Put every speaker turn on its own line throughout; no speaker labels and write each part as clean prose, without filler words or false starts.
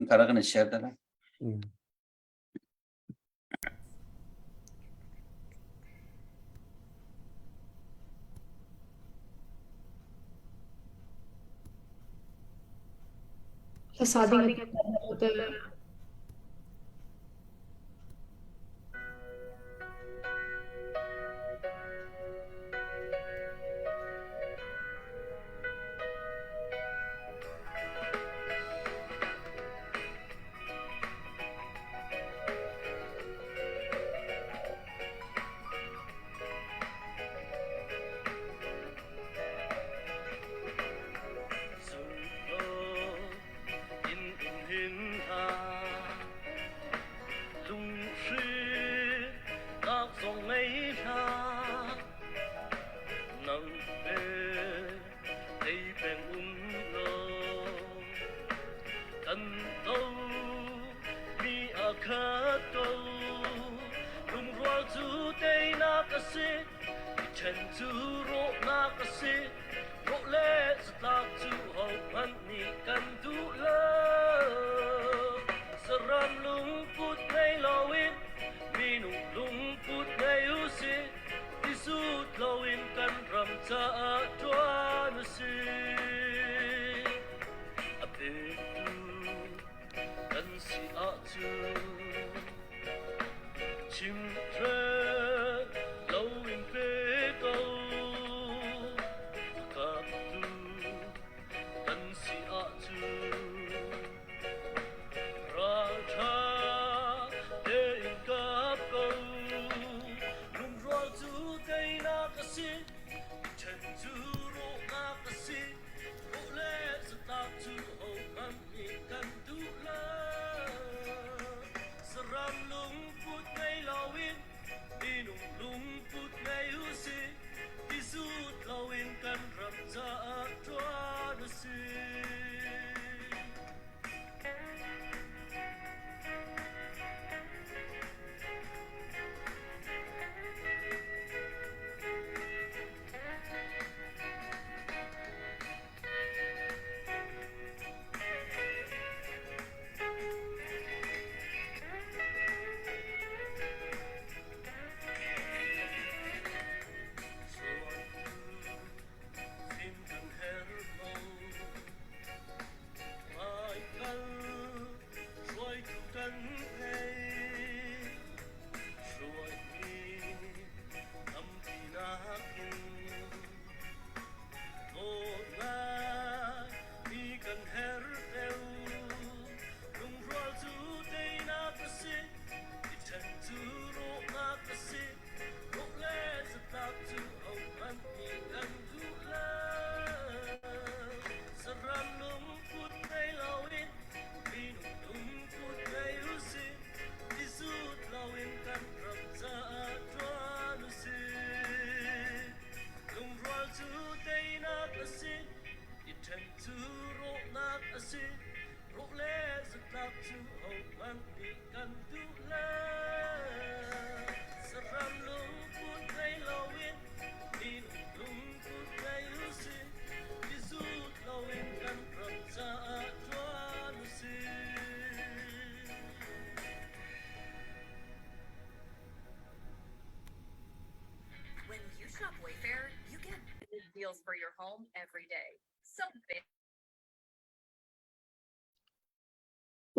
Hmunkhat ah kan i share te lai.
Mm.
Hlasa ding a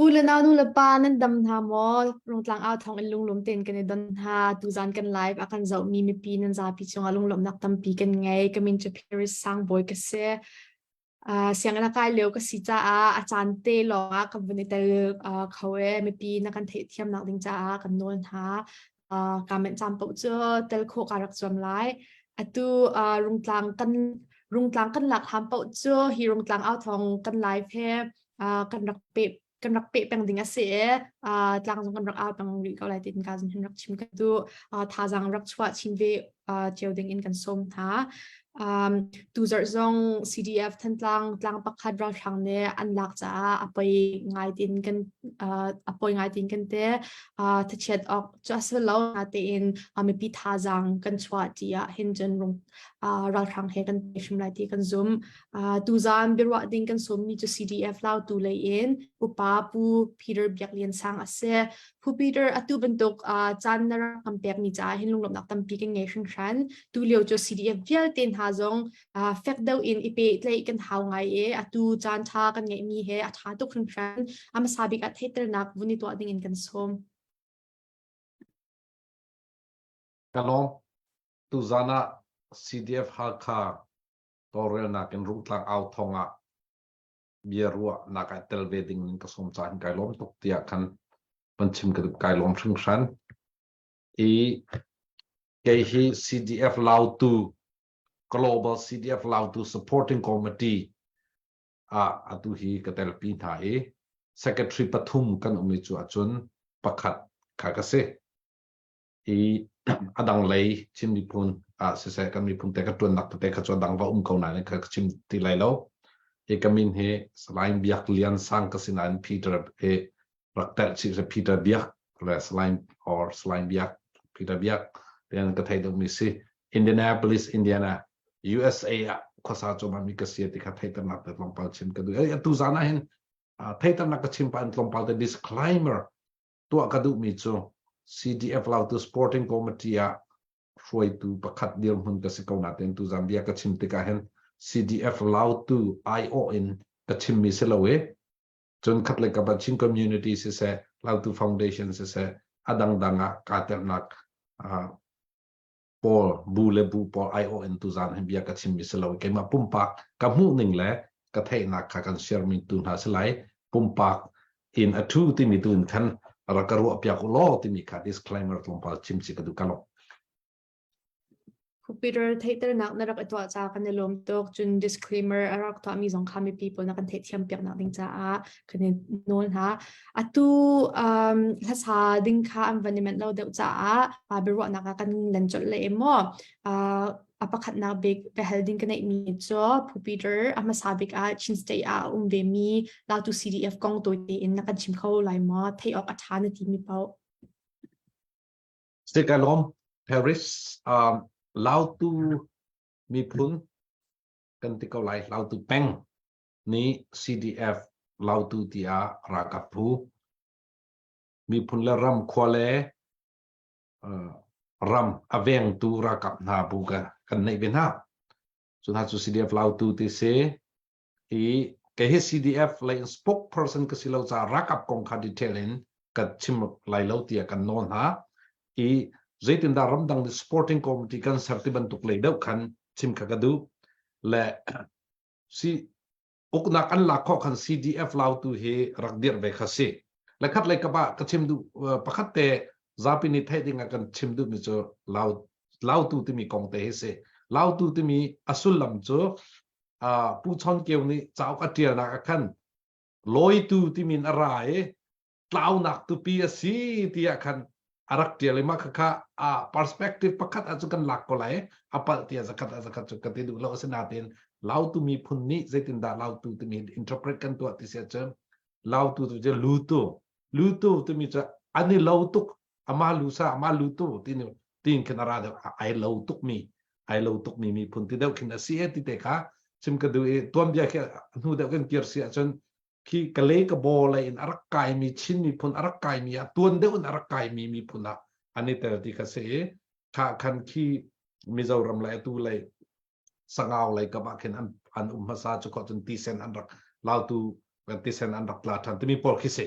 U le nau nu le pa nan dam hna maw? Rungtlang au thawng in lunglawm tein kan i don hna. Tuzan kan live a kan zohmi mipi nan zapi cungah lunglawmhnak tampi kan ngei. Ka min cu Paris Sangbawi ka si. Uh, sianginn a kai lio ka si caah a caan te lawng ah ka vun i tel uh, kho e. Mipi na kan theihthiamnak ding caah kan nawl hna. Uh, ka menh caan paoh cu tel khawh ka rak zuam lai. Atu uh, rungtlang kan rungtlang kan lak hlan paoh cu hi rungtlang au thawng kan live he uh, kan rak pe kan rak peh peng ding a si i uh, tlang zong kan rak au peng rih ko lai tiin ka zong hin rak chim ka duh. Uh, thazaang rak chuah chin ve. cio ding in kan sawm hna. Tuzarh zong CDF Thantlang tlang pakhat ralhrang nih an lak caah a poi ngai tin kan a poi ngai tin kan te thachiat awk cu a si lo natein mipi thazaang kan chuah ti ah hin cun ralhrang he kan te hrim lai ti kan zum. Tuzaan biaruah ding kan sawmmi cu CDF Lautu lei in upa Pu Peter Biak Lian Sang a si. Pu Peter atu bantuk caan na rak kan pekmi caah hin lunglawmhnak tampi kan ngei hringhran. Tu lio cu CDF vialte hna zong fek deuh in i pehtlaih kan hau ngai i atu caan ṭha kan ngeihmi he a ṭha tuk hringhran. A hmasa bik ah theihternak vun i tuah ding in kan sawm.
Ka lawm. Tuzaan ah CDF Halkha tawlrelnak in Rungtlang au thong ah bia ruahnak ah tel ve ding in ka sawm caah hin kai lawm tuk tiah khan van chim ka duh kai lawm hringhran. I kei hi CDF Lautu Global CDF Lautu Supporting Committee ah atu hi ka telpi hna i secretary pathum kan um i cu ahcun pakhat kha ka si. I a dang lei Chin miphun ah siseh kan miphun te ka ṭuannak tete kha cu a dang va um ko nain kha ka chim ti lai lo. Hi ka min hi Salai Biak Lian Sang ka si nain Peter hi rak telh chih si Peter Biak le Salai or Salai Biak Peter Biak tian ka thei deuhmi si. Indianapolis, Indiana, USA ah khuasa cuahmah mi ka si ti kha theihternak te tlawmpal chim ka duh. Atu zan ah hin theihternak ka chim pah in tlawmpal te disclaimer tuah ka duhmi cu CDF Lautu Sporting Committee ah hruaitu pakhat dirhmun ka si ko nain tuzan bia ka chim tikah hin CDF Lautu aiawh in ka chimmi si lo i cun khat le kap ah Chin Community siseh Lautu Foundation siseh a dangdang ah kaa telnak pawl bu le bu pawl aiawh in tuzan hin bia ka chimmi si lo keimah pumpak ka hmuh ning le ka theihnak kha kan share mi tu hna si lai pumpak in a thu timi tu in khan rak ka ruah piak u law timi kha disclaimer tlawmpal chim chi ka duh ka lo
Peter theihternak na rak i tuah ca kan i lawm tuk cun disclaimer a rak tuahmi zong kha mipi pawl na kan theihthiam piak nak ding caah kan i nawl hna. Atu um, hlasa ding kha an van i manh lo deuh caah uh, biaruahnak ah kan lan colh le maw. Uh, a pakhatnak bik biahal ding ka neihmi cu Pu Peter a hmasa bik ah Chin State ah a um ve mi Lautu CDF kong tawi tein na kan chim kho lai maw? Theih awk a ṭha na timi paoh.
Si ka lawm Paris um, Lautu miphun kan ti ko lai Lautu peng nih CDF Lautu tiah ralkap phu miphun le ram khua le uh, ram a vengtu ralkap hna bu ka kan neih ve hna cu hna cu CDF Lautu ti si i kei hi CDF lei in spokesperson ka si lo caah ralkap kong kha detail in ka chim lai lo tiah kan nawl hna i zeitindah ramdang nih supporting committee kan ser ti bantuk lei deuh khan chim kha ka duh le si uknak an lak khawh khan CDF lautu hi rak dirh ve kha si le khat lei kap ah ka chim duh pakhat te zapi nih theih ding ah kan chim duhmi cu lau lautu timi kong te hi si lautu timi a sullam cu Pu Chawn Kio nih cauk a ṭialnak ah khan lawitu timi in a ra i tlaunak tupi a si tiah khan a rak ṭial i mah khakha a perspective pakhat ah cu kan lak ko lai a palh tiah zakhat ah zakhat cu ka ti duh lo asinain lautu miphun nih zeitindah lautu timi interpret kan tuah ti si ahcun lautu tu cu lutu lutu timi cu an i lo tuk ama lu sa ama lu tu ti tin khin a ra deuh ai lo tuk mi ai lo tuk mi miphun ti deuh khin a si e ti te kha chim ka duh i tuanbia khi hnu deuh kan kir si ahcun khi ka le ka bo lei in a rak kai mi Chin miphun a rak kai mi ah tuan deuh in a rak kai mi miphun ah an i tel ti kha si i kha khan khi Mizoram le atu lei Sangau lei kam ah khin an an um hmasa cu khawh cun tisen an rak lautu kan tisen an rak tla ṭhan timi pawl khi si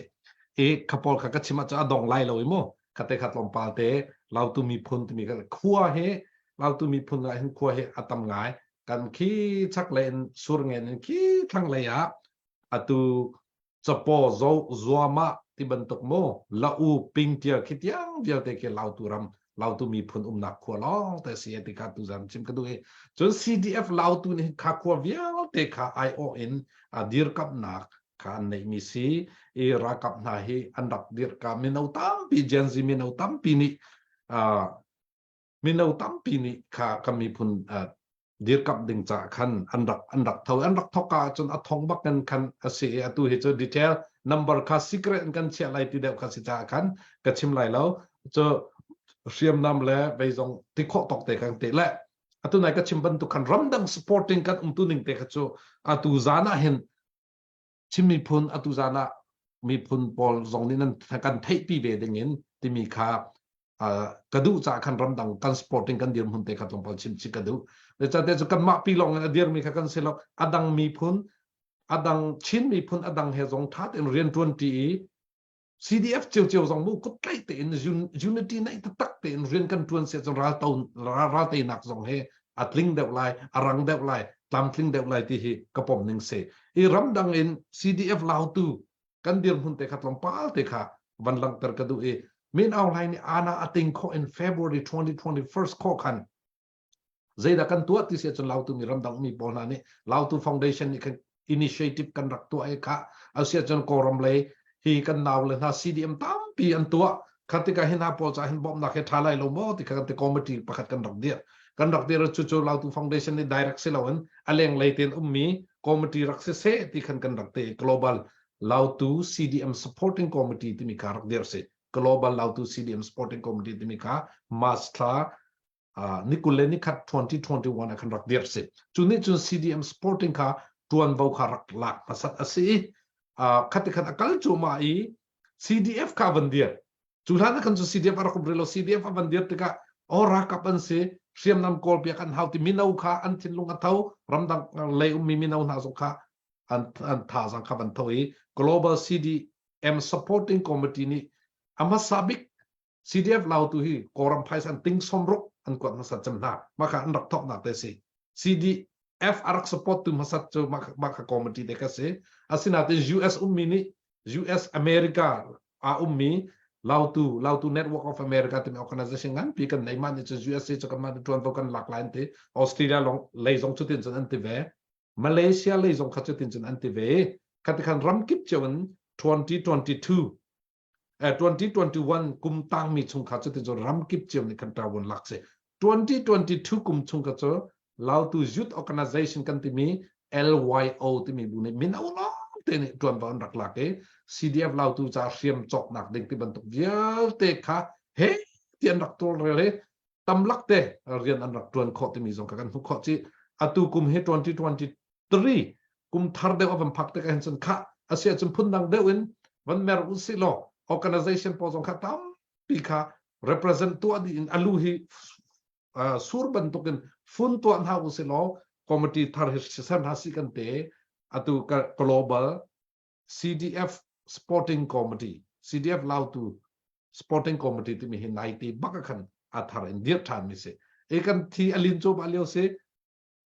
i kha pawl kha ka chim ah cu a dong lai lo i mu khate kha tlawmpal te lautu miphun timi kha khua hi lautu miphun ah hin khua hi a tam ngai kan khi chak lei in surngen in khi thlang lei ah atu capo zo zuama ti bantuk mu la u ping tial khi tiang vialte khi lautu ram lautu miphun umnak khua lawng te si ti kha tu zan chim ka duh i cun CDF lautu nih kha khua vialte kha aiawh in a dirkamnak kha an neih mi si i ralkap hna hi an rak dirka mino tampi Gen Z mino tampi nih. Mino tampi nih kha kan miphun dirkamh ding ca khan an rak tho. An rak thok ah cun a thong bak in khan a si i atu hi cu detail number kha secret in kan chiah lai ti deuh kha si caah khan ka chim lai lo. Cu hriamnam le vei zong ti khawh tawk te kan te le atu nai ka chim bantuk khan ramdang supporting kan umtu ning te kha cu atu zan ah hin Chin miphun atu zan ah miphun pawl zong nih nan kan theihpi ve ding in timi kha ka duh caah khan ramdang kan supporting kan dirhmun te kha tlawmpal chim chih ka duh. Zeicahtiah cu kanmah pi lawng in a dirmi kha kan si lo. A dang miphun, a dang Chin miphun a dang he zong ṭha tein rian ṭuan ṭi i CDF ciocio zong mu kut tlaih tein unity neih taktak tein rian kan ṭuan si ahcun ral ral teinak zong he a tling deuh lai, a rang deuh lai, tlamtling deuh lai ti hi ka pom ning si. I ramdang in CDF lautu kan dirhmun te kha tlawmpal te kha van langhter ka duh i Min Aung Hlaing nih ana a ting khawh in February 2021 khawh khan zeidah kan tuah ti si ahcun Lautu mi ramdang mi pawl hna nih Lautu Foundation nih khan initiative kan rak tuah i kha asi ahcun Kawlram lei hi kan nau le hna CDM tampi an tuah. Kha tikah hi hna pawl caah hin bawmhnak hi ṭha lai lo maw ti kha kan ti committee pakhat kan rak dir. Kan rak dir. Cu cu Lautu Foundation nih direct si loin a lenglei tein ummi committee rak si seh ti khan kan rak ti. Global Lautu CDM Supporting Committee timi kha rak dir si. Global Lautu CDM Supporting Committee timi kha March thla ni 21 2021 ah khan rak dir si. Cu nih cun CDM supporting kha tuanvo kha rak lak hmasat a si i khati khan a kal cuahmah i CDF kha van dir. Cu hlan ah khan cu CDF a rak um rih lo. CDF a van dir tikah o ralkap an si, hriamnam kawl piak an hau ti mino kha an thinlung a tho. Ramdang lei ummi mino hna zong kha an thazaang kha van tho i Global CDM Supporting Committee nih a hmasa bik CDF Lautu hi Kawlram phaisa an ting 60 an kuat hmasat cem hna. Mah kha an rak thawknak te si. CDF a rak support tu hmasat cu mah kha committee te kha si. Asinain US ummi nih US America a ummi Lautu Network of America timi organization nganpi kan nei. Mah nih cun USA cu kanmah nih ṭuanvo kan lak lai an ti. Australia lawng lei zong cutin cun an ti ve. Malaysia lei zong kha cutin cun an ti ve. Khati khan ramkip cio in 2022 2021 kum tangmi chung kha cutin cun ramkip cio nih khan ṭawun lak si. 2022 kum chung kha cu Lautu Youth Organization kan timi LYO timi bu nih mino lawng te nih ṭuanvo an rak lak i CDF Lautu ca hriam cawknak ding ti bantuk vialte kha he ti an rak tawlrel i tamlak te rian an rak ṭuan khawh timi zong kha kan hmuh khawh ci. Atu kum hi 2023 kum thar deuh a van phak tik ahhin cun khah a si ahcun phundang deuh in van mer u sih law organization pawl zong kha tampi kha represent tuah dih in alu hi sur bantukin fun tuah hna u sih law committee thar hi ser hna si kan te. Atu global CDF Sporting Committee, CDF Lautu Sporting Committee timi hi nai te bak khan a thar in dir than mi si e. Kan thi alin chu ba lio si.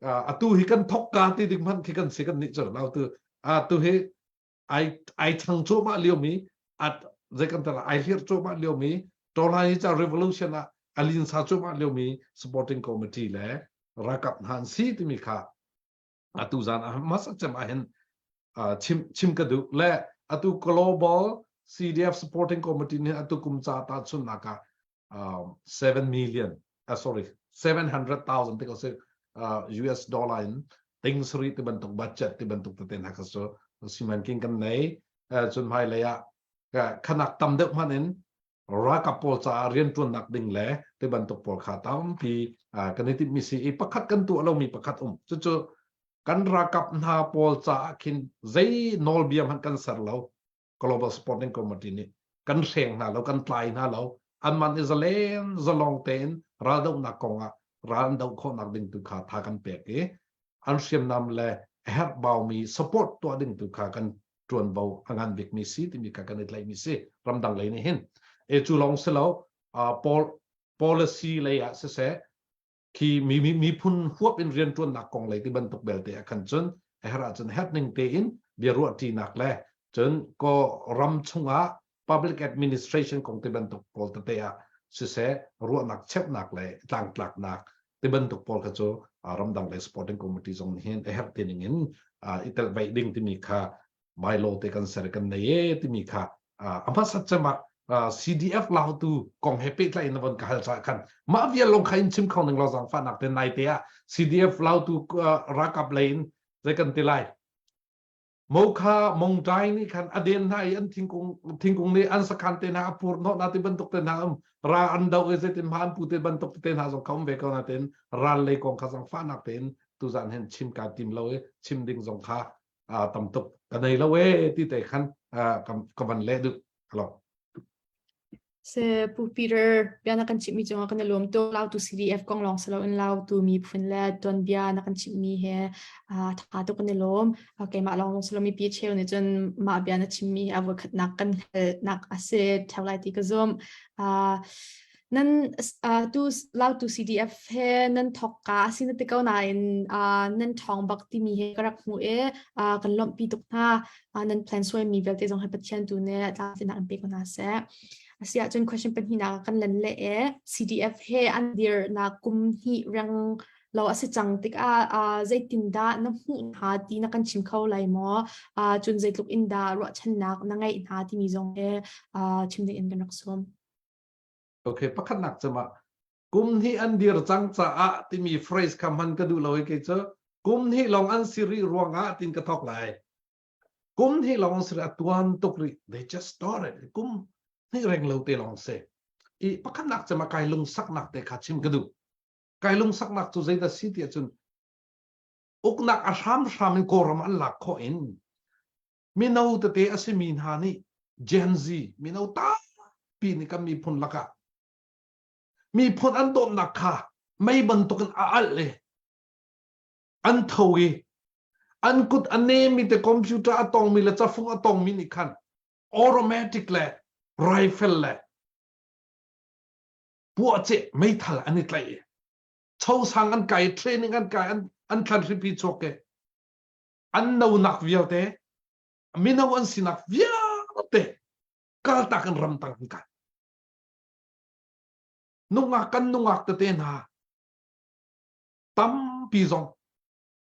Atu hi kan thok ka ti ding hmanh khi kan si. Kan nih cu Lautu atu hi ai ai thang chu ma lio mi at zei kan tala ai hlir chu ma lio mi tola hi cha revolution ah alin sa chu ma lio mi supporting committee le rakap han si timi kha atu zan ah mas cem ah hin chim chim ka duh le atu global CDF supporting committee nih atu kum ca ta chun nak ah 7 million, sorry, 700,000 te ko si US dollar in ting sari ti bantuk budget ti bantuk te hna kha so simanking kan nei. Cun hmai lei ah khanak tam deuh hman in ralkap pawl caah rianṭuannak ding le ti bantuk pawl kha tampi kan i timhmi si i pakhat kan tuah lomi pakhat um. Cucu kan ralkap hna pawl caah khin zei nawlbia hmanh kan ser lo. Global Supporting Committee nih kan hreng hna lo, kan tlai hna lo. Anmah nih zalen zalong tein raldohnak kongah ral an doh khawhnak ding tu kha tha kan pek i an hriamnam le a herhbaumi support tuah ding tu kha kan ṭuanvo a ngan bikmi si timi kha kan i tlaihmi si ramdang lei nih hin. E cu lawng si lo, policy lei ah siseh, khi mi miphun huap in rianṭuannak kong lei ti bantuk belte ah khan cun a herh ahcun herh ning tein bia ruahṭinak le cun ko ram chungah public administration kong ti bantuk pawl tete ah siseh, ruahnak cheuhnak le tlangtlaknak ti bantuk pawl kha cu ramdang lei supporting committee zong nih hin a herh ti ning in i tel veih ding timi kha bylaw te kan ser kan nei e timi kha a hmasat cem ah. CDF Lautu kong he pehtlai in na von ka hal caah khan mah vial lawng kha in chim kho ning law zaangfahnak te nai te ah CDF Lautu ralkap lei in zei kan ti lai Mokha Mongtai nih khan a den hna i an thingkung thingkung nih an sakhan te hna a pur hnawh hna ti bantuk te hna um ra an do i zeitin hma an pu te bantuk te hna zong kha um ve ko na tein ral lei kong kha zaangfahnak tein tuzan hin chim ka tim lo i chim ding zong kha tam tuk ka nei lo e ti te khan ka van leh duh. Hello.
Se Pu Peter bia na kan chimhmi cungah kan i lawm tuk. Lautu CDF kong lawng si loin Lautu miphun le tuanbia na kan chimhmi he tha tuk kan i lawm. Keimah lawng zong si lo mipi cheu nih cun mah bia na chimmi hi a voikhatnak kan hngalhnak a si theo lai ti ka zumh. Nan tu Lautu CDF he nan thawk ka a si na ti ko nain nan ṭhawng bak timi he ka rak hmuh i kan lawmhpi tuk hna. Nan plan suaimi vialte zong hi Pathian tu nih tlamtlinnak in pe ko hna seh. Asi ahcun question pahnihnak ah kan lan le e CDF he an dirnak kum hnih reng lo a si cang tikah zeitindah na hmuh hna ti na kan chim kho lai maw? Cun zeitluk in dah ruahchannak na ngeih hna timi zong he chim ding in kan rak sawm.
Okay, pakhatnak cem ah kum hnih an dir cang caah timi phrase kha hman ka duh lo i kei cu kum hnih lawng an si rih ruangah tin ka thawk lai. Kum hnih lawng si a tuan tuk rih. They just started. Kum hnih reng lo te lawng si. I pakhatnak cem ah kai lungsaknak te kha chim ka duh. Kai lungsaknak cu zeidah si ti ahcun uknak a hramhram in Kawlram an lak khawh in mino tete a simi hna nih Gen Z mino tampi nih kan miphun lakah miphun an dawtnak kha mei bantukin a alh le an tho i an kut a nemi te computer a tongmi le cafung a tongmi nih khan automatic le rifle le puahceh meithal an i tlaih i chosang an kai training an kai an an thlan hripi chuak ke an nonak vialte mino an sinak vialte kaltak in ramtang an kai nungak kan nungak tete hna tampi zong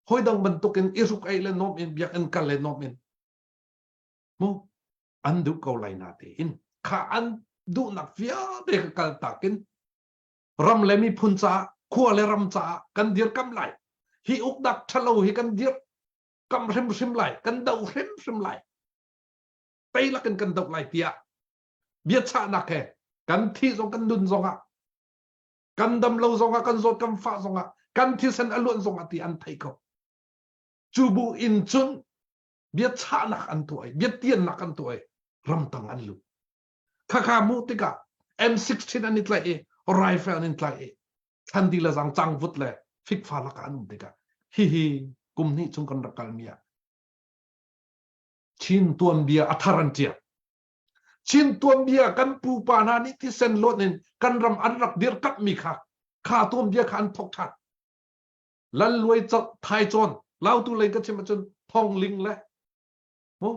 hawidang bantukin i hruk ei le nuam in biakinn kal le nuam in mu an duh ko lai na tein kha an duhnak vialte ka kal takin ram le miphun caah khua le ram caah kan dirkam lai hi uknak ṭhalo hi kan dir kam hrimhrim lai kan do hrimhrim lai tei lakin kan doh lai tiah biachahnak he kan thi zong kan nun zongah kan dam lo zongah kan zawt kan fah zongah kan thisen a luan zongah ti an thei ko cu bu in cun biachahnak an tuah i biatiannak an tuah i ramtang an lut khakha mu tikah M16 an i tlaih i rifle an in tlaih i thlandi le zang cangvut le fikfa lakah an um tikah hihi kum hnih chung kan rak kalmi ah Chin tuanbia a thar an tial Chin tuanbia kan pupa hna nih thisen luan in kan ram an rak dirkamhmi kha kha tuanbia kha an thok ṭhan. Lal Luai Thai Cawn Lautu lei ka chim ahcun Thong Ling le mu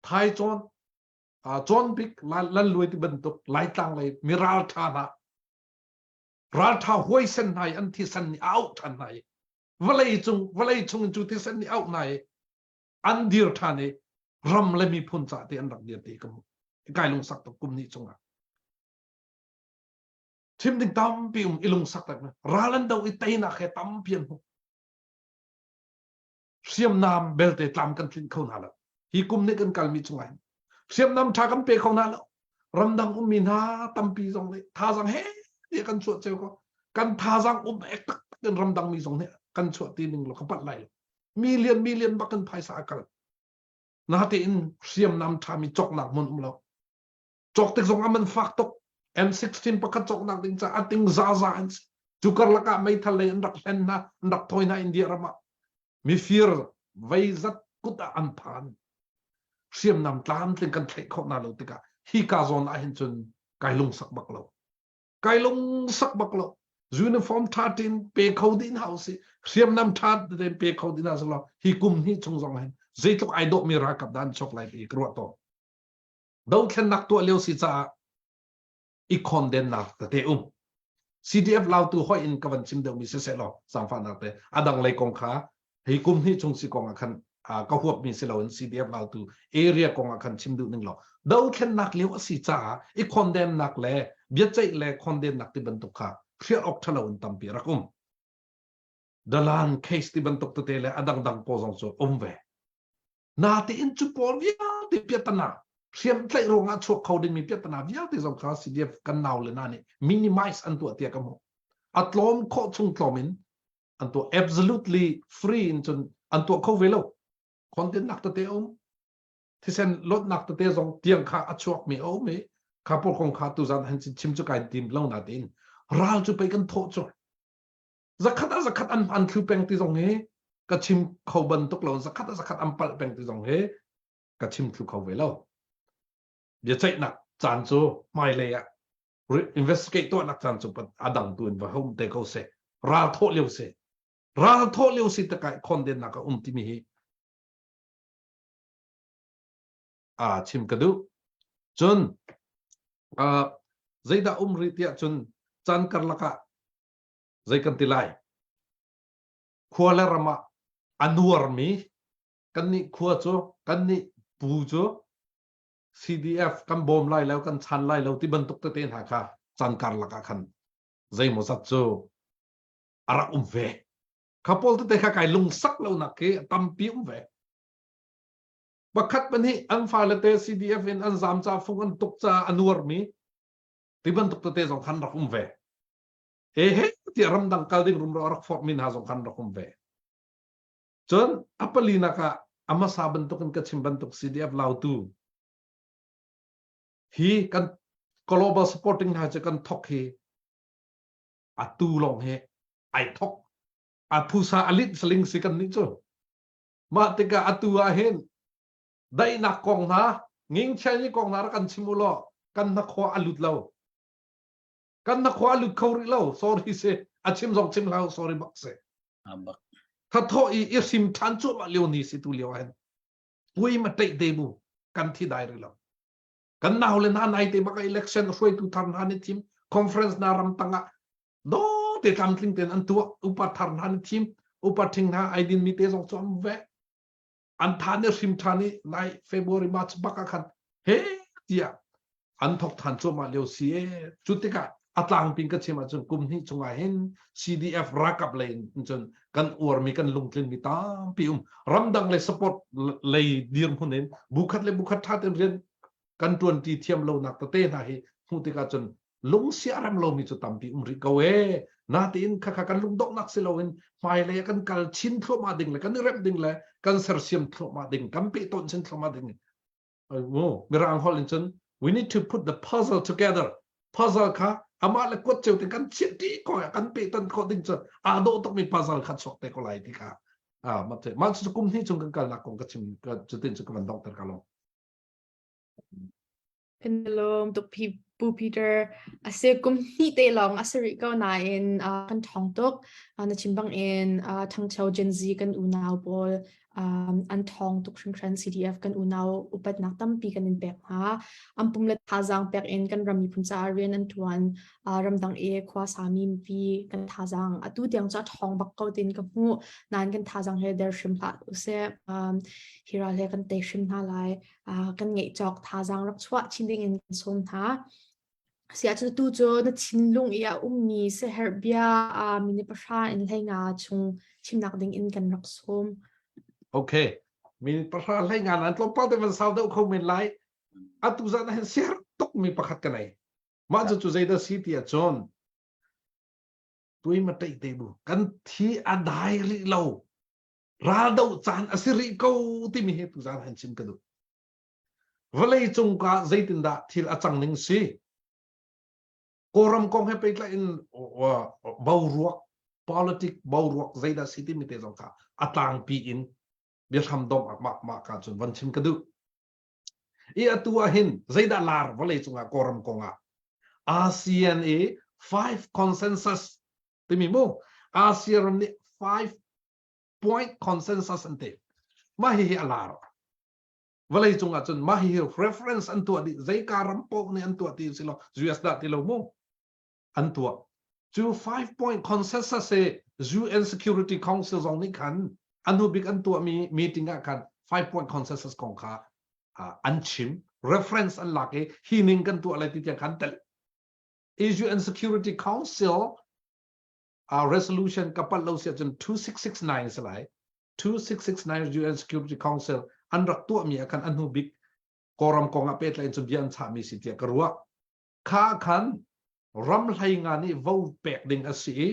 Thai Cawn Cawn Bik Lal Luai ti bantuk Laitlang lei mi ralṭha hna ralṭha huaisen hna i an thisen nih a auh ṭhan hna i vawlei cung vawlei chung in cu thisen nih auh hna i an dir ṭhan i ram le miphun ca te an rak dir ti ka hmuh. Kai lungsak tuk kum hnih chungah. Chim ding tampi um i lungsak tak ral an do i teinak he tampi an hmuh. Hriamnam belte tlam kan tlinh kho hna lo. Hi kum nih kan kalmi chungah hin hriamnam ṭha kan pe kho hna lo. Ramdang ummi hna tampi zong nih thazang he ti kan chuah ceu ko. Kan thazang um ek tak in ramdang mi zong nih kan chuah ti ning lo ka palh lai lo. Million million bak in phaisa a kal. Natein hriamnam ṭhami cawknak hmun um lo. Cawk tik zong a man fak tuk. M16 pakhat cawknak ding caah a ting zaza an si. Cu karlak ah meithal lei an rak hlen hna, an rak thawi hna India ram ah. Mifir veizat kut ah an phan. Hriamnam tlamtling kan thlaih khawh hna lo tikah hi ka zawn ah hin cun kai lungsak bak lo. Kai lungsak bak lo. Uniform ṭha tein pe kho dih hna usih. Hriamnam ṭha tein pe kho dih hna selaw hi kum hnih chung zong hin zeitluk ai dawhmi ralkap dah an chuak lai ti ka ruah tawn. Dothlennak tuah lio si caah i khondennak tete um. CDF Lautu hoih in ka van chim deuhmi siseh law zaangfahnak te a dang lei kong kha hi kum hnih chung si kong ah khan Ka huap mi si loin CDF Lautu area kong ah khan chim duh ning law dothlennak lio a si caah i khondennak le biaceih le khondennak ti bantuk kha hrial awk ṭhalo in tampi rak um. Dalan case ti bantuk tete le a dangdang pawl zong cu um ve. Natein cu pawl vialte piatana hriamtlaih ruangah chuak kho dingmi piatana vialte zong kha CDF kan nau le na nih minimize an tuah tiah ka hmuh. A tlawm khawh chung tlawm in an tuah absolutely free in cun an tuah kho ve lo. Content nak tete a um. Thisen lotnak tete zong tiang kha a chuak mi a um i kha pawl kong kha tuzan han chim cu kai tim lo na tein ral cu pei kan thawh cu zakhat a zakhat an an thlu peng ti zong hi ka chim kho bantuk lo zakhat a zakhat an palh peng ti zong hi ka chim thlu kho ve lo biaceihnak caan cu hmailei ah investigate tuahnak caan cu a dang tu in va hum te ko se ral thawh lio se ral thawh lio si takai khondennak a um timi hi a chim ka duh cun zeidah um rih tiah cun caan karlak ah zei kan ti lai khua le ram ah a nuarmi kannih khua cu kannih pu cu CDF kan bawm lai lo kan chan lai lo ti bantuk tete hna kha caan karlak ah khan zeimaw zat cu a rak um ve kha pawl tete kha kai lungsak lo nak khi tampi um ve pakhat pahnih an fale te CDF in an zam ca fung an tuk ca a nuarmi ti bantuk tete zong khan rak um ve he he tiah ramdang kal ding rumro a rak forh mi hna zong khan rak um ve cun a palinak ah a hmasa bantuk in ka chim bantuk CDF Lautu hi kan global supporting hna cu kan thok hi atu lawng hi ai thok a phusa alit saling si kan nih cu mah tikah atu ah hin daihnak kong hna ngingchiai ni kong hna rak kan chim u law kan hnakhua a lut lo kan na khua lut kho rih lo sorry si a chim zong chim hlah sorry bak si
bak
kha tho i i hrim than cuahmah lio ni si tu lio ah hin pui ma teih te bu kan thi dai rih lo kan nau le na nai te baka election hruaitu thar hna ni thim conference na ram tangah do te tlamtling ten an tuah upa thar hna ni thim upa thing hna ai din mi te zong chu am ve an than i hrim than i nai February March bak ah khan he tiah an thok than cuahmah lio si e cu tikah a tlangping ka chim ahcun kum hnih chungah hin CDF ralkap lei in cun kan uarmi kan lungtlin mi tampi um ramdang le support lei dirhmun in bukhat le bukhat tha ten rian kan tuanti thiam lonak tete hna hi hmuh tikah cun lungsia rem lomi cu tampi um rih ko e natein khakha kan lungdonghnak si loin hmailei ah kan kal chin thluahmah ding le kan i remh ding le kan sersiam thluahmah ding kan pehtawn chin thluahmah ding mirang holh in cun we need to put the puzzle together puzzle kha amah le kuat ceu te kan chiah ti ko kan pehton khawh ding cu aa dawh tukmi puzzle kha chuak te ko lai ti kha ah mah cu kum hnih chung kan kalnak kong ka chim cutin cu ka van donghter ka lo
Kan i lawm tuk Pu Peter. A si kum hnih te lawng a si rih ko nain kan ṭhawng tuk. Na chim bangin ṭhangcho Gen Z kan unau pawl an ṭhawng tuk hringhran CDF kan unau upatnak tampi kan in pek hna. An pum le thazaang pek in kan ram miphun caah rian an ṭuan. Ramdang i khua sami mipi kan thazaang atu tiang cu a ṭhawng bak ko tiin ka hmuh. Nain kan thazaang he der hrim hlah usih. Hi ral he kan tei hrim hna lai. Kan ngeih cawk thazaang rak chuah chin ding in kan sawm hna. Si ahcun tu cu na thinlung i a ummi siaherh bia minute 10 in 15 chung chimnak ding in kan rak sawm.
Okay. Minute 10 15 nan tlawmpal te van sau deuh kho men lai. Atu zan ah hin siaherh tukmi pakhat ka nei. Mah cu cu zeidah si ti ahcun tui ma teih te bu kan thi a dai rih lo raldoh caan a si rih ko timi hi tuzaan han chim ka duh. Vawlei cung ka zeitindah thil a cang ning si? Kawlram kong he pehtlaih in boruak politic boruak zeidah si timi te zong kha a tlangpi in biahram dom mah mah ka cun van chim ka duh. I atu ah hin zeidah lar vawlei cungah Kawlram kong ah ASEAN i five consensus timi mu ASEAN ram nih five point consensus an ti mah hihi a lar vawlei cung ah cun mah hihi reference an tuah dih zeika ram paoh nih an tuah ti si lo US dah ti lo mu an tuah cu five point consensus hi UN Security Council zong nih khan An hnu bik an tuahmi meeting ah khan 5 point consensus kong kha an chim, reference an lak i hi ning kan tuah lai ti tiang khan tel. UN Security Council resolution ka palh lo si ahcun 2669 si lai. 2669 UN Security Council an rak tuahmi ah khan an hnu bik Kawlram kong ah pehtlaih in cu bia an chahmi si tiah ka ruah. Kha khan ram hlei nga nih vote pek ding a si i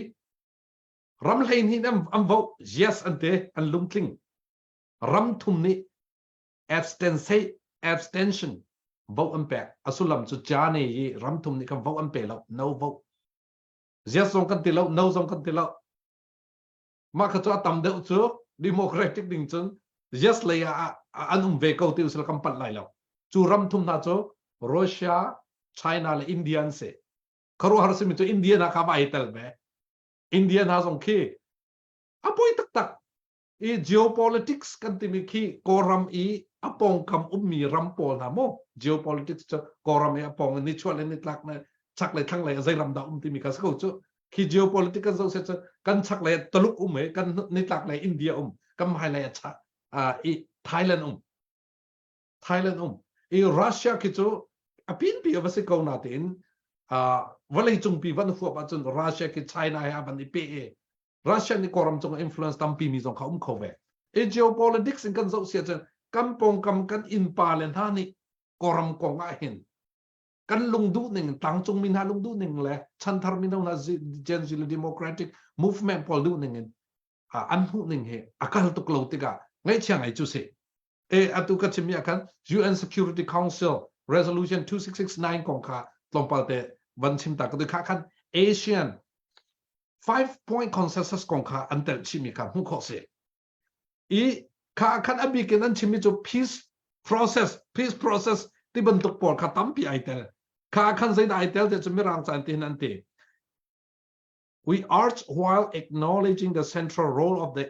ram hlei nih an vote yes an ti, an lungtling. Ram thum nih abstention vote an pek. A sullam cu Jane i ram thum nih khan vote an pe lo, no vote. Yes zong kan ti lo, no zong kan ti lo. Mah kha cu a tam deuh cu democratic ding cun yes lei ah an um ve ko ti usila kan palh lai lo. Cu ram thum hna cu Russia, China le India an si. Khuaruahhar simi cu India hna kha va ai tel ve. India hna zong khi a poi taktak. I geopolitics kan timi khi Kawlram i a pawngkam ummi ram pawl hna mu, geopolitics cu Kawlram i a pawng in nichuah le nitlak le chak le thlang le zei ram dah um timi kha si ko cu. Khi geopolitics kan zoh se cu kan chak le Taluk um i kan nitlak le India um, kan hmai le a i Thailand um, Thailand um i Russia khi cu a pinpi a va si ko na tein vawlei cungpi van huap ahcun Russia khi China he a van i pe i Russia nih Kawlram cung influence tampi mi zong kha um kho ve. I geopolitics in kan zoh si ahcun kan pawngkam kan innpa le hna nih Kawlram kong ah hin kan lungduh ning, tlangcung mi hna lungduh ning le chanthar mino hna Gen Z le democratic movement pawl duh ning in an hmuh ning hi a kal tuk lo tikah ngaihchia ngai cu si. E atu ka chimmi ah khan UN Security Council Resolution 2669 kong kha tlawmpal te van chim ta ka tu kha khan ASEAN 5 point consensus kong kha an telh chihmi kha hmuh khawh si. I kha khan a bik in an chimmi cu peace process, peace process ti bantuk pawl kha tampi ai tel. Kha khan zeidah ai tel ti cu mirang caan ti hin an ti. We urge, while acknowledging the central role of the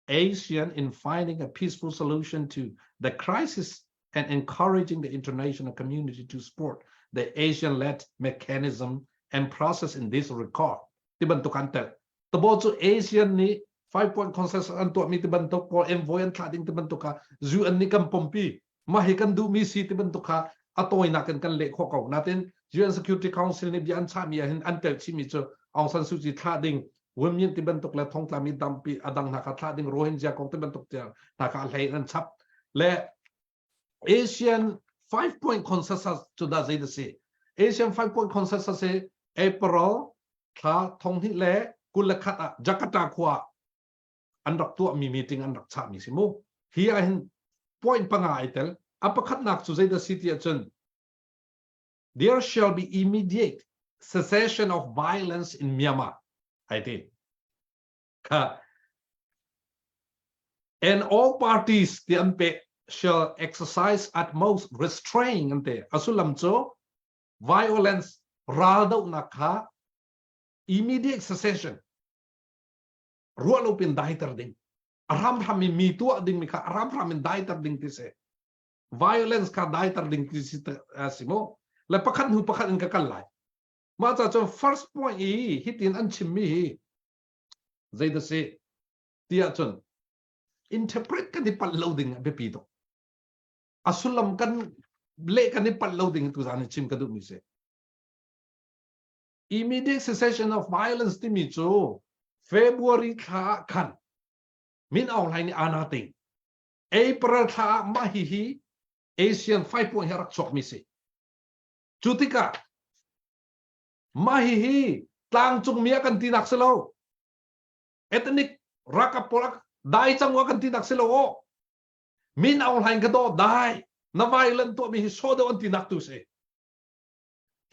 ASEAN in finding a peaceful solution to the crisis and encouraging the international community to support the ASEAN-led mechanism and process in this regard. Ti bantuk an tel. Tabo cu ASEAN nih 5 point consensus an tuahmi ti bantuk pawl, envoy an thlah ding ti bantuk kha UN nih kan pompi, mah hi kan duhmi si ti bantuk kha a tawinak in kan leh khawh ko. Natin UN Security Council nih bia an chahmi ah hin an tel chihmi cu Aung San Suu Kyi thlah ding, Win Myint ti bantuk le thongtlami dampi a dang hna kha thlah ding, Rohingya kong ti bantuk tiang hna kha a hlei in an chap. Le ASEAN 5 point consensus cu dah zei da si? ASEAN 5 point consensus hi April thla 2021 ah Jakarta khua an rak tuahmi meeting an rak chahmi si mu. Hi ah hin point panga ai tel. A pakhatnak cu zei dah si ti ahcun there shall be immediate cessation of violence in Myanmar ai ti kha, and all parties ti an pe, shall exercise utmost restraint an te. A sullam cu violence, raldohnak kha immediate cessation, ruah lo pin daiter ding, a hramhram in mi tuah ding mi kha a hramhram in daiter ding ti si, violence kha daiter ding ti si si mu. Le pakhat hnu pakhat in ka kal lai. Mah ca cun first point i hitin an chim mi hi zei da si tiah cun interpret kan i palh lo ding a biapi tuk. A sullam kan leh kan i palh lo ding tu zan chim ka duh mi si. Immediate cessation of violence timi cu February thla ah khan Min Aung Hlaing nih ana ting April thla ah mah hi hi ASEAN 5 point hi rak chuak mi si. Cu tikah mah hi hi tlangcung mi a kan tinak si lo, ethnic ralkap pawl dai cang wa kan tinak si lo. Aw, Min Aung Hlaing ka daw dai na violent tuah mi hi so deuh an tinak tu si.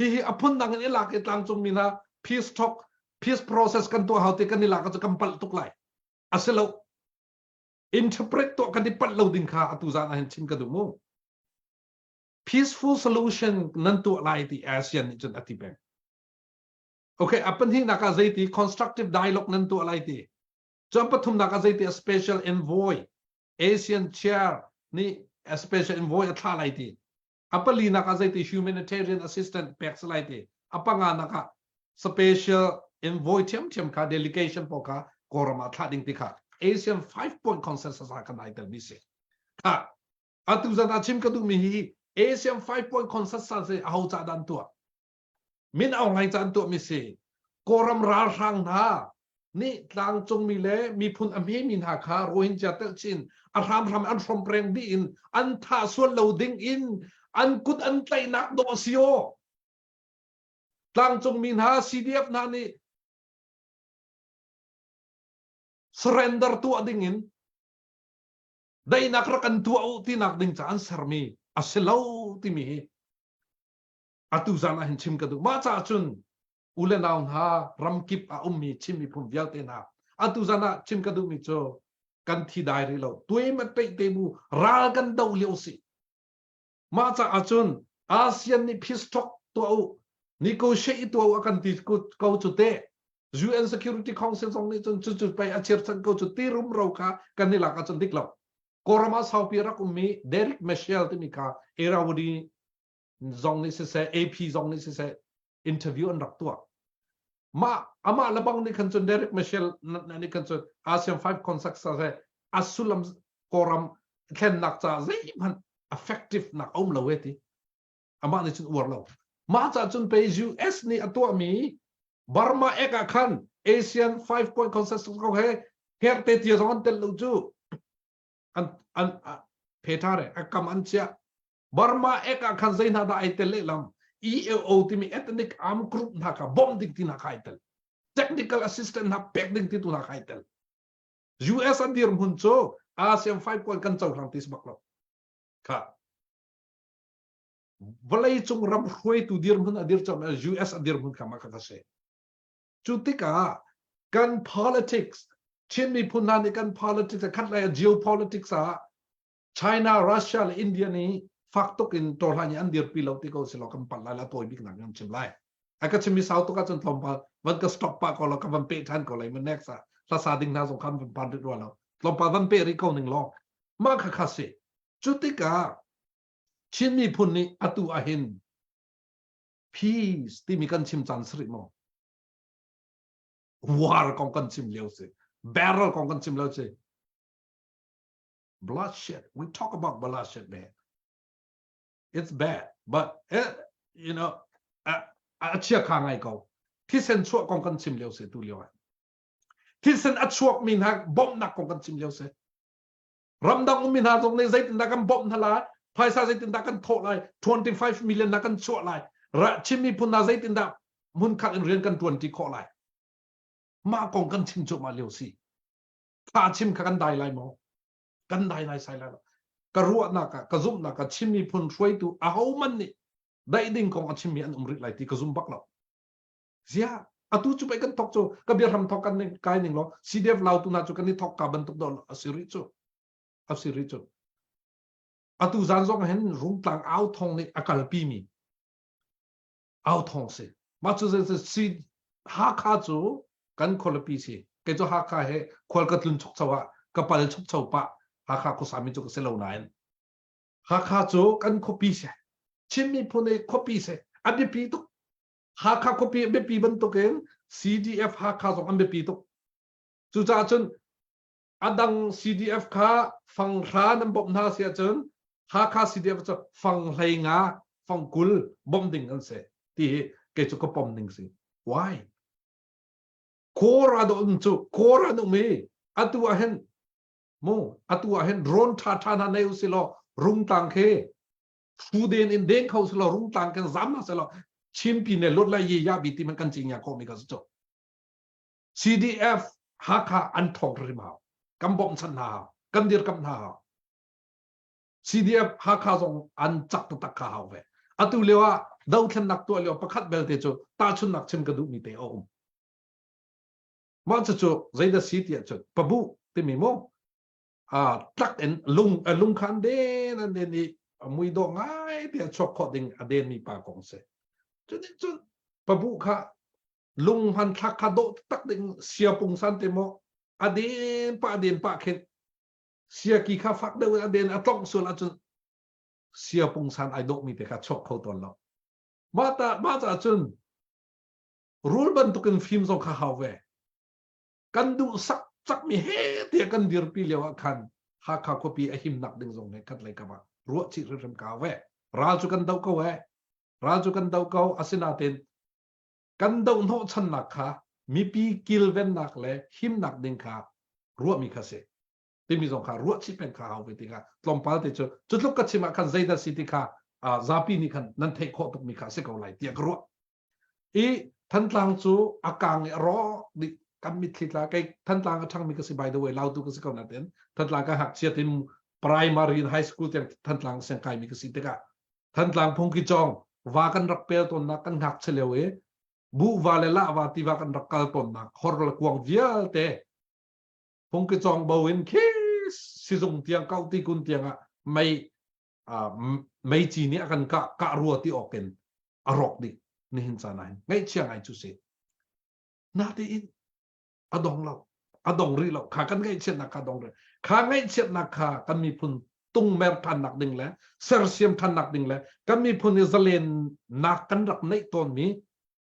Hihi a phundang in i lak i tlangcung mi hna peace talk, peace process kan tuah hau ti kan i lak cu kan palh tuk lai. A si lo. Interpret tuah kan i palh lo ding kha atu zan ah hin chim ka duh mu. Peaceful solution nan tuah lai ti ASEAN nih cun a ti peng. Okay, a pahnihnak ah zeiti? Constructive dialogue nan tuah lai ti. Cun pathumnak ah zeiti? A special envoy, ASEAN chair nih a special envoy a thlah lai ti. A palinak ah zeiti? Humanitarian assistant pek si lai ti. A panganak ah special envoy thiamthiam kha, delegation pawl kha Kawlram ah thlah ding ti kha. ASEAN 5 point consensus ah kan ai telmi si. Kha atu zan ah chim ka duhmi hi ASEAN 5 point consensus hi aho ca dan tuah? Min Aung Hlaing ca an tuahmi si. Kawlram ralhrang hna nih tlangcungmi le miphun a hmemi hna kha Rohingya telhchin a hramhram an hrompreng dih in an thah sual lo ding in an kut an tlaihnak dawh a si aw. Tlangcungmi hna CDF hna nih surrender tuah ding in daihnak rak kan tuah u tinak ding ca an sermi a si lo timi hi atu zan ah hin chim ka duh. Mah caah cun u le nau hna ramkip a ummi Chin miphun vialte hna atu zan ah chim ka duhmi cu kan thi dai rih lo tuai ma teih te bu ral kan do lio si mah caah cun ASEAN nih peace talk tuah u negotiate tuah u a kan ti ko cu te UN Security Council zong nih cun cucu pei a chirchan ko cu ti rumro kha kan i lak ahcun dik lo Kawlram ah saupi rak ummi Derek Michel timi kha Irrawaddy zong nih siseh AP zong nih siseh interview an rak tuah mah amah lebang nih khan cun Derek Michel nih khan cun ASEAN 5 consensus he a sullam Kawlram thlennak ca zeihmanh effective nak a um lo e ti amah nih cun uar lo mah ca cun pei US nih a tuahmi Burma ek ah khan ASEAN 5 point consensus ko he herte tia zong an tel lo cu an an phe re a kam an chia Burma ek ah khan zei hna dah ai tel lehlam EAO timi ethnic arm group hna kha bawmh ding ti hna kha ai tel technical assistant hna pek ding ti tu hna kha ai tel US an dirhmun cu ASEAN 5 point kan cohlang ti si bak lo kha vawlei cung ram hruaitu dirhmun a dir cam US a dirhmun kha ma kha ka si cu tikah kan politics Chin miphun hna nih kan politics khat lai geopolitics ah China, Russia le India nih fak tuk in tawhlan i an dirpi lo ti ko silo kan palh lai la tawi bik nak kan chim lai. A ka chimmi sau tuk ahcun tlawmpal van ka stop pah ko lo ka van pe ṭhan ko lai ma next ah hlasa ding hna zong khan van pan rih rua lo. Tlawmpal van pe rih ko ning law mah kha kha si. Cu tikah Chin miphun nih atu ahhin peace timi kan chim caan si rih maw? War kong kan chim lio si. Barrel kong kan chim lio si. Bloodshed. We talk about bloodshed, man. It's bad, but eh, you know, a chia kha ngai ko. Thisen chuah kong kan chim lio se tu lio ah. Thisen a chuak mi hna bawmhnak kong kan chim lio se. Ramdang ummi hna zong nih zeitindah kan bawmh hna lai, phaisa zeitindah kan thawh lai, 25 million na kan chuah lai. Ra Chin miphun hna zeitindah hmunkhat in rian kan tuanti khawh lai. Mah kong kan chim cuahmah lio si. Kha chim kha kan dai lai maw? Kan dai lai sai lai lo. Ka ruahnak ah, ka zumhnak ah Chin miphun hruaitu ahohmanh nih daih ding kong a chimmi an um rih lai ti ka zum bak lo. Ziah, atu cu pei kan thok cu ka biahram thok kan kai ning law CDF lautu hna cu kan i thok ka bantuk do a si rih cu. A si rih cu. Atu zan zong hin Rungtlang au thong nih a kalpi mi au thong si. Mah cu si Hakha cu kan khualipi si. Kei cu Hakha he khual ka tlun chukcho ah ka pal chukcho pah Hakha khuasami cu ka si lo nain Hakha cu kan khuapi si. Chin miphun i khuapi si. A biapi tuk. Hakha khuapi a biapi bantukin CDF Hakha zong an biapi tuk. Cucaah cun a dang CDF kha fanghra nan bawmh hna si ahcun Hakha CDF cu fang hlei nga fang 20 bawmh ding an si ti hi kei cu ka pom ning si. Why? Kawr a um cu kawr an um i atu ah hin mu atu ah hin drone tha tha hna nei usi law rungtlang khi thu den in deng kho si law rungtlang kan zam na se law Chin ne lut lai ye ya bi ti man kan ching ya ko mi ka su CDF Hakha an thong hrim hau. Kan bawmhchanh hna hau. Kan dirkamh hna hau. CDF Hakha zong an cak taktak kha hau ve. Atu lio ah dothlennak tuah lio pakhat belte cu tahchunnak chim ka duhmi te a um. Mah cucu zeidah si tiah cun pabu timi mu tlak in lung lung kha an den an den i mui dawh ngai te a chuak khawh ding a denmi pa kong si. Cun pabu kha lung hmanthlak kha dawh tak ding sia pungsan te maw a den pah den pah khin sia ki kha fak deuh in a den a tlongh sual ahcun sia pungsan ai dawh mi te kha chuak kho tawn lo mah ta mah ca cun rul bantukin fim zong kha hau ve kan duh sak cakmi he tiah kan dirpi lio ah khan Hakha khuapi a himnak ding zong he khat lei kam ah ruah chih hrimhrim ka ve. Ral cu kan doh ko eh. Ral cu kan doh ko asinain kan doh hnawhchannak kha mipi kilvennak le himnak ding kha ruahmi kha si. Timi zong kha ruah chih peng kha hau ve ti kha tlawmpal te cu cu tluk ka chim ah khan zeidah si ti kha zapi nih khan nan theih khawh tukmi kha si ko lai tiah ka ruah. I Thantlang cu a kang i a rawk dih kan mitthli tla kei Thantlang a ṭhangmi ka si by the way Lautu ka si ko nain Thantlang ka ngakchia tin primary in high school tiang Thantlang siang kaimi ka si tikah Thantlang phungki cawng va kan rak pel tawnnak kan ngakchia lio i buhva le lahva tiva kan rak kal tawnnak hor le kuang vialte phungki cawng bo in khi sizung tiang kauti kun tiang ah mei meici nih a kan kah kah rua ti awk in a rawk dih nihin caan ah hin ngaihchia ngai cu si natein a dong lo a dong rih lo kha kan ngaihchiatnak kha dong rih kha ngaihchiatnak kha kan miphun tungmer thannak ding le sersiam thannak ding le kan miphun i zalennak kan rak neih tawnmi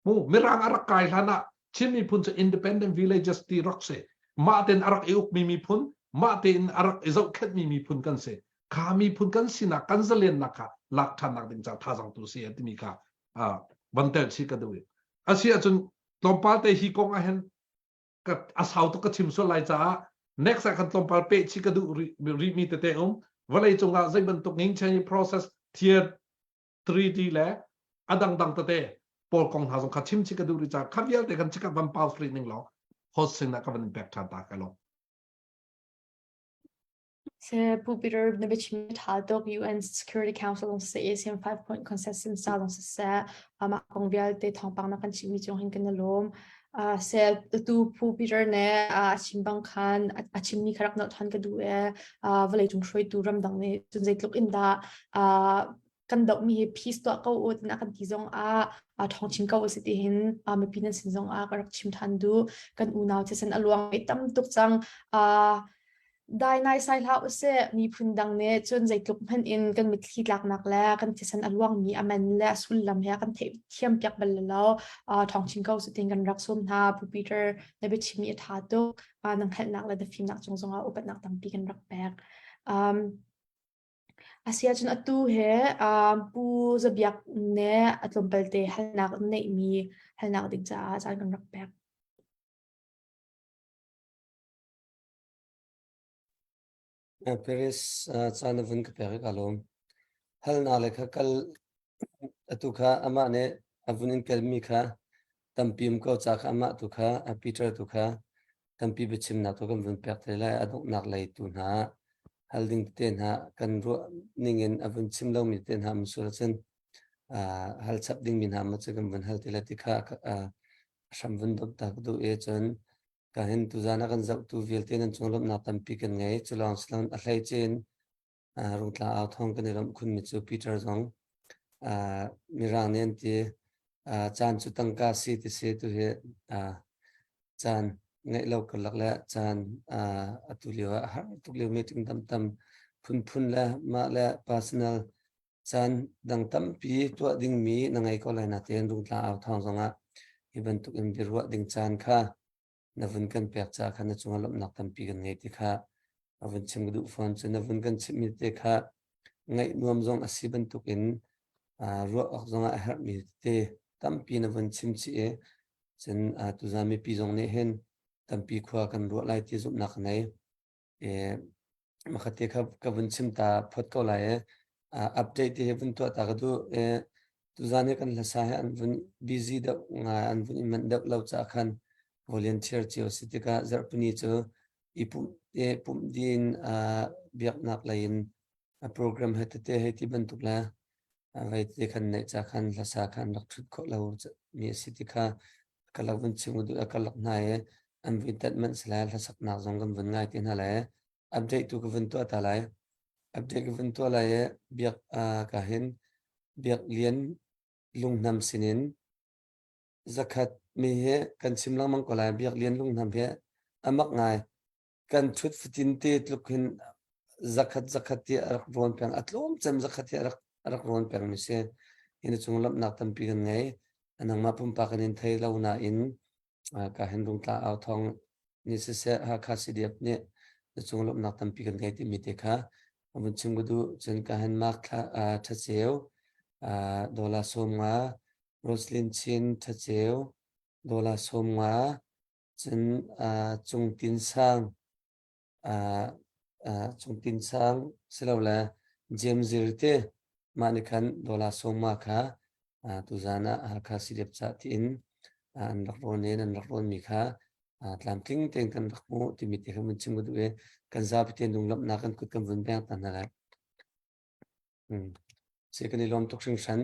mu mirang a rak kai hlan ah Chin miphun cu independent villages ti rak si mah tein a rak i ukmi miphun mah tein a rak i zohkhenhmi miphun kan si kha miphun kan sinak kan zalennak kha lak ṭhannak ding ca thazang tu si timi kha van tel chih ka duh i a si ahcun tlawmpal te hi kong ah hin ka a sau tuk ka chim sual lai caah next ah kan tlawmpal peh chih ka duh rih mi tete um vawlei cungah zei bantuk ngingchen process tier 3D le a dangdang tete pawl kong hna zong kha chim chih ka duh rih caah kha vialte kan chikhat van pause rih ning law host sin ah ka van in pek ṭhan ta ka lo.
Se Pu Peter na biachim ṭha tuk UN Security Council zong siseh ASEAN 5 point consensus ca zong siseh amah kong vialte thawngpang na kan chimmi cung hin kan i lawm. Se tu Pu Peter ne a chim bang khan a chimmi kha rak nolh ṭhan ka duh e vawlei cung hruaitu ramdang nih cun zeitluk in dah kan dohmi hi peace tuah ko u tina kan ti zong ah thawng chin ko si ti hin mipi nan sin zong ah ka rak chim than du kan unau thisen a luang i tam tuk cang dai nai sai hlah usih miphun dang nih cun zeitluk hmanh in kan mitthli tlaknak le kan thisen a luangmi a man le a sullam he kan theih thiam piak bal lo thawng chin ko su tin kan rak sawm hna Pu Peter na biachimmi a tha tuk nang hngalhnak le na fimnak cung zongah upatnak tampi kan rak pek Asiahcun atu hi Pu Za Biak nih a tlawmpalte halnak neihmi halnak ding caah caan kan rak pek.
Paris caan na vun ka pek i ka lawm. Halnak le kha kal atu kha amah nih a vun in kelmi kha tampi um ko ca kha amah tu kha Peter tu kha tampi biachimnak tu kan vun pek te lai a donghnak lei tu hna hal ding tete hna kan ruah ning in a vun chim lomi te hna um sual cun hal chap dingmi hna ma cu kan vun hal te lai ti kha hram vun dop ta ka duh i cun ka hin tuzan a kan zohtu vialte nan cung lawmhnak tampi kan ngei cu lawng siloin a hlei cin Rungtla au thawng kan i lawmh khunmi cu Peter zong Mirang nih an ti caan cu tangka si ti si tu hi caan ngeih lo karlak le caan atu lio ah har tuk lio meeting tam phunphun le mah le personal caan dang tampi tuah dingmi na ngei ko lai na tein Rungtla au thawng zongah hi bantuk in biaruah ding caan kha na vun kan pek caah khan na cungah lawmhnak tampi kan ngei ti kha a vun chim ka duh fawn. Cun na vun kan chimhmi te kha ngaih nuam zong a si bantukin ruah awk zongah a herhmi te tampi na vun chim chih i cun tuzan mipi zong nih hin tampi khua kan ruah lai ti zumhnak ka ngei. Makhat te kha ka vun chim ta phot ko lai i update te hi vun tuah ta ka duh. Tuzan hi kan hlasa hi an vun busy deuh ngai, an vun i manh deuh lo caah khan volunteer cio si tikah zarhpini cu i pumh te pumh din biaknak lei in program he tete hei ti bantuk le vei te khan neih ca khan hlasa khan rak ṭhut khawh lo mi a si ti kha ka lak vun chim duh ka lak hna i an vun tet manh si lai hlasaknak zong kan vun ngai te hna lai update tu ka vun tuah ta lai update ka vun tuah lai i biak ka hin biak lian lungnam sinin zakhat mi he kan chim lengmang ko lai biak lian lungnam he amak ngai kan ṭhut fatin te tluk hin zakhat zakhat ti a rak rawn peng a tlawm cem zakhat hi a rak a rak rawn peng mi si ina cung lamnak tampi kan ngei nangmah pumpak kan in thei lo nain ka hin rungtla au thong. Nih siseh Hakha CDF nih na cung lawmhnak tampi kan ngei timi te kha vun chim ka duh. Cun ka han Mark Thaceu, Dollar 50, Roslyn Chin Thaceu, Dollar 50, cun Cung Tin Sang, Cung Tin Sang silole James Zir te mah nih khan dollar 50 kha tuzaan ah Hakha CDF cah tiin an rak rawn i an rak rawnmi kha tlamtling tein kan rak hmuh timi te kha vun chim ka duh i kan zapi te lunglawmhnak kan kut kan vun beng ta hna lai. Si kan i lawm tuk hringhran.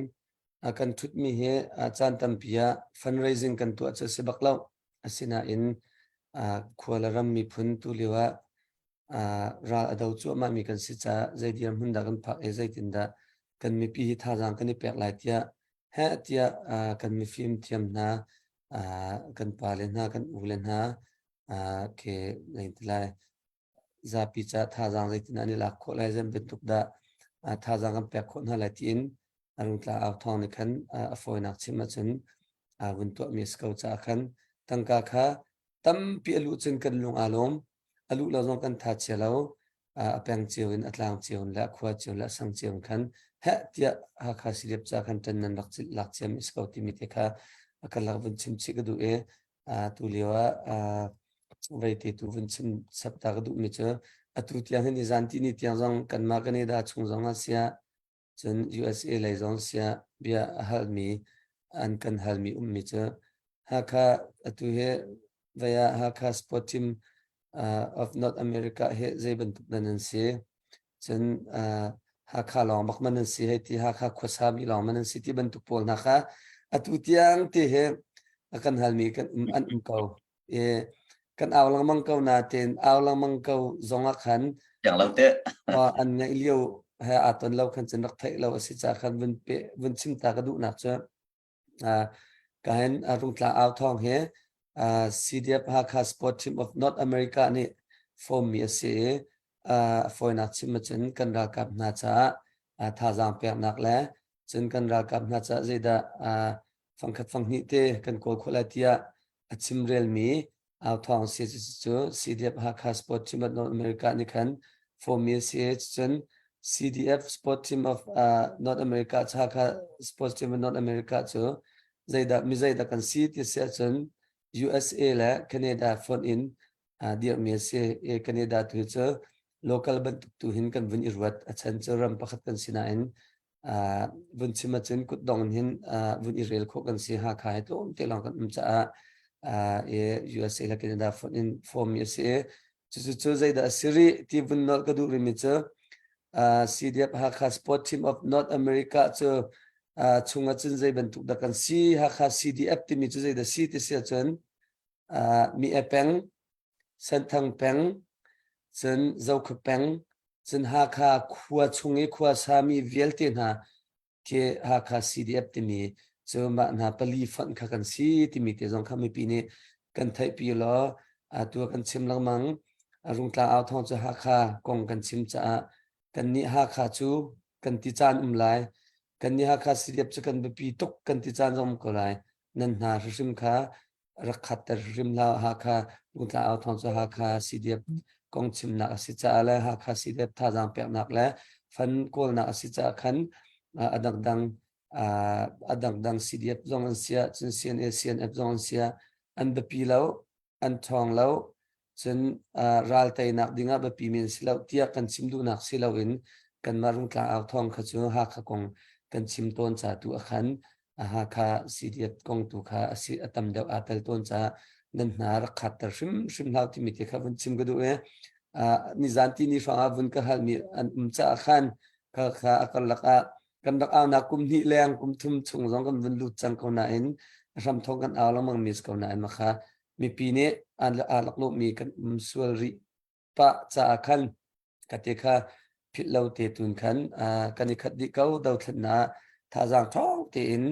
Kan ṭhutmi hi caan tampi ah fundraising kan tuah cu a si bak lo. Asinain khua le ram miphun tu lio ah ral a do cuahmahmi kan si caah zei dirhmun dah kan phak i zeitindah kan mipi hi thazaang kan i pek lai tiah heh tiah kan mifim thiam hna kan pale hna kan ule hna ke lai zapi ca thazaang zeitin an i lak khawh lai zei bantuk dah thazaang kan pek khawh hna lai tiin a rungtla au thawng nih khan a fawinak chim ahcun vun tuahmi a si ko caah khan tangka kha tampi a luh cun kan lung aa lawm a luh lo zong kan tha chia lo a peng cio in a tlang cio in le a khua cio le a sang cio in khan heh tiah Hakha Silep ca khan ṭan nan rak lak ciam is ko timi te kha a kan lak vun chim chih ka duh i tu lio ah veite tu vun chim sap ta ka duhmi cu atu tiang hin zan ti ni tiang zong kanmah Canada chung zong ah siah cun USA lei zong siah bia a halmi an kan halmi ummi cu Hakha atu hi vaya Hakha Sport Team of North America hi zei bantuk nan an si Cun Hakha lawng bak man an si hei ti Hakha khuasa mi lawng man an si ti bantuk pawl hna kha atu tiang ti hi a kan halmi kan um an um ko. E, kan au lengmang ko nain au lengmang ko zong ah khan
Tiang lo te.
an ngaih lio he aa ton lo khan cun rak theih lo a si ca khan vun pe vun chim ta ka duhnak cu Ka hin Rungtlang au thawng hi CDF Hakha Sport Team of North America nih form mi a si i a fawinak chim ahcun kan ralkap hna caah thazaang peknak le cun kan ralkap hna caah zeidah fangkhat fanghnih te kan kawl khawh lai tiah a chimrelmi au thawng si cu CDF Hakha Sport Team of North America nih khan form mi a si cun CDF Sport Team of North America Hakha Sports Team of North America cu zeidah mi zeidah kan si ti si ahcun USA le Canada fonh in dirhmi a si i Canada tu cu local bantuk tu hin kan vun i ruat a chan cu ram pakhat kan si nain vun chim ahcun kutdong in hin vun i rel khawh kan si Hakha hi tlawm te lawng kan um caah USA le Canada fonh in form mi a si i cucu cu zeidah a si rih ti vun nolh ka duh rihmi cu CDF Hakha Sport Team of North America cu chung ahcun zei bantuk dah kan si Hakha CDF timi cu zeidah si ti si ahcun mi e peng Senthang peng cun Zokhua peng Cun Hakha khua chung i khua sami vialte hna khi Hakha CDF timi cu mah hna pali fonh kha kan si timi te zong kha mipi nih kan theihpi law atu kan chim lengmang. Rungtlang au thawng cu Hakha kong kan chim caah kannih Hakha cu kan ti caan um lai. Kannih Hakha CDF cu kan biapi tuk kan ti caan zong um ko lai. Nan hna hrimhrim kha rak khatter hrim hlah Hakha Rungtlang au thawng cu Hakha CDF kong chimnak a si caah le Hakha CDF thazaang peknak le fan kawlnak a si caah khan a dangdang a dangdang CDF zong an siah cun CNA CNF zong an siah an biapi lo an ṭhawng lo cun ral teinak dingah biapi men si lo tiah kan chim duhnak si loin kanmah Rungtlang au thawng kha cu Hakha kong kan chim tawn ca tu ah khan Hakha CDF kong tu kha a si a tam deuh aa tel tawn caah nan hna rak khatter hrimhrim hlah timi te kha vun chim ka duh i nizan ti ni hrawng ah vun ka halmi an um caah khan kha kha a karlak ah kan rak aunak kum hnih leng kum thum chung zong kan vun lut cang ko nain a hram thong kan au lengmang mi si ko nain makha mipi nih an aa laklawhmi kan um sual rih pah caah khan ka te kha philh lo te tun khan kan i khat dih ko dothlennak thazaang ṭhawng tein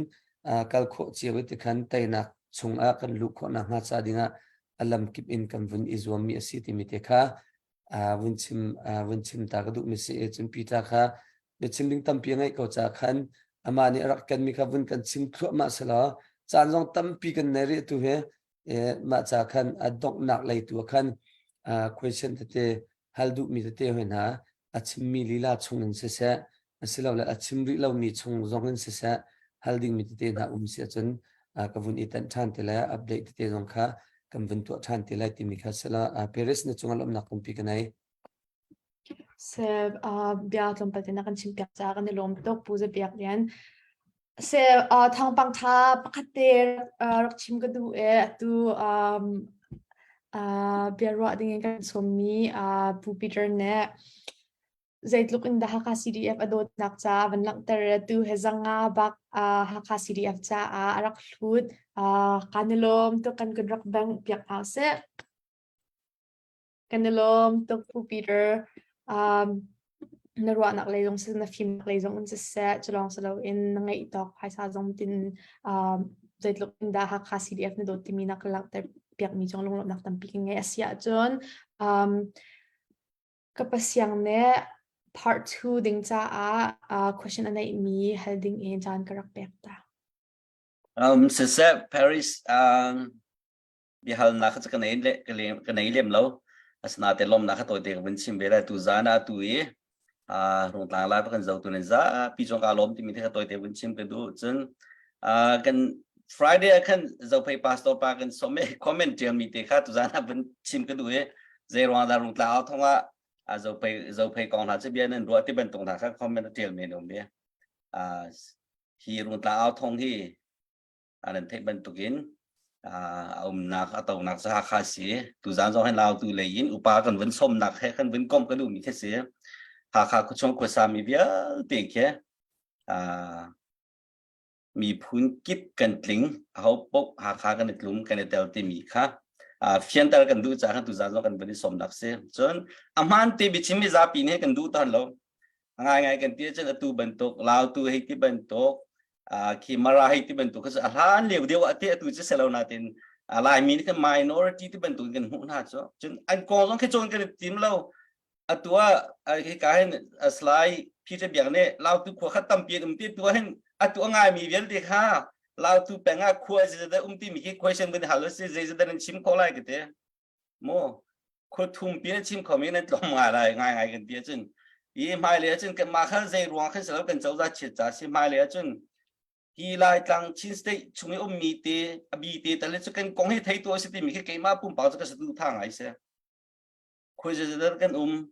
kal khawh cio i ti khan teinak chungah kan luh khawh nakhnga ca dingah a lamkip in kan vun i zuammi a si timi te kha vun chim vun chim ta ka duhmi si i cun Peter kha biachim ding tampi a ngeih ko caah khan amah nih a rak kenmi kha vun kan chim thluahmah selaw caan zong tampi kan nei rih tu hi. Mah ca khan a donghnak lei tu ah khan question tete hal duhmi tete hoi hna a chimmi lila chung in siseh asilole a chim rih lomi chung zong in siseh hal dingmi tete hna um si ahcun ka vun i tanh ṭhan te lai, update tete zong kha kan vun tuah ṭhan te lai timi kha sila Paris na cungah lawmhnak tampi ka nei.
Se bia tlawmpal te na kan chim piak caah kan i lawm tuk Pu Za Biak Lian. Se thawngpang tha pakhat te rak chim ka duh e atu bia ruah ding in kan sawmmi Pu Peter nih zeitluk in dah Hakha CDF a dawtnak caah van langhter tu he zanga bak Hakha CDF caah a rak hlut kan i lawm tuk kan kun rak bang piak hna seh. Kan i lawm tuk Pu Peter. Na ruahnak lei zong siseh, na fimnak lei zong in siseh, culawng si loin na ngeih tawk phaisa zong tin zeitluk in dah Hakha CDF na dawt timi na ka langhter piakmi cung lunglawmhnak tampi ka ngei. A si ahcun ka pasiang nih part 2 ding caah question a neihmi hal ding in caan ka rak pek ta.
Siseh, Paris biahalnak kha ka nei le ka nei lem lo. Asinain lawmnak kha tawite ka vun chim ve lai. Tu zan ah tu i Rungtlang lai kan zotu nan zapi zong kaa lawm timi te kha tawite vun chim ka duh. Cun kan Friday ah khan Zophei pastor pa kan som i comment ṭialmi te kha tuzan ah vun chim ka duh i zei ruang dah Rungtlang au thong ah Zophei Zophei kong hna cu bia nan ruah ti bantuk hna kha comment a ṭial men um i hi Rungtlang au thong hi nan theih bantukin a umnak a tonak cu Hakha si. Tuzaan zong hin Lautu lei in upa kan vun sawmnak he kan vun komh ka duhmi khi si. Hakha khuachung khuasa mi vialte khi miphun kip kan tling aho paoh Hakha kan i tlum kan i tel timi kha fianter kan duh caah kan tuzaan zong kan vun i sawmnak si. Cun a hmaan te biachim mi zapi nih kan duh tawn lo. Ngai ngai kan ti cun atu bantuk Lautu hei ti bantuk khi Mara hei ti bantuk kha a hlan lio deuh ah te atu cu selo natin Laimi nih kan minority ti bantuk kan hmuh hna cu cun an kong zong khi cawn kan i tim lo. Atu ah hika hin Salai Peter Biak nih Lautu khua kha tampi an um ti tu hin atu a ngaimi vialte kha Lautu peng ah khua zeidah um timi khi question kan hal si zeidah nan chim kho lai ka ti mu khua thumpi na chim khomi nan tlawm ngai lai ngai ngai kan ti ahcun i hmailei ahcun kan mah kha zei ruang khan silo kan cozah chiat ca si hmailei ahcun hi Laitlang Chin State chung i ummi te a bi te tal cu kan kong hi thei tu a si timi khi keimah pumpak cu ka satu tha ngai si khoi zeizat kan um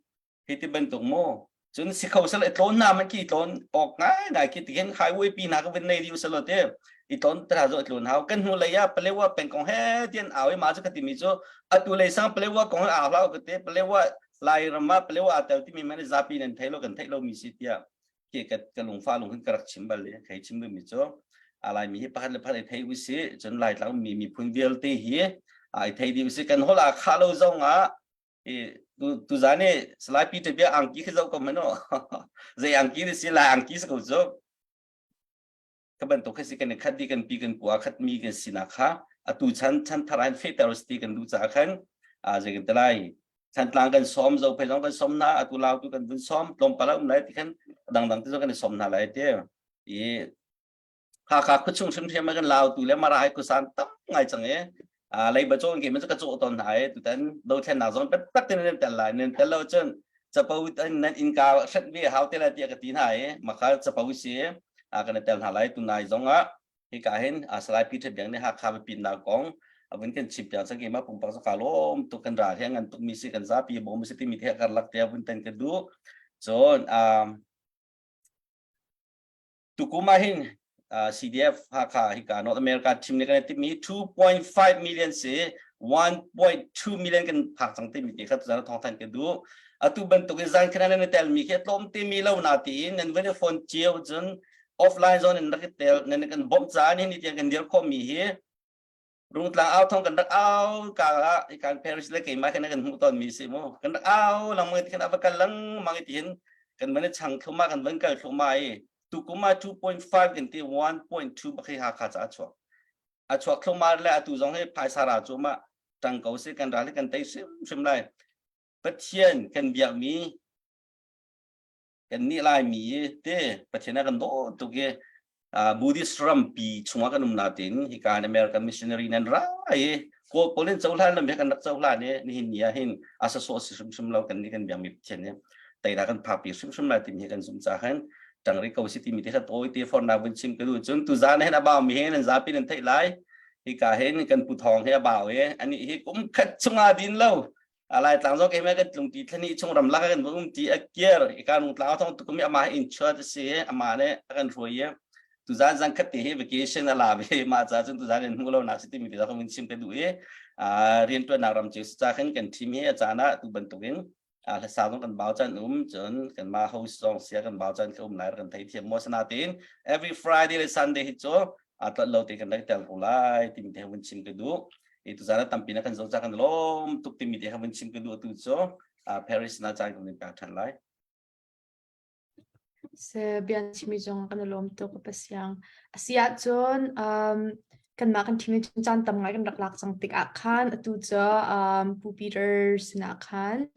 hi ti bantuk maw cun si kho sel i tlawn na man ki tlawn awk ngai ngai khi ti hin highway pi na ka vin nei diu selo te i tlawn tra zo tlawn hau kan hnu lei ah Palewa pengkong he tian au i ma chu ka ti mi chu atu lei sang Palewa kong he au hlau ka te Palewa Lai ram ah Palewa tel ti mi man zapi nan thei lo kan thei lo mi si tia ke ka ka lungfa lung hin ka rak chim bal le khei chim mi chu alai mi hi pakhat le pakhat i thei u si cun lai tlang mi miphun vialte hi ai thei di u si kan hol a kha lo zong ah i tu tu zan i Salai Peter bia angki khi zoh ko mano zei angki ni si lai angki si ko cu ka bantuk khi si kan khat di kan pi kan kua khat mi kan sinak kha atu chan chan thar an fehter ti kan duh ca khan a zei kan telai Thantlang kan som zo phei zong kan som na atu lau tu kan vun som tlawm pala um lai ti khan dang dang ti zong kan i som hna lai ti i Hakha khuachung hrimhrim ah kan Lautu le Mara hai khuasan tam ngai cang i leiba cawn ke man cu ka cawh tawn hna i tutan dothlennak zong taktak te nan tel lai nan tel lo cun capo nan innka hrenh ve hau te lai tiah ka ti hna i maka capo si kan tel hna lai tunai zong ah hika hin Salai Peter Biang nih Hakha biapitnak kong a vun kan chim piak cang keimah pumpak zaka lawm tuk kan ral he ngan tuk mi si kan zapi bawm si timi the karlak te vun tan ka duh cun Tukum ah hin CDF Hakha hika North America team nih kan i timhmi 2.5 million si 1.2 million kan phak cang timi ti kha tuzan thawng thanh ka duh. Atu bantuk in zan khan nan i telmi khi a tlawm timi lo na tiin nan van i phone cio cun offline zone in rak i tel nan kan bawmh caan hi ni tiang kan dir khawhmi hi Rungtlang au thong kan rak au ka ah ikan Paris le keimah khan kan hmuh tawn mi si mu kan rak au langmang ti khan ava kal lengmang ti hin kan van chang thluma kan van kal thluma i tukum ah 2.5 kan ti 1.2 bak hi Hakha ca a chuak a chuak thluma le atu zong hi phaisa ra cu ma tang ko si kan ral hi kan tei hrim hrim lai Pathian kan biak mi kan nih Laimi te Pathian a kan dawt tuk i Buddhist rampi chungah kan um natin hika in American missionary nan ra i Kawl pawl in cohlan lo mi kan rak cohlan i nihin ni ah hin a sasawh si hrimhrim lo. Kan nih kan biakmi Pathian nih teinak kan phakpi hrimhrim lai timi hi kan zumh caah khan ṭang rih ko si timi te kha tawi te fornak vun chim ka duh. Cun tuzaan hin a bau mi hi nan zapi nan theih lai. Hika hin kan pu Thawng hi a bau i anih hi kum khat chungah din lo. Laitlang zong keimah kan tlung ti thlani chung ramlak kan um ti a kiar i ka nung tlang thong tukum i amah in chuat a si. Amah nih a kan hruai i tuzan zan khat te hi vacation a la ve. Mah ca cun tuzan in hmu lo nak si timi te ka vun chim ka duh i riantuannak ram cu ca khin kan team hi a caan ah tu bantukin hlasa zong kan bau caan um, cun kan mah host zong sia kan bau caan kha um lai kan thei thiam mo. Sana tein every Friday le Sunday hi cu a tlot lo te kan rak tel ko lai timi te vun chim ka duh i tuzan ah tampi na kan zo ca kan lawm tuk timi te vun chim ka duh. Tu cu Paris na caan kan pek than lai.
Se bian chimi zong kan lawm tuk pasiang. Asi ahcun kanmah kan team nih caan tam ngai kan rak lak cang tik ah khan atu cu Pu Peter sinah khan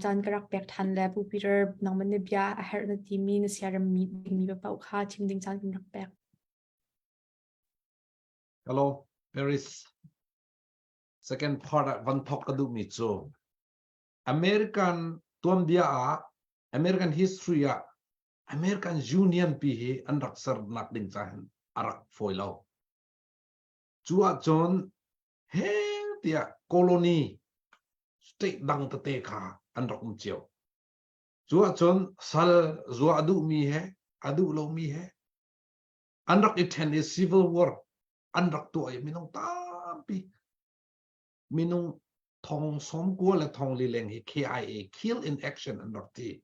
caan ka rak pek than le Pu Peter, nangman na bia a herh na timi na siarem mi dingmi paoh kha chim ding caan kan rak pek.
Hello, Paris. Second part ah van thok ka duhmi cu American tuanbia ah, American history ah, American Union pi hi an rak sernak ding ca hin a rak fawi lo. Cu ahcun he tiah colony state dang tete kha an rak um cio. Cu ahcun sal zua a duhmi he a duh lomi he an rak i ṭhen i civil war an rak tuah i minung tampi, minung thong 90 le thong li leng hi KIA, kill in action, an rak ti.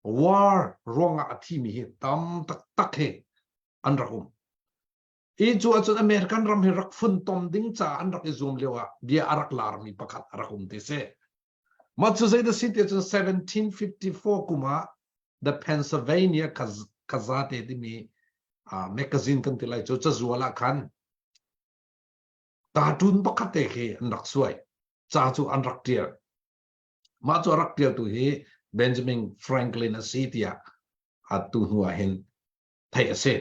War ruangah a thimi hi tam taktak hi an rak um. I cu ahcun American ram hi rak funtom ding ca an rak i zuam lio ah bia a rak larmi pakhat a rak um ti si. Mah cu zei dah si ti ahcun 1754 kum ah The Pennsylvania Gazette timi magazine kan ti lai cu, cazual ah khan cartoon pakhat te khi an rak suai. Ca cu an rak tial. Mah cu a rak tialtu hi Benjamin Franklin a si tiah atu hnu ah hin theih a si.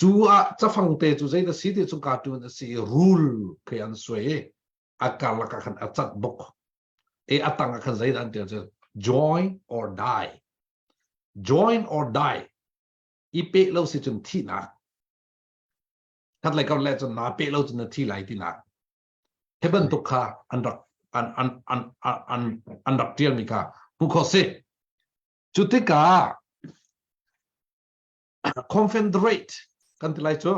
Cu ah cafang te cu zei dah si ti cu cartoon a si i rul khi an suai i a karlak ah khan a cat buk e a tang ah khan zeidah an tial cu "Join or die, join or die." I pe lo si cun thihnak. Khat lei kar le cun naa pe lo cun na thi lai tinak he bantuk kha an rak an an an an an rak tial mi kha hmu kho si. Cu tikah Confederate kan ti lai cu,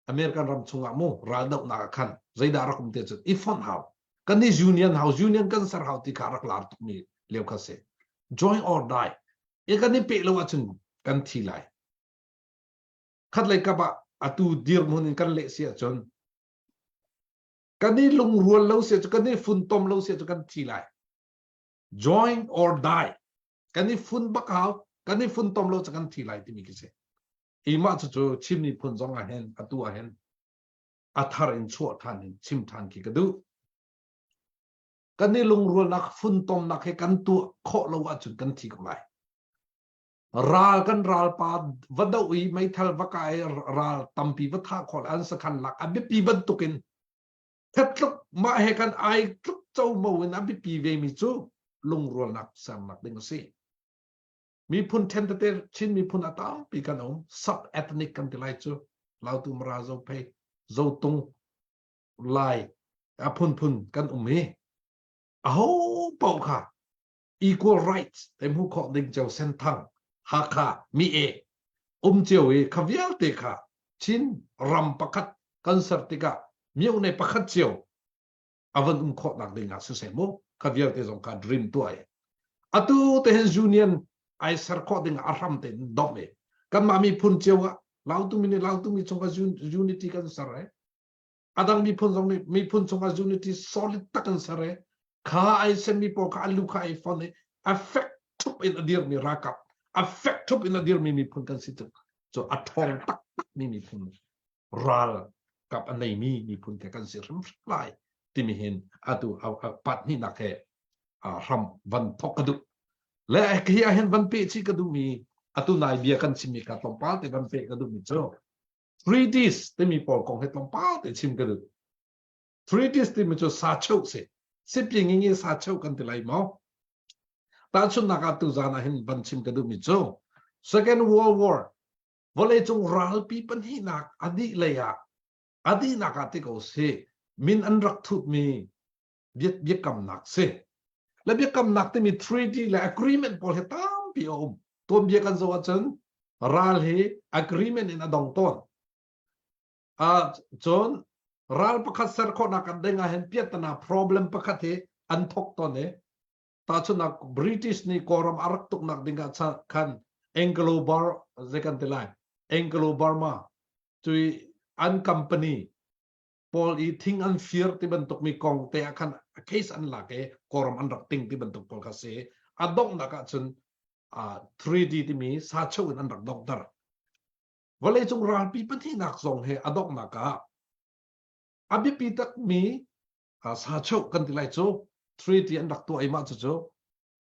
American ram chungah mu raldohnak ah khan zeidah rak um te cu i fonh hau, kan i union hau, union kan ser hau ti kha rak lar tukmi lio kha si. "Join or die" i kan i pe lo ahcun kan thi lai. Khat lei kap ah atu dirhmun in kan leh si ahcun kan i lungrual lo si cu, kan i funtom lo si cu kan thi lai. "Join or die", kan i fun bak hau, kan i funtom lo cu kan thi lai timi khi si. I mah cucu Chin miphun zong ah hin atu ah hin a thar in chuah ṭhan in chim ṭhan khi ka duh. Kan i lungrualnak, funtomnak he kan tuah khawh lo ahcun kan thi ko lai. Ral kan ralpa va doh i meithal va kai ral tampi va thah khawh an sakhan lak a biapi bantukin tluk mah he kan ai tluk como in a biapi ve mi cu lungrualnak sernak ding a si. Miphun ṭhen tete Chin miphun a tampi kan um, sub ethnic kan ti lai cu, Lautu, Mara, Zophei, Zotung, Lai, a phunphun kan um hi aho paoh kha equal rights te hmu khawh ding cio, Senthang, Hakha, mi e um cio i kha vialte kha Chin ram pakhat kan ser tikah myone pakhat cio a van um khawh nak ding ah siseh mu, kha vialte zong kha dream tuah i atu te hin union ai ser khawh ding a hram te in domh i kanmah miphun cio ah Lautu mi nih Lautu mi chungah unity kan ser e, adang miphun zong nih miphun chungah unity solid tak an ser e, kha ai semi pawl kha alu kha ai fon i a fek thup in a dirmi ralkap, a fek thup in a dirmi miphun kan si cu cu a ṭhawng tak tak mi miphun, ral kap a neimi miphun te kan si hrimhrim lai timi hin atu pat hnihnak he hram van thok ka duh. Le hi ah hin van pe chi ka duhmi, atu nai bia kan chimmi kha tlawmpal te van pe ka duhmi cu. Treaties timi pawl kong hi tlawmpal te chim ka duh. Treaties timi cu sa cheu si. Sipying ngi sa cheu kan ti lai maw? Tahchunhnak ah tuzan ah hin van chim ka duhmi cu Second World War vawleicung ralpi pahnihnak a dih lei ah a dihnak ah ti ko si min an rak thutmi biakamnak si. Le biakamnak timi treaty le agreement pawl hi tampi a um. Tuanbia kan zoh ahcun ral hi agreement in a dong tawn. Cun ral pakhat ser khawhnak kan ding ah hin piahtana problem pakhat hi an thok tawn i tahchunhnak British nih Kawlram a rak tuknak ding ah khan Anglo Bar zei kan ti lai Anglo Burma cui an company pawl i thing an fir ti bantuk mi kong te ah khan case an lak i Kawlram an rak ting ti bantuk pawl kha si. A donghnak ah cun 3D timi sa cheu in an rak donghter. Vawleicung ralpi pahnihnak zong he a donghnak ah a biapi takmi sa cheu kan ti lai cu treaty an rak tuah i mah cucu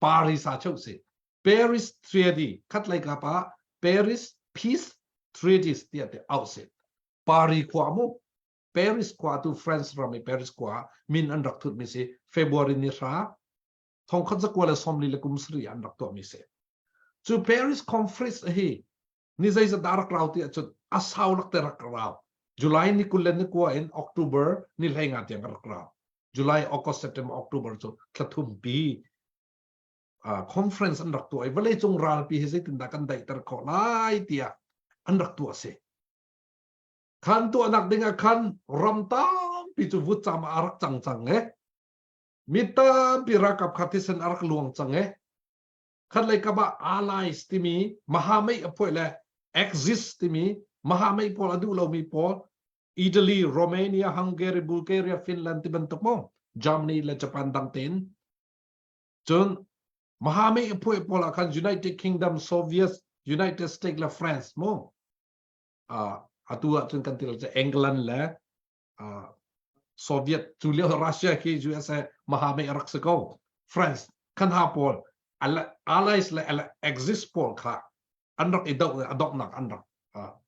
Paris sa cheu si. Paris Treaty khatlei kap ah Paris Peace Treaties tiah ti auh si. Paris khua mu Paris khua tu France ram i Paris khua min an rak thut mi si February ni hra thongkhat zakua le sawmli le kum sarih an rak tuah mi si. Cu Paris Conference hi ni zeizat dah rak rau ti ahcun a sau lak te rak rau. July ni 20 le ni kua in October ni 15 tiang rak rau. July, August, September, October cu thla thum pi conference an rak tuah i vawleicung ralpi hi zeitindah kan daihter khawh lai tiah an rak tuah si. Khan tuahnak ding ah khan ram tampi cu vutcam ah a rak cang cang e. Mi tampi ralkap kha thisen a rak luang cang e. Khatlei kap ah allies timi mahamei a phuai le Axis timi mahamei pawl a duh lomi pawl Italy, Romania, Hungary, Bulgaria, Finland ti bantuk mo Germany le Japan dang tein cun mahamei a phuai pawl ah khan United Kingdom, Soviet, United States le France mo atu ahcun kan ti lo England le Soviet cu lio Russia khi USA mahamei a rak si ko France khan ha pawl allies le Axis pawl kha an rak i doh a donghnak an rak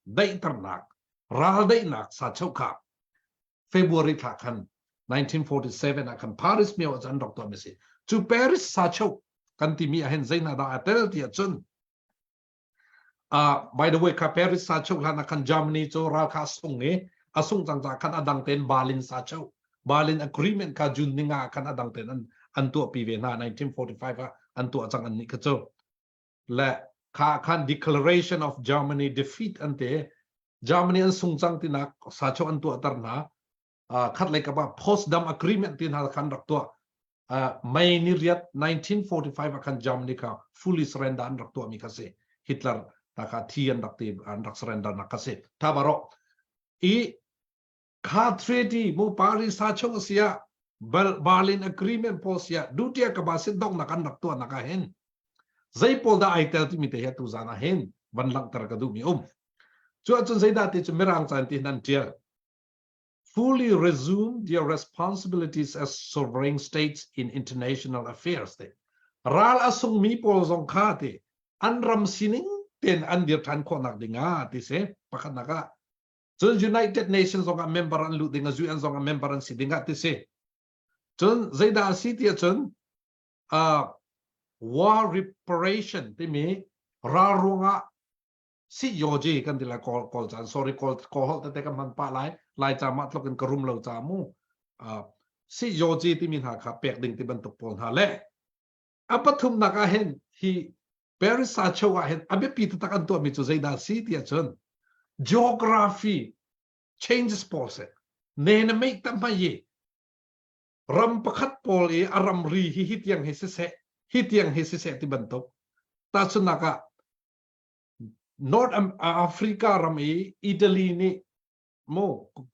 daihternak ral daihnak sa cheu kha February thla khan 1947 ah khan Paris mio ah an rak tuah mi si cu Paris sa cheu kan timi ah hin zeina dah a tel ti ahcun By the way, kha Paris sa cheu hlan ah khan Germany cu ral kha a sung i a sung cang caah khan a dang tein Berlin sa cheu Berlin Agreement kha June ninga ah khan a dang tein an tuahpi ve hna 1945 ah an tuah cang an nih kha cu le kha khan Declaration of Germany defeat an ti Germany an sung cang tinak sa cheu an tuahter hna khat lei kap ah Potsdam Agreement ti hna khan rak tuah May ni riat 1945 ah khan Germany kha fully surrender an rak tuahmi kha si Hitler ta kha thi an rak ti an rak surrender nak kha si tha baro i kha treaty mu Paris sa chung sia Berlin Agreement pawl sia dutia ka ba sin dong nak an rak tuah nak ah hin zei pawl dah ai tel timi te hi tu zan ah hin van langhter ka duh mi um cu ahcun zeidah ti cu mirang caan ti nan tial fully resume their responsibilities as sovereign states in international affairs te ral a sungmi pawl zong kha ti an ram sining ten an dir than khawhnak ding ah ti se pakhatnak ah cun United Nations zong ah member an luh ding ah UN zong ah member an si ding ah ti si cun zeidah a si ti ahcun war reparation timi ral ruangah si yoji kan ti lai kawl kawl caan sorry kawl kawl holh tete kan hman pah lai lai ca mah tluk in ka rum lo ca mu si yoji timi hna kha pek ding ti bantuk pawl hna le a pathumnak ah hin hi Paris sa cheu ah hin a biapi taktak an tuahmi cu zeidah si ti ahcun geography changes pawl si ne na mei tam hmai ram pakhat pawl i a ramri hi hi tiang hi siseh hi tiang hi siseh ti bantuk tahchunhnak ah North Africa ram i Italy nih mu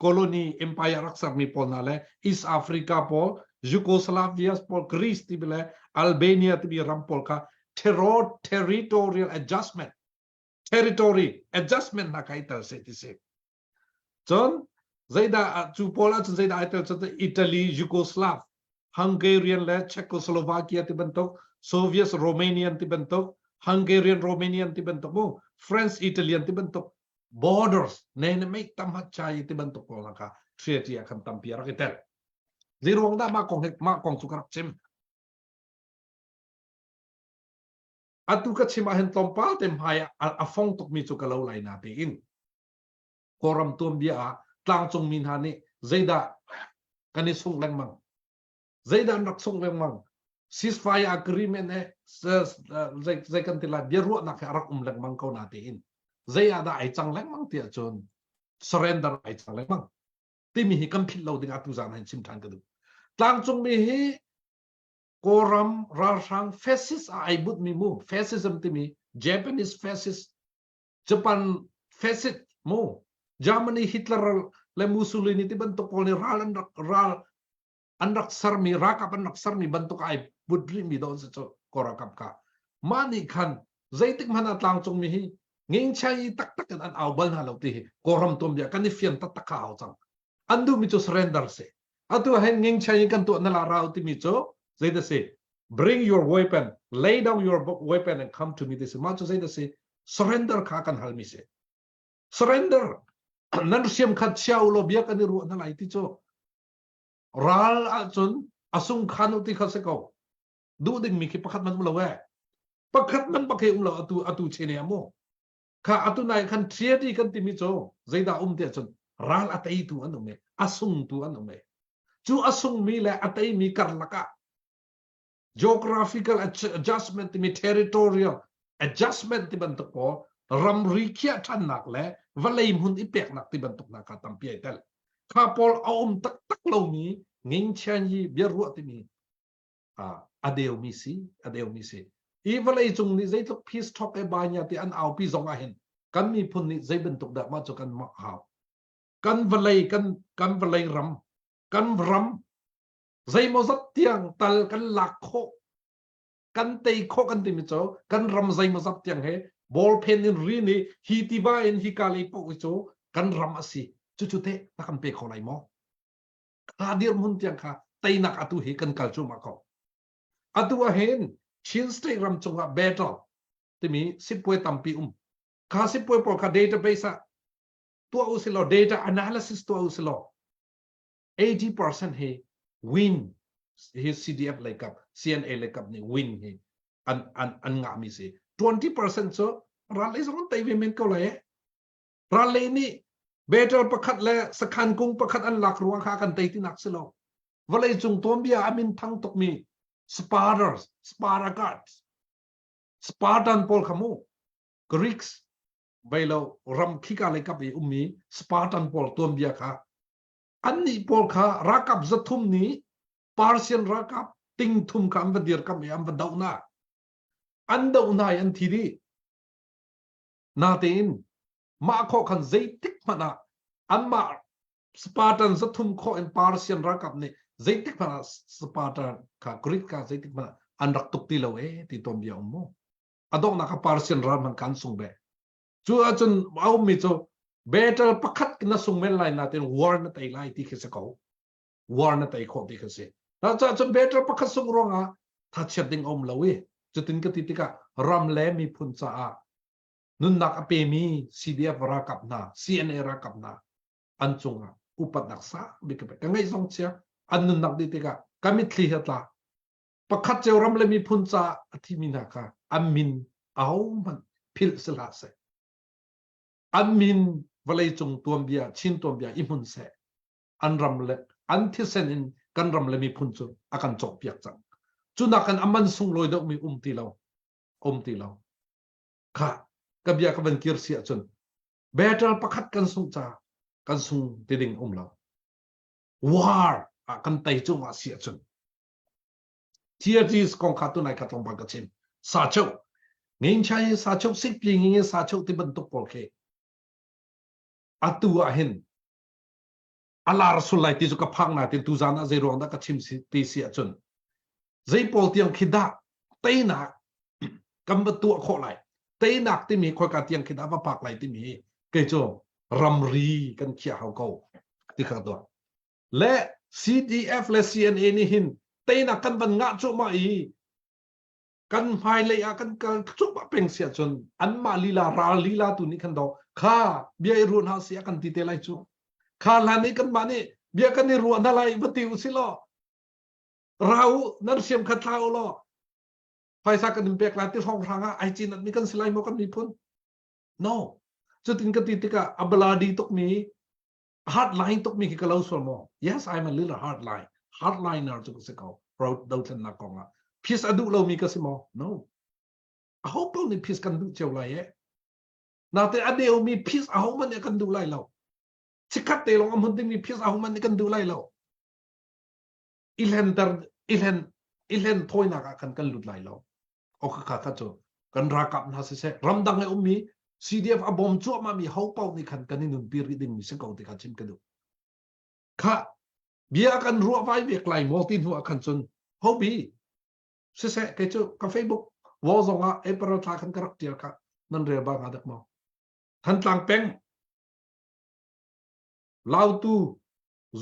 colony empire rak sermi pawl hna le East Africa pawl Yugoslavia pawl Greece ti le Albania timi ram pawl kha terror territorial adjustment territory adjustment hna kha i tel se ti si Cun zeidah cu pawl ahcun zeidah ai tel cu Italy, Yugoslav, Hungarian le Czechoslovakia ti bantuk, Soviet Romanian ti bantuk, Hungarian Romanian ti bantuk mu, French Italian ti bantuk. Borders ne ne mei tam hat chai ti bantuk pawl kha treaty ah khan tampi a rak i tel. Zei ruang dah mah kong he mah kong cu ka rak chim? Atu ka chim ah hin tlawmpal te hmai ah a fong tukmi cu ka lo lai na tiin Kawlram tuanbia ah tlangcung mi hna nih zeidah kan i sungh lengmang? Zeidah an rak sungh lengmang? Ceasefire agreement he zei kan ti lai biaruahnak he a rak um lengmang ko na tiin zei ah dah ai cang lengmang tiah cun surrender ai cang lengmang timi hi kan philh lo ding ah tuzaan hin chim ṭhan ka duh. Tlangcung mi hi Kawlram ralhrang fascist ah ai butmi mu fascism timi Japanese fascist Japan fascist mu Germany Hitler le Mussolini ti bantuk pawl nih ral an rak ral an rak sermi ralkap an rak sermi bantuk ai but rihmi dawh an si cu Kawl ralkap kha mah nih khan zeitik hmanh ah tlangcung mi hi ngingchai taktak in an au bal hna lo ti hi Kawlram tuanbia kan i fian taktak kha hau cang an duhmi cu surrender si atu ah hin ngingchai in kan tuah na la rau timi cu zeidah si bring your weapon lay down your weapon and come to me ti si mah cu zeidah si surrender kha kan halmi si surrender nan siam khat chia u law bia kan i ruah na lai ti cu ral ahcun a sung khan u ti kha si ko duh dingmi khi pakhat man um lo e pakhat man bak um lo atu atu chene amu kha atu nai khan treaty kan timi cu zeidah um ti ahcun ral a teitu an um e a sungtu an um e cu a sungmi le a teimi karlak ah geographical adjustment timi territorial adjustment ti bantuk pawl ramri khiah ṭhannak le vawlei hmun i peknak ti bantuk hna kha tampi ai tel kha pawl a um taktak lomi ngingchian hi biaruah timi a deumi si a deumi si i vawlei cung nih zeitluk peace talk e ba nya ti an aupi zong ah hin kan miphun nih zei bantuk dah mah cu kan mah hau kan vawlei kan kan vawlei ram kan ram zeimawzat tiang tal kan lak khawh kan tei khawh kan timi cu kan ram zeimawzat tiang he ball pen in ri nih hi tiva in hi ka lei paoh cu kan ram a si cucu teh na kan pe kho lai maw kha dirhmun tiang kha teinak atu hi kan kal cuahmah ko atu ah hin Chin State ram cungah battle timi sipuai tampi um kha sipuai pawl kha database ah tuah u silaw data analysis tuah u silaw 80% hi win hi CDF lei kap CNA lei kap nih win hi an an an ngah mi si 20% cu ral lei zong an tei ve men ko lai ral lei nih battle pakhat le sakhan kung pakhat an lak ruang kha kan tei tinak si lo vawlei cung tuanbia a min thang tuk mi Spartans Spartacus Spartan pawl kha mu Greeks vei lo ram khika lei kap i ummi Spartan pawl tuanbia kha annih pawl kha ralkap 300 nih Persian ralkap ting thum kha an va dirkamh i an va doh hna an doh hna i an thi dih natein mah khawh khan zeitik hmanh ah anmah Spartan 300 khawh in Persian ralkap nih zeitik hmanh ah Spartan kha Greek kha zeitik hmanh ah an rak tuk ti lo e ti tuanbia um mu a donghnak ah Persian ral hmanh kan sung ve cu ahcun a ummi cu battle pakhat na sung men lai natin war na tei lai ti khi si ko war na tei khawh ti khi si caah cun battle pakhat sung ruangah thachiat ding a um lo i cutin ka ti tikah ram le miphun caah nunnak a pemi CDF ralkap hna CNA ralkap hna an cungah upatnak sang bik ka pek ka ngaih zong chia an nunnak dih tikah ka mitthli he tla pakhat cio ram le miphun caah a thimi hna kha an min ahohmanh philh si hlah seh an min vawleicung tuanbia Chin tuanbia i hmun seh an ram le an thisen in kan ram le miphun cu a kan cawkpiak cang cu nakin a man sunglawi deuhmi um ti lo um ti lo kha ka bia ka van kir si ahcun battle pakhat kan sungh ca kan sung ti ding um lo war ah kan tei cu ma si ahcun TRGs kong kha tunai kha tlawmpal ka chim. Sa cheu. Ngin chai sa cheu sik pi ngin sa cheu ti bantuk pawl khi atu ah hin alar sul lai ti cu ka phang na tin tu zan ah zei ruang dah ka chim si ti si ahcun zei pawl tiang khi dah teinak kan va tuah khawh lai teinak timi khoika tiang khi dah va pak lai timi kei cu ramri kan khiah hau ko ti kha tuah le CDF le CNA nih hin teinak kan van ngah cuahmah i kan hmailei ah kan kal cuahmah peng si ahcun anmah lila ral lila tu nih khan do. Kha bia i ruah hna si a kan ti te lai cu. Kha hlan i kanmah nih bia kan i ruah hna lai va ti u si law ra u nan hriam kha thla u law phaisa kan in pek lai ti hrawng hrang ah ai cin mi kan si lai maw kan miphun? No. Cutin ka ti tikah a baladi tuk mi hardline tuk mi khi ka lo sual maw? Yes, I'm a little hardline. Hardliner cu ka si ko. Road dothlennak kong ah. Peace a duh lomi ka si maw? No. Aho paoh nih peace kan duh cio lai e. Nate a deumi peace aho hmanh nih kan duh lai lo. Chikkhat te lawng a hmun dingmi peace aho hmanh nih kan duh lai lo. I hlenter i hlen i hlen thawinak ah khan kan lut lai lo. O kha kha kha cu kan ralkap hna siseh ramdang i ummi CDF a bawm cuahmah mi ho paoh nih khan kan i nunpi rih dingmi si ko ti kha chim ka duh. Kha bia kan ruah vai vek lai maw ti hnu ah khan cun hobi siseh kei cu ka Facebook wall zong ah April thla khan ka rak tial kha nan rel bal hnga dak maw? Thantlang peng Lautu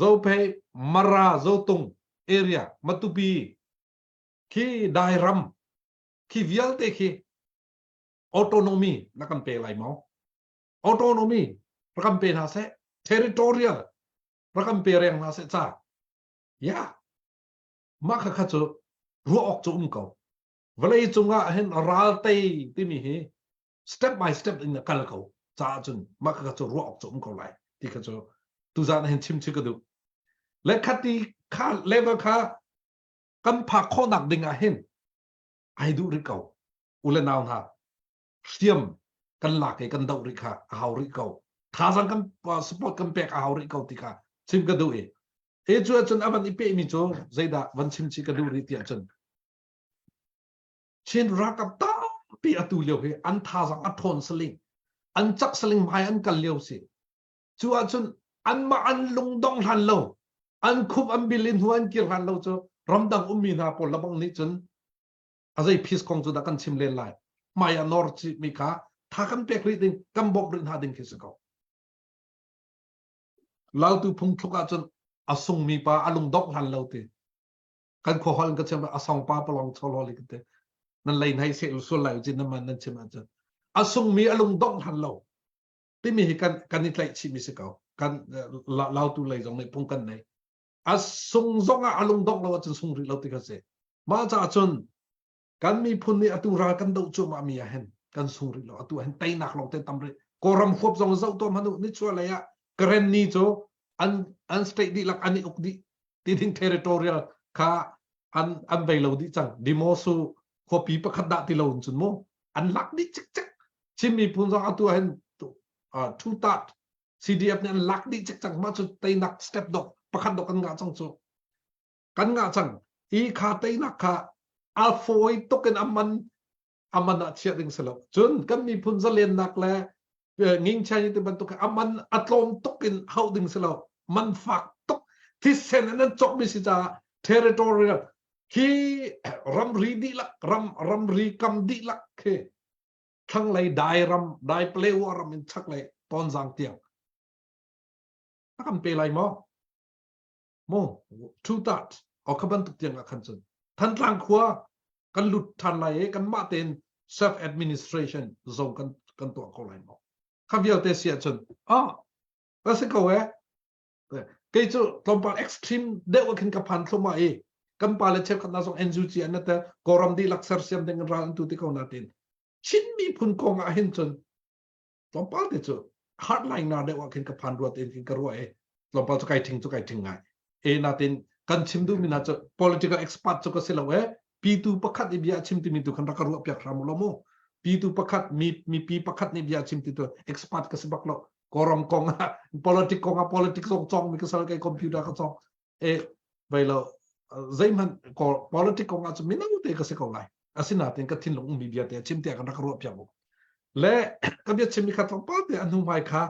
Zophei Mara Zotung area Matupi khi dairam khi vialte khi autonomy na kan pe lai maw? Autonomy rak kan pe hna seh territorial rak kan pe reng hna seh ca ya mah kha kha cu ruah awk cu um ko vawlei cungah hin ral tei timi hi step by step in a kal ko caah cun mah kha cu ruah awk cu um ko lai ti kha cu tuzan hin chim chi ka duh le khati kha level kha kan phak khawhnak ding ah hin ai duh rih ko u le nau hna hriam kan lak i kan doh rih kha a hau rih ko thazang kan support kan pek a hau rih ko ti kha chim ka duh i e cu ahcun a van i pehmi cu zeidah van chim chi ka duh rih ti ahcun Chin ralkap tampi atu lio hi an thazang a ṭhawn saling an cak saling hmai an kal lio si cu ahcun anmah an lungdong hlan lo an khup an bil in hnu an kir hlan lo cu ramdang ummi hna pawl labang nih cun a zei peace kong cu dah kan chim len lai hmai a nor chi mi kha tha kan pek rih ding kan bawmh rih hna ding khi si ko Lautu phungthluk ahcun a sungmi pa a lungdongh hlan lo ti kan khua hol ka chim a song pa palong chol hol ka te nan lei nai se sul lai chin nan man nan chim ahcun a sungmi a lungdongh hlan lo timi hi kan kan i tlaih chih mi si ko kan lautu lei zong nih phung kan nei a sung zong ah a lungdongh lo ahcun sung rih lo ti kha si mah caah cun kan miphun nih atu ral kan doh cuahmah mi ah hin kan sung rih lo atu hin teinak lawng te tam rih kawlram huap zong zoh tuah hmanh u nichuah lei ah Karenni cu an an state dihlak an i uk dih ti ding territorial kha an an vei lo dih cang Dimosu khuapi pakhat dah ti lo in cun mu an lak dih cikcek Chin miphun zong atu ah hin two third CDF nih an lak dih cikcek mah cu teinak step dok pakhat dok kan ngah cang cu kan ngah cang i kha teinak kha a fawi tuk in a man a man ah chiah ding si lo cun kan miphun zalennak le ngingchai ti bantuk a man a tlawm tuk in hauh ding si lo man fak tuk thisen in an cawk mi si caah territorial khi ramri dihlak ram ramri kam dihlak khi thlanglei dai ram dai Palewa ram in chaklei Tonzang tiang a kan pe lai maw Maw two third o kha bantuk tiang ah khan cun Thantlang khua kan lut than lai i kanmah tein self administration zong kan kan tuah ko lai maw kha vialte si ahcun ah ka si ko eh kei cu tlawmpal extreme deuh ah khin ka phan thlumah i kan pa le cheukhat na zong NUG an te Kawlram dihlak sersiam ding in ral an tu ti ko na tin Chin miphun kong ah hin cun tlawmpal te cu hardline na deuh ah khin ka phan ruat in khin ka ruah i tlawmpal cu kai thing cu kai thing ngai e natin kan chim duhmi hna cu political expert cu ka si lo e pitu pakhat i bia chim timi tu khan rak ka ruah piak hram lo mu pitu pakhat mi mipi pakhat nih bia chim ti tu expert ka si bak lo koram kong ah politic kong ah politics zong chong mi ka sal kai computer ka chong e vai lo zeihmanh politic kong ah cun mino te ka si ko lai asinain ka thinlung ummi bia te chim te kan rak ruah piak u le ka bia chimmi kha tlawmpal te a hnu hmai kha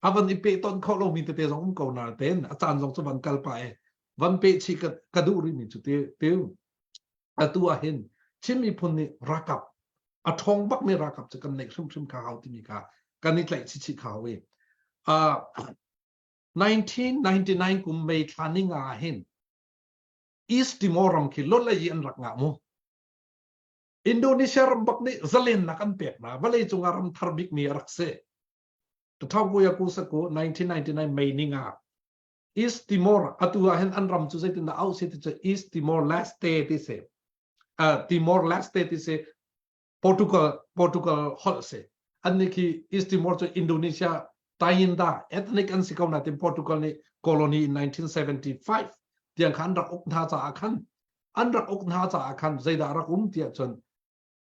a van i pe ton kho lomi tete zong um ko na ten a caan zong cu van kal pa e van pe chi ka ka duh rihmi cu te te atu ah hin Chin miphun nih rakap a ṭhawng bakmi rakap cu kan neih hrimhrim kha hau timi kha kan i tlaih chichih kha hau i 1999 kum May thla ni nga ah hin East Timor ram khi lawlei an rak ngah mu. Indonesia ram bak nih zalennak an pek hna. Vawlei cungah ram thar bikmi a rak si. 1999 1999 May ni nga East Timor atu ah hin an ram cu zeitin dah auh si ti cu East Timor Leste ti si. Uh, Timor Leste ti si. Portugal Portugal holh si. An nih khi East Timor cu Indonesia Tayinda ethnic an si ko natin Portugal nih colony in 1975 tiang khan an rak uk hna caah khan an rak uk hna caah khan zeidah rak um tiah cun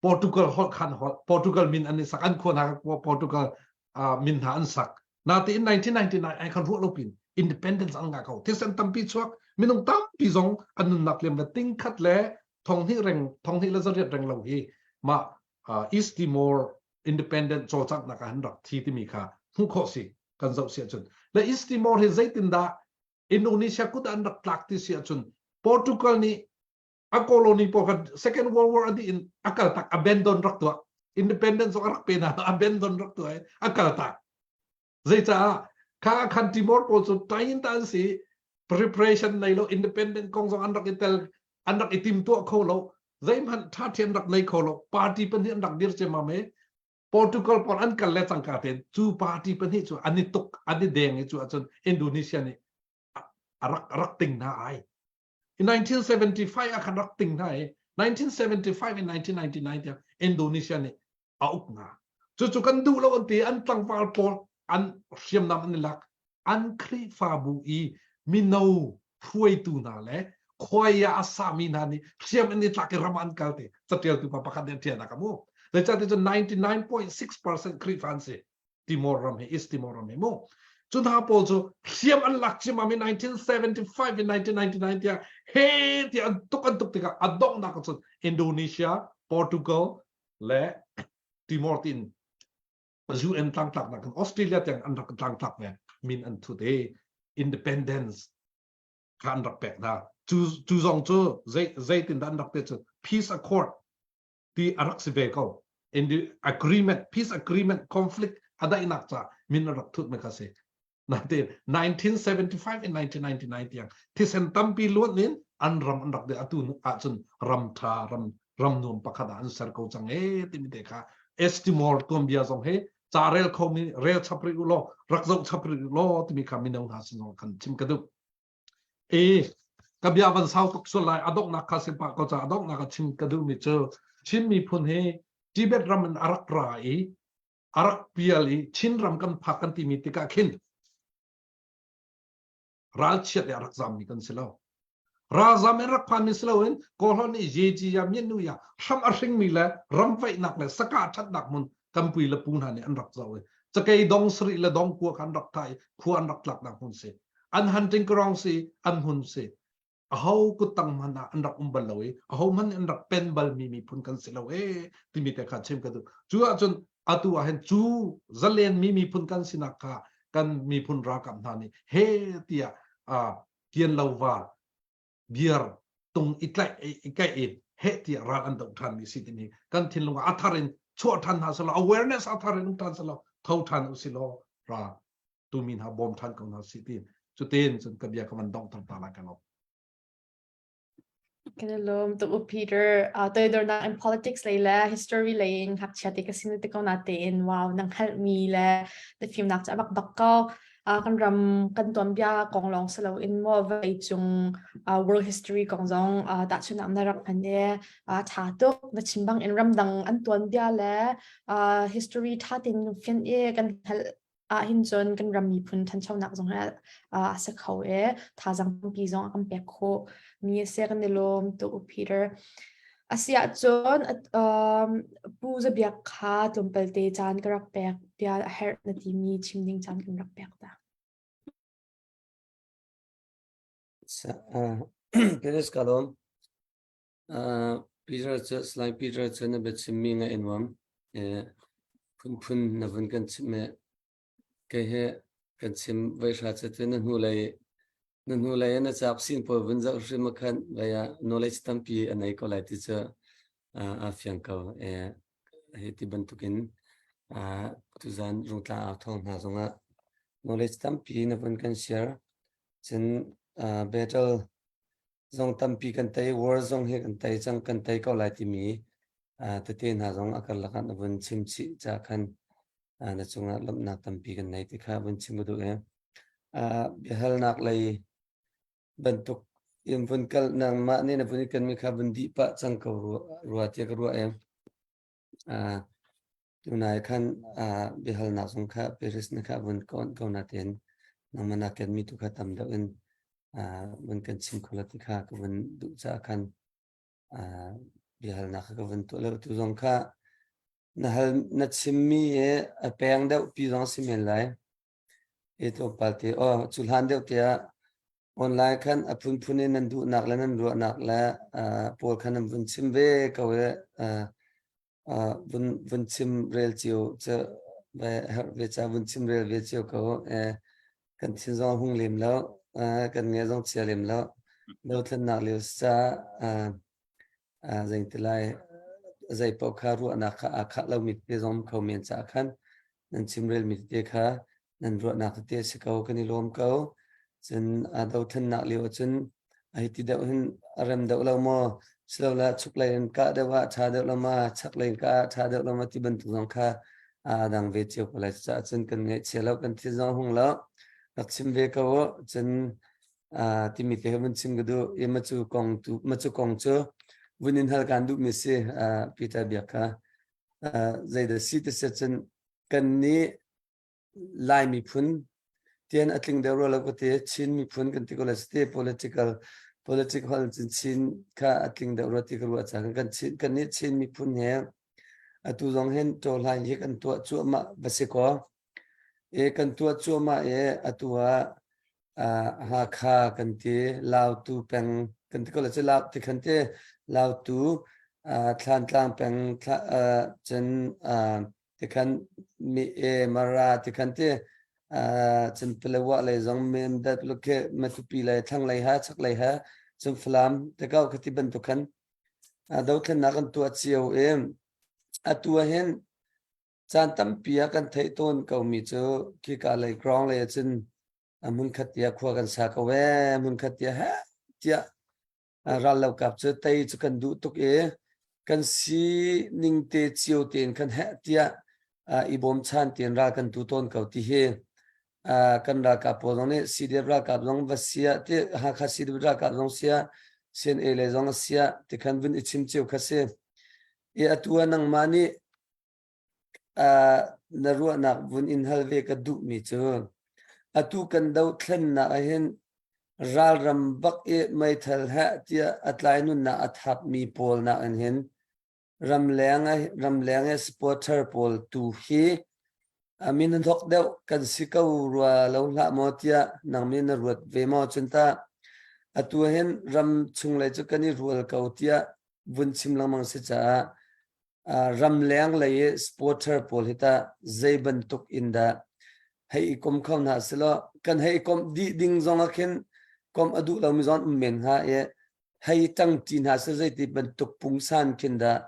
Portugal holh khan holh Portugal min an i sak an khua hna Portugal uh, min hna an sak natein 1999 ai khan ruah lo pin independence an ngah ko thisen tampi chuak minung tampi zong an nunnak liam le ting khat le thong hnih reng thong hnih le zariat reng lo hi ma uh, East Timor independent cawlcanghnak ah an rak thi timi kha hmuh khawh si kan zoh si ahcun le East Timor hi zeitindah Indonesia kut an rak tlak ti si ahcun Portugal nih a colony pawl kha Second World War a dih in a kal tak abandon rak tuah independence zong a rak pe na abandon rak tuah i a kal tak zeicaah kha khan Timor pawl cu tain ta an si preparation nei lo independent kong zong an rak i tel an rak i tim tuah kho lo zeihmanh tha thian rak nei kho lo party pahnih an rak dir cemam i Portugal pawl an kal le cangka tein cu party pahnih cu an i tuk an i deng i cu ahcun Indonesia nih a rak rak ting hna ai In 1975 ah khan rak ting hna i 1975 in 1999 tiang Indonesia nih a uk hna. Cucu kan duh lo an ti an tlangval pawl an hriamnam an i lak an Khrihfabu i mino hruaitu hna le khuai ah a sami hna nih hriam an i tlak i ram an kal ti catialtu pa pakhat nih a ṭial ka mu. Zeicahtiah cun 99.6% Khrihfa an si. Timor ram hi East Timor ram hi mu cu hna pawl cu hriam an lak ciamam i 1975 in 1999 tiah he tiah an tuk an tuk tikah a donghnak cun Indonesia Portugal le Timor tin UN tlangtlaknak in Australia tiang an rak tlangtlak ve min an thut i independence kha an rak pek hna cu cu zong cu zei zeitin dah an rak te cu peace accord ti a rak si ve ko in the agreement peace agreement conflict a daihnak ca min a rak thut me kha si natin 1975 in 1999 tiang thisen tampi luan in an ram an rak de atu ahcun ram tha ram ram nuam pakhat ah an ser ko cang e timi te kha Estimor tuanbia zong he ca rel khomi rel chap rih u law rak zoh chap rih u law timi kha mino hna sin zong kan chim ka duh E ka bia van sau tuk sual lai a donghnak kha si pah ko ca a donghnak a chim ka duhmi cu Chin miphun hi Tibet ram in a rak ra i a rak pial i Chin ram kan phak kan timi tikah khin ralchiat le a rak zammi kan si lo. Ralzam in rak phanmi si loin Kawlhawn nih Yeji ya Myinu ya hram a hringmi le ramvaihnak le saka ṭhatnak hmun kan pui le pu hna nih an rak zoh i cakei dong sarih le dong kua kha an rak thah i khua an rak tlaknak hmun si. An hunting ground si an hmun si. Aho kuttang hmanh ah an rak um bal lo i aho hmanh an rak pen bal mi miphun kan si lo e timi te kha chim ka duh. Cu ahcun atu ah hin cu zalen mi miphun kan sinak kha kan miphun ralkap hna nih he tiah kian lo va biar tung i tlaih i kaih in heh tiah ral an doh ṭhan mi si timi kan thinlung ah a thar in chuah ṭhan hna selaw awareness a thar in um ṭhan selaw tho ṭhan u silaw ra tumi hna bawm ṭhan ko hna si ti cutin cun ka bia ka van donghter ta lai ka lo
Kan i lawm tuk u Peter. Toidornak in politics lei le history lei in ngakchia te ka sin te ko na tein wow nang hngalhmi le na fimnak cu a bak bak ko. Kan ram kan tuanbia kong lawng si loin maw vawlei cung world history kong zong tahchunhnak na rak hman i ṭha tuk. Na chim bang in ramdang an tuanbia le history ṭha tein fian i kan hngalh ah hin cun kan ram miphun ṭhanchonak zong hi a si kho i thazaang tampi zong a kan pek khawh mi a si kan i lawm tuk u Peter. A si ahcun Pu Za Biak kha tlawmpal te caan ka rak pek bia a herh na timi chim ding caan kan rak pek ta.
Peter ka lawm. Peter cu Salai Peter cu na biachimmi ngaih a nuam. Phunphun na vun kan chimh i kei he kan chim voihra cu tu na hnulei na hnulei na cauk sin pawl vun zoh hrim ah khan vai ah knowledge tampi a nei ko lai ti cu aa fiang ko. Hi ti bantukin tuzan Rungtlang au thawng hna zongah knowledge tampi na vun kan share. Cun battle zong tampi kan tei war zong hi kan tei cang kan tei ko lai timi tete hna zong a karlak ah na vun chim chih ca khan. Na cungah lawmhnak tampi kan nei ti kha vun chim ka duh i biahalnak lei bantuk in vun kal nangmah nih na vun i kenmi kha vun dih pah cang ko rua tiah ka ruah i tunai khan biahalnak zong kha Paris na kha vun kawn ko natein nangmah na kenmi tu kha tam deuh in vun kan chim kho lo ti kha ka vun duh caah khan biahalnak kha ka vun tuah lo tu zong kha na hal na chimmi hi a peng deuh pi zong si men lai e tlawmpal te aw cu hlan deuh te ah online khan a phunphun in nan duhnak le nan ruahnak le pawl khan nan vun chim ve ko e vun vun chim rel cio cu ve herh ve ca vun chim rel ve cio ko e kan thin zong hung lem lo kan nge zong chia lem lo dothlennak lio ca Zei ti lai zei paoh kha ruahnak kha aa khah lomi tete zong um kho men caah khan nan chimrelmi tete kha nan ruahnak tete a si ko kan i lawm ko. Cun aa dothlennak lio ahcun a hi ti deuh hin a rem deuh lo maw silole chuklei in kah deuh ah ṭha deuh lo ma chaklei in kah ah ṭha deuh lo ma ti bantuk zong kha aa dang ve cio ko lai. Cucaah cun kan ngaihchia lo kan thil zong hung lo rak chim ve ko u. Cun timi te vun chim ka duh i macu kong tu macu kong cu vun in hal kan duh mi si Peter biak kha zeidah si ti se cun kan nih Lai miphun tian a tling deuh rua lo ka ti Chin miphun kan ti ko le te political political cun Chin kha a tling deuh rua ti ka ruah cang kan Chin kan nih Chin miphun he atu zong hin ṭawhlain hi kan tuah cuahmah va si kaw e kan tuah cuahmah e atu ah Hakha kan ti Lautu peng kan ti ko le cu Lau ti khan ti Lautu Thlantlang peng cun tikhan Mi E Mara tikhan ti cun Palawa lei zong Mindat Lukhe Matupi lei thlanglei ha chaklei ha cun Falam tikau khati bantuk khan dothlennak kan tuah cio i atu ah hin Caan tampi ah kan theih tawn komi cu khika lei ground lei ahcun hmunkhat tiah khua kan sa ko ee, hmunkhat tiah heh tiah rallokap cu tei cu kan duh tuk i kan sining te cio tein kan heh tiah i bawmchan tein ral kan tu tawn ko ti hi kan ralkap pawl zong nih CDF ralkap zong va sia ti Hakha CDF ralkap zong sia CNA lei zong a sia ti khan vun i chim cio kha si. I atu ah nangmah nih na ruahnak vun in hal ve ka duhmi cu atu kan dothlennak ahhin ralram bak i meithal heh tiah a tlai nunnak a thapmi pawl nakin hin ramleng ramleng i supporter pawl tu hi a min an thok deuh kan si ko rua lo hlah maw tiah nang min na ruat ve maw cun tah atu hin ram chung lei cu kan i rual ko tiah vun chim lengmang si caah ramleng lei i supporter pawl hi tah zei bantuk in dah hei i kom kho hna selaw kan hei i komh dih ding zong ah khin komh a duh lomi zong um men hnga i hei ṭangṭi hna seh zeiti bantuk pungsan khin dah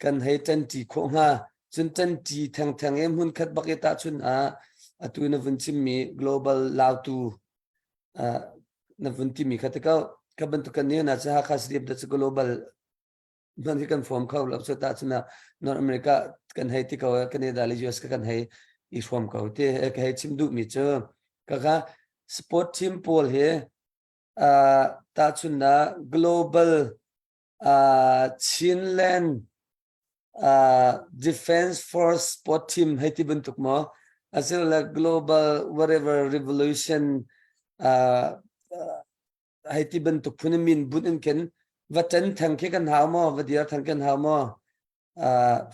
kan hei ṭanṭi khawh hnga cun ṭanṭi thengtheng i hmunkhat bak i tahchun ah atu na vun chimmi global lautu na vun timi kha te ko ka bantuk kan ni na cu Hakha City da cu global hman hi kan form kho lo cu ta cun North America kan hei ti ko Canada le US ka kan hei i hrawm ko ti ka hei chim duh mi cu ka ka sport team pawl hi tahchunnak global Chinland Defense Force sport team hei ti bantuk maw asilole global whatever revolution hei ti bantuk phun in min bunh in khin va ṭan theng khi kan hau maw va dir theng kan hau maw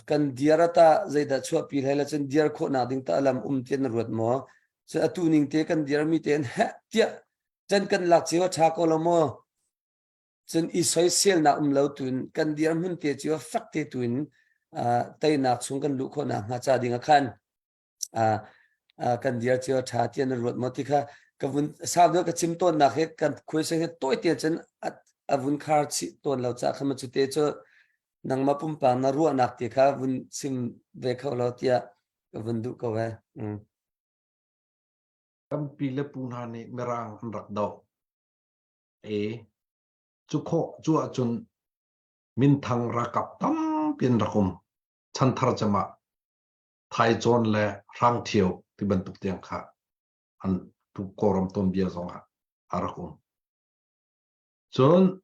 kan dir ata zeidah chuahpi hlei la cun dir khawhnak ding ta lam um tian na ruat maw cun atu ning te kan dir mi tein heh tiah ṭan kan lak cio a ṭha ko lo maw cun i soiselnak um lo tun kan dir hmun te cio fak te tuin teinak chung kan luh khawhnak hnga ca ding ah khan kan dir cio ṭha tiah na ruat maw ti kha ka vun sau deuh ka chim tawnnak hi kan question hi tawi te cun a vun khar chih tawn lo ca kha ma cu te cu nangmah pumpak na ruahnak ti kha vun chim ve kho lo tiah ka vun duh ko e. Mm.
Tampi le pu hna nih Mirang an rak doh. E cu khawh cu ahcun minthang ralkap tampi an rak um. Chanthar cem ah. Thaicawn le Hrangthio ti bantuk tiang kha an tu Kawlram tuanbia zong ah a rak um. Cun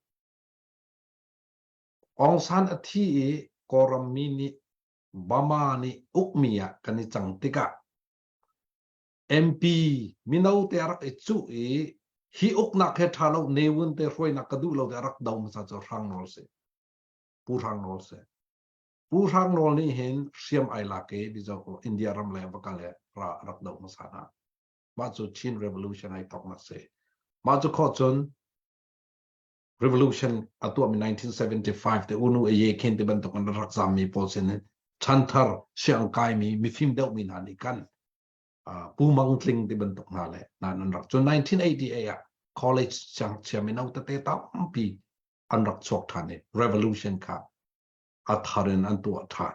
Aung San a thi i Kawlram mi nih Bama nih ukmi ah kan i cang tikah MP mino te a rak i cuh i hi uknak he ṭha lo Ne Win te hruainak ka duh lo te a rak do hmasa cu Hrang Nawl si. Pu Hrang Nawl si. Pu Hrang Nawl nih hin hriam ai lak i Mizo India ram le va kal i ra rak do hmasa hna. Mah cu Chin Revolution ai thawknak si. Mah cu khawh cun revolution a tuahmi 1975 te unu aye khin ti bantuk an rak zammi pawl sin in chanthar siang kaimi mifim deuhmi hna nih kan Pu Mang Tling ti bantuk hna le nan an rak cun 1988 ah college siangchia mino tete tampi an rak chuak ṭhan i revolution kha a thar in an tuah ṭhan.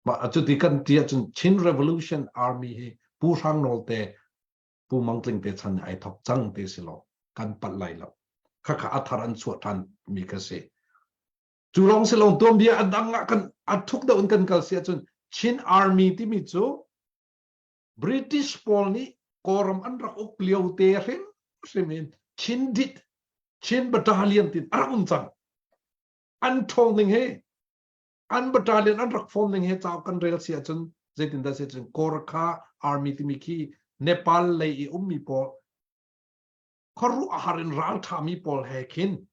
Mah cuti kan ti ahcun Chin Revolution Army hi Pu Hrang Nawl te Pu Mang Tling te chan ai thok cang ti si lo kan palh lai lo. Khakha a thar an chuah ṭhan mi kha si. Cu lawng si lo tuanbia a dang ah kan a thuk deuh in kan kal si ahcun Chin Army timi cu British pawl nih Kawlram an rak uk lio te hrim hrim in Chin dit Chin Battalion tin a rak um cang. An ṭhawng ning he an battalion an rak form ning he cauk kan rel si ahcun zeitindah si cun Gorkha Army timi khi Nepal lei i ummi pawl khuaruah har in ral ṭhami pawl he khin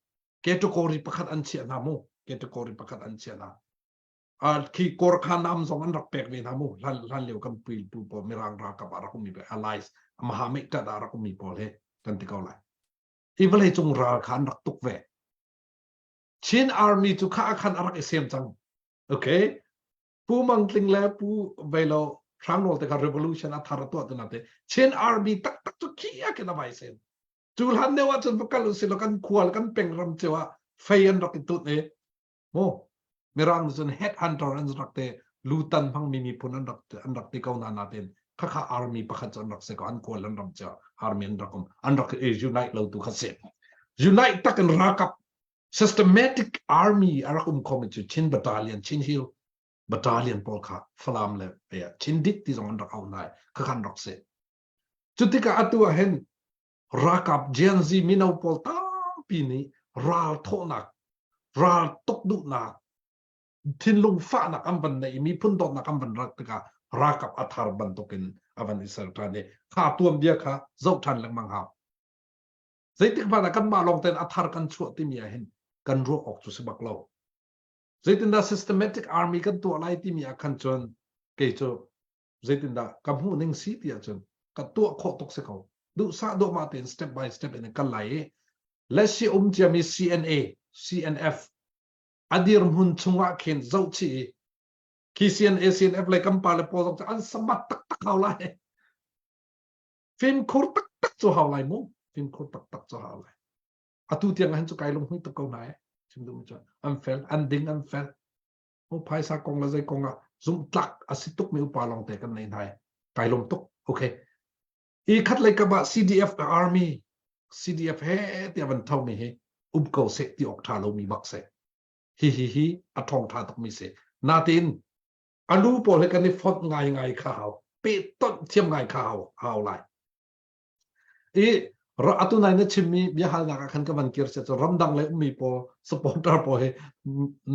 category pakhat an chiah hna mu category pakhat an chiah hna khi Gorkha nam zong an rak pek ve hna mu hlan hlan lio kan pui pu pawl mirang ralkap ah rak ummi allies maha tat ah rak ummi pawl he kan ti ko lai i vawlei cung ral kha an rak tuk ve Chin Army cu kha khan a rak i sem cang. Okay. Pu Mang Tling le Pu Veilo Hrang Nawl te kha revolution a thar a tuah tu te Chin Army taktak cu khi a kin a vai sem. Cu hlan deuh ahcun va kal usih law kan khual kan peng ram cio ah fei an rak i tut i mu mirang cun head hunter an rak te lutan hmangmi miphun an rak an rak ti ko na natin khakha army pakhat cu an rak si ko an kawl an ram cio army an rak um an rak unite lo tu kha si unite tak in ralkap systematic army a rak um khomi cu Chin Battalion Chin Hill Battalion pawl kha Falam le Chin Dit ti zong an rak au nai kha khan rak si cu tikah atu ah hin ralkap Gen Z mino pawl tampi nih ral thawhnak ral tuk duhnak thinlung fahnak an van nei miphun dawtnak an van rak tikah ralkap a thar bantukin a van i ser ṭhan i kha tuanbia kha zoh ṭhan lengmang hau zeitik hmanh ah kanmah lawng tein a thar kan chuah timi ah hin kan ruah awk cu si bak lo zeitindah systematic army kan tuah lai timi ah khan cun kei cu zeitindah ka hmuh ning si ti ahcun ka tuah khawh tuk si ko duhsah duhmah tein step by step in kal lai i let's um ciami CNA CNF a dirhmun chungah khin zoh chih i khi CNA CNF lei kan pa le pawl zong cu an samat taktak hau lai fimkhur taktak cu hau lai mu fimkhur taktak cu hau lai atu tiang hin cu kai lunghui tuk ko hna e chim duhmi cu an fel an ding an fel mu phaisa kong le zei kong ah zumhtlak a si tuk mi upa lawng te kan nei hna kai lung tuk okay i khat lei kam ah CDF army CDF he tiah van tho mi hi um ko seh ti awk tha lo mi bak se hi hi hi a thong tha tuk mi se natin alu pawl he kan i font ngai ngai kha hau pe ton thiam ngai kha hau hau lai I atu nai na chimmi biahalnak ah khan ka van kir sia cu ramdang le ummi pawl supporter pawl hi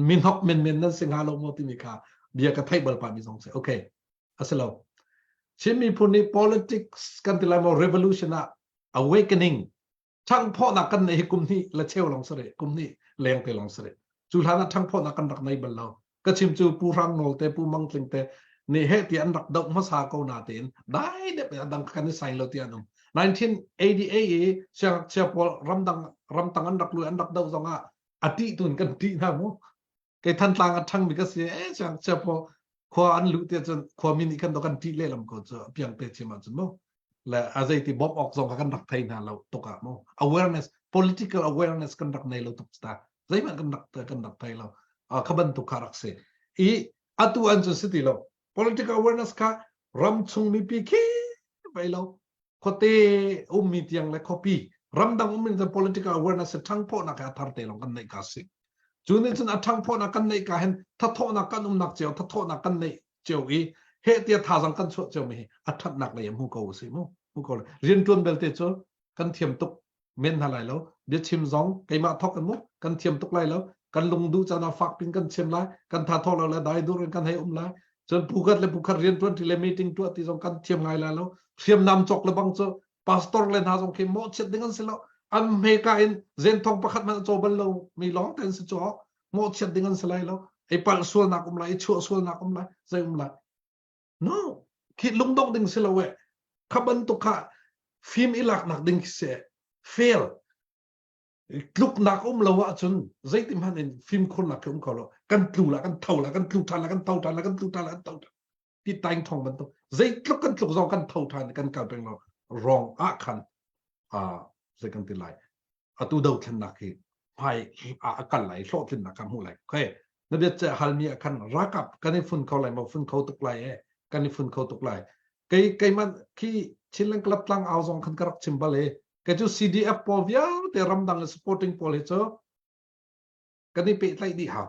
minhok menmen nan si hnga lo maw timi kha bia ka theih bal pahmi zong si. Okay, a si lo. Chin miphun nih politics kan ti lai maw revolution ah awakening ṭhangphawhnak kan neih hi kum hnih le cheu lawng si rih kum hnih leng te lawng si rih cu hlan ah ṭhangphawhnak kan rak nei bal lo ka chim cu Pu Hrang Nawl te Pu Mang Tling te nih heh ti an rak doh hmasa ko na tein dai dep dang kan i sai lo ti an um 1988 i siangngakchia pawl ramdang ramtang an rak lui an rak doh zong ah a tih tun kan tih hna mu kei Thantlang a ṭhangmi ka si e siangngakchia pawl khua an luh te cun khuami nih khan do kan ṭih lehlam ko cu piang te chim ahcun mu le a zeiti bawmh awk zong kha kan rak thei hna lo tuk ah mu awareness political awareness kan rak nei lo tuk ta zeihmanh kan rak kan rak thei lo kha bantuk kha rak si i atu an cu si ti lo political awareness kha ram chung mipi khi vai lo khuate ummi tiang le khuapi ramdang ummi cu political awareness ṭhangphawhnak he a thar te lawng kan neih ka si cu nih cun a ṭhangphawhnak kan neih ka hin thathawhnak kan umnak cio thathawhnak kan neih cio i. He tia thazang kan chuah cio mi hi a thatnak lei hmu ko usih mu. Hmu ko rian tuan belte cu kan thiam tuk men hna lai lo. Biachim zong keimah thok in mu kan thiam tuk lai lo. Kan lung duh caan ah fak pin kan chim lai. Kan tha tho lo le dai dur in kan hei um lai. Cun pukhat le pukhat rian tuan ti le meeting tuah ti zong kan thiam ngai lai lo. Hriamnam cawk le bang cu pastor le hna zong khi mawhchiat ding an si lo. An hmeka in zenthong pakhat hmanh a caw bal lo mi lawng te an si cu mawhchiat ding an si lai lo. Ei palh sualnak um lai, i chuah sualnak um lai, zei um lai. No, khi lungdongh ding si lo e. Kha bantuk kha fim i laknak ding khi si. Fail. Tluknak um lo ahcun zeiti hmanh in fimkhurnak khi um kho lo. Kan tlu la, kan tho la, kan tlu ṭhan la, kan tho ṭhan la, kan tlu ṭhan la, kan tho ṭhan. Ti taing thong bantuk. Zeitluk kan tluk zong kan tho ṭhan kan kal peng lo. Rong ah khan zei kan ti lai. Atu dothlennak hi hmai a kal lai hlawhtlinnak kha hmuh lai. Okay. Na bia ce halmi ah khan ralkap kan i fun kho lai maw fun kho tuk lai e kan i fun kho tuk lai. Kei keiman khi Chinland Club tlang au zong khan ka rak chim bal e. Kei cu CDF pawl vialte ramdang le supporting pawl hi cu kan i pehtlaih dih hau.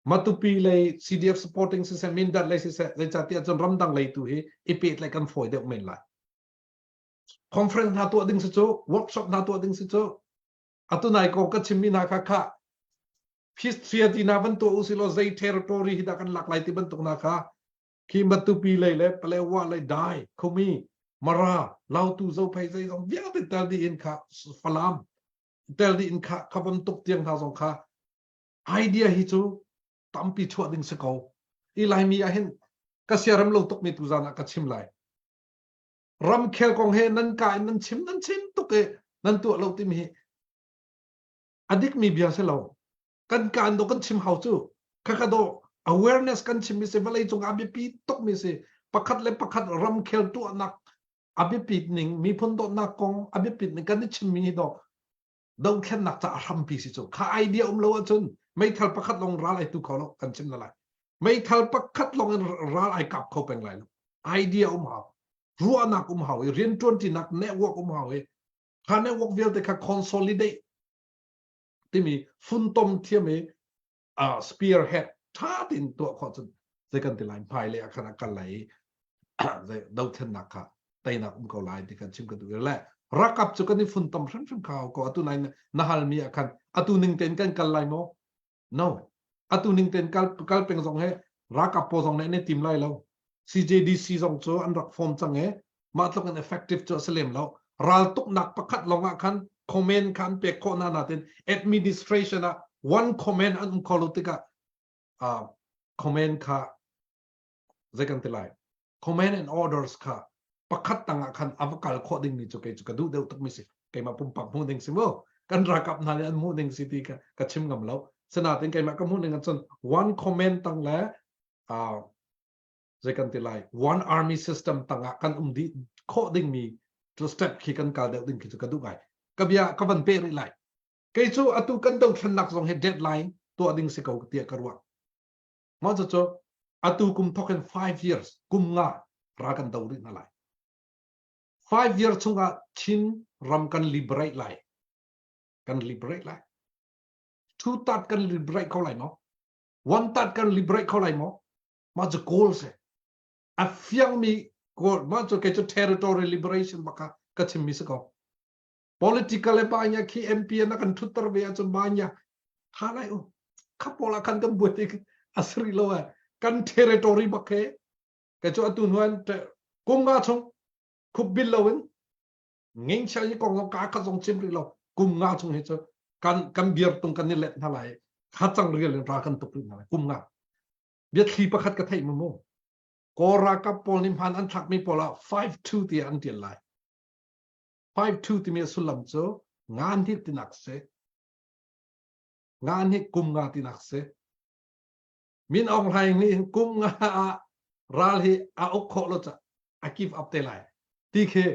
Matupi lei CDF supporting siseh Mindat lei siseh zeicahtiah cun ramdang lei tu hi i pehtlaih kan fawi deuh men lai. Conference hna tuah ding si cu, workshop hna tuah ding si cu, atu nai ko ka chimmi hna kha kha history ti na van tuah usilaw zei territory hi dah kan lak lai ti bantuk hna kha khi Matupi lei le Palewa lei Dai, Khumi, Mara, Lautu, Zophei zei zong vialte tel dih in kha Falam tel dih in kha kha bantuk tiang hna zong kha idea hi cu tampi chuah ding si ko. I Laimi ah hin ka siarem lo tukmi tu zan ah ka chim lai. Ramkhel kong he nan ka in nan chim nan chim tuk i nan tuah lo timi hi a dikmi bia si lo. Kan kaan do kan chim hau cu. Khakha do awareness kan chim mi si vawlei cung ah biapi tuk mi si. Pakhat le pakhat ramkhel tuahnak a biapit ning miphun dawtnak kong a biapit ning kan i chim mi hi do dothlennak ca a hrampi si cu. Kha idea um lo ahcun meithal pakhat lawng ral ai tu kho lo kan chim na lai. Meithal pakhat lawng in ral ai kap kho peng lai lo. Idea um hau. Ruahnak um hau i rianṭuanṭinak network um hau i kha network vialte kha consolidate timi funtom thiam i uh, spearhead ṭha tein tuah khawh cun zei kan ti lai hmai le ah khan a kal lai i zei dothlennak kha teinak um ko lai ti kan chim ka duh le rakap cu kan i funtom hrimhrim kha ko atu nai na halmi ah khan atu ning tein kan kal lai maw no atu ning tein kal kal peng zong he rakap pawl zong nih an i tim lai lo CJDC zong cu an rak form cang e mah tluk in effective cu a si lem lo raltuknak pakhat lawng ah khan comment kha an pek khawh hna natin administration ah one comment an um kho lo tikah uh, comment kha zei kan ti lai command and orders kha pakhat tang ah khan a va kal khawh ding mi cu kei cu ka duh deuh tuk mi si keimah pumpak hmuh ding si mu kan ralkap hna nih an hmuh ding si ti ka ka chim ngam lo sinatin keimah ka hmuh ning ahcun one command tang le uh, zei kan ti lai one army system tangah kan um dih khawh ding mi cu step khi kan kal deuh ding khi cu ka duh ngai ka bia ka van pe rih lai kei cu atu kan dothlennak zong hi deadline tuah ding si ko tiah ka ruah mah cu cu atu kum thok in 5 years kum nga ra kan do rih hna lai 5 years chungah Chin ram kan liberate lai kan liberate lai two third kan liberate kho lai maw one third kan liberate kho lai maw mah cu goal si a fiangmi goal mah cu kei cu territory liberation baka ka chimmi si ko political le banya khi MP na kan thutter ve ahcun banya tha lai u kha pawl ah khan kan buai tik asri lo e kan territory bak he kei cu atu hnuan kum nga chung khup bil lo in nging chel hi kong zong ka khat zong chim rih lo kum nga chung hi cu kan kan biar tung kan i let hna lai kha cang rial in ra kan tuk rih hna lai kum nga biathli pakhat ka theih mu Kawl ralkap pawl nih hman an thlakmi pawl ah 5-2 tiah an tial lai 5-2 timi a sullam cu nga hnih tinak si nga hnih kum nga tinak si Min Aung Hlaing nih kum nga ah ral hi a uk khawh lo ca a give up te lai ti khi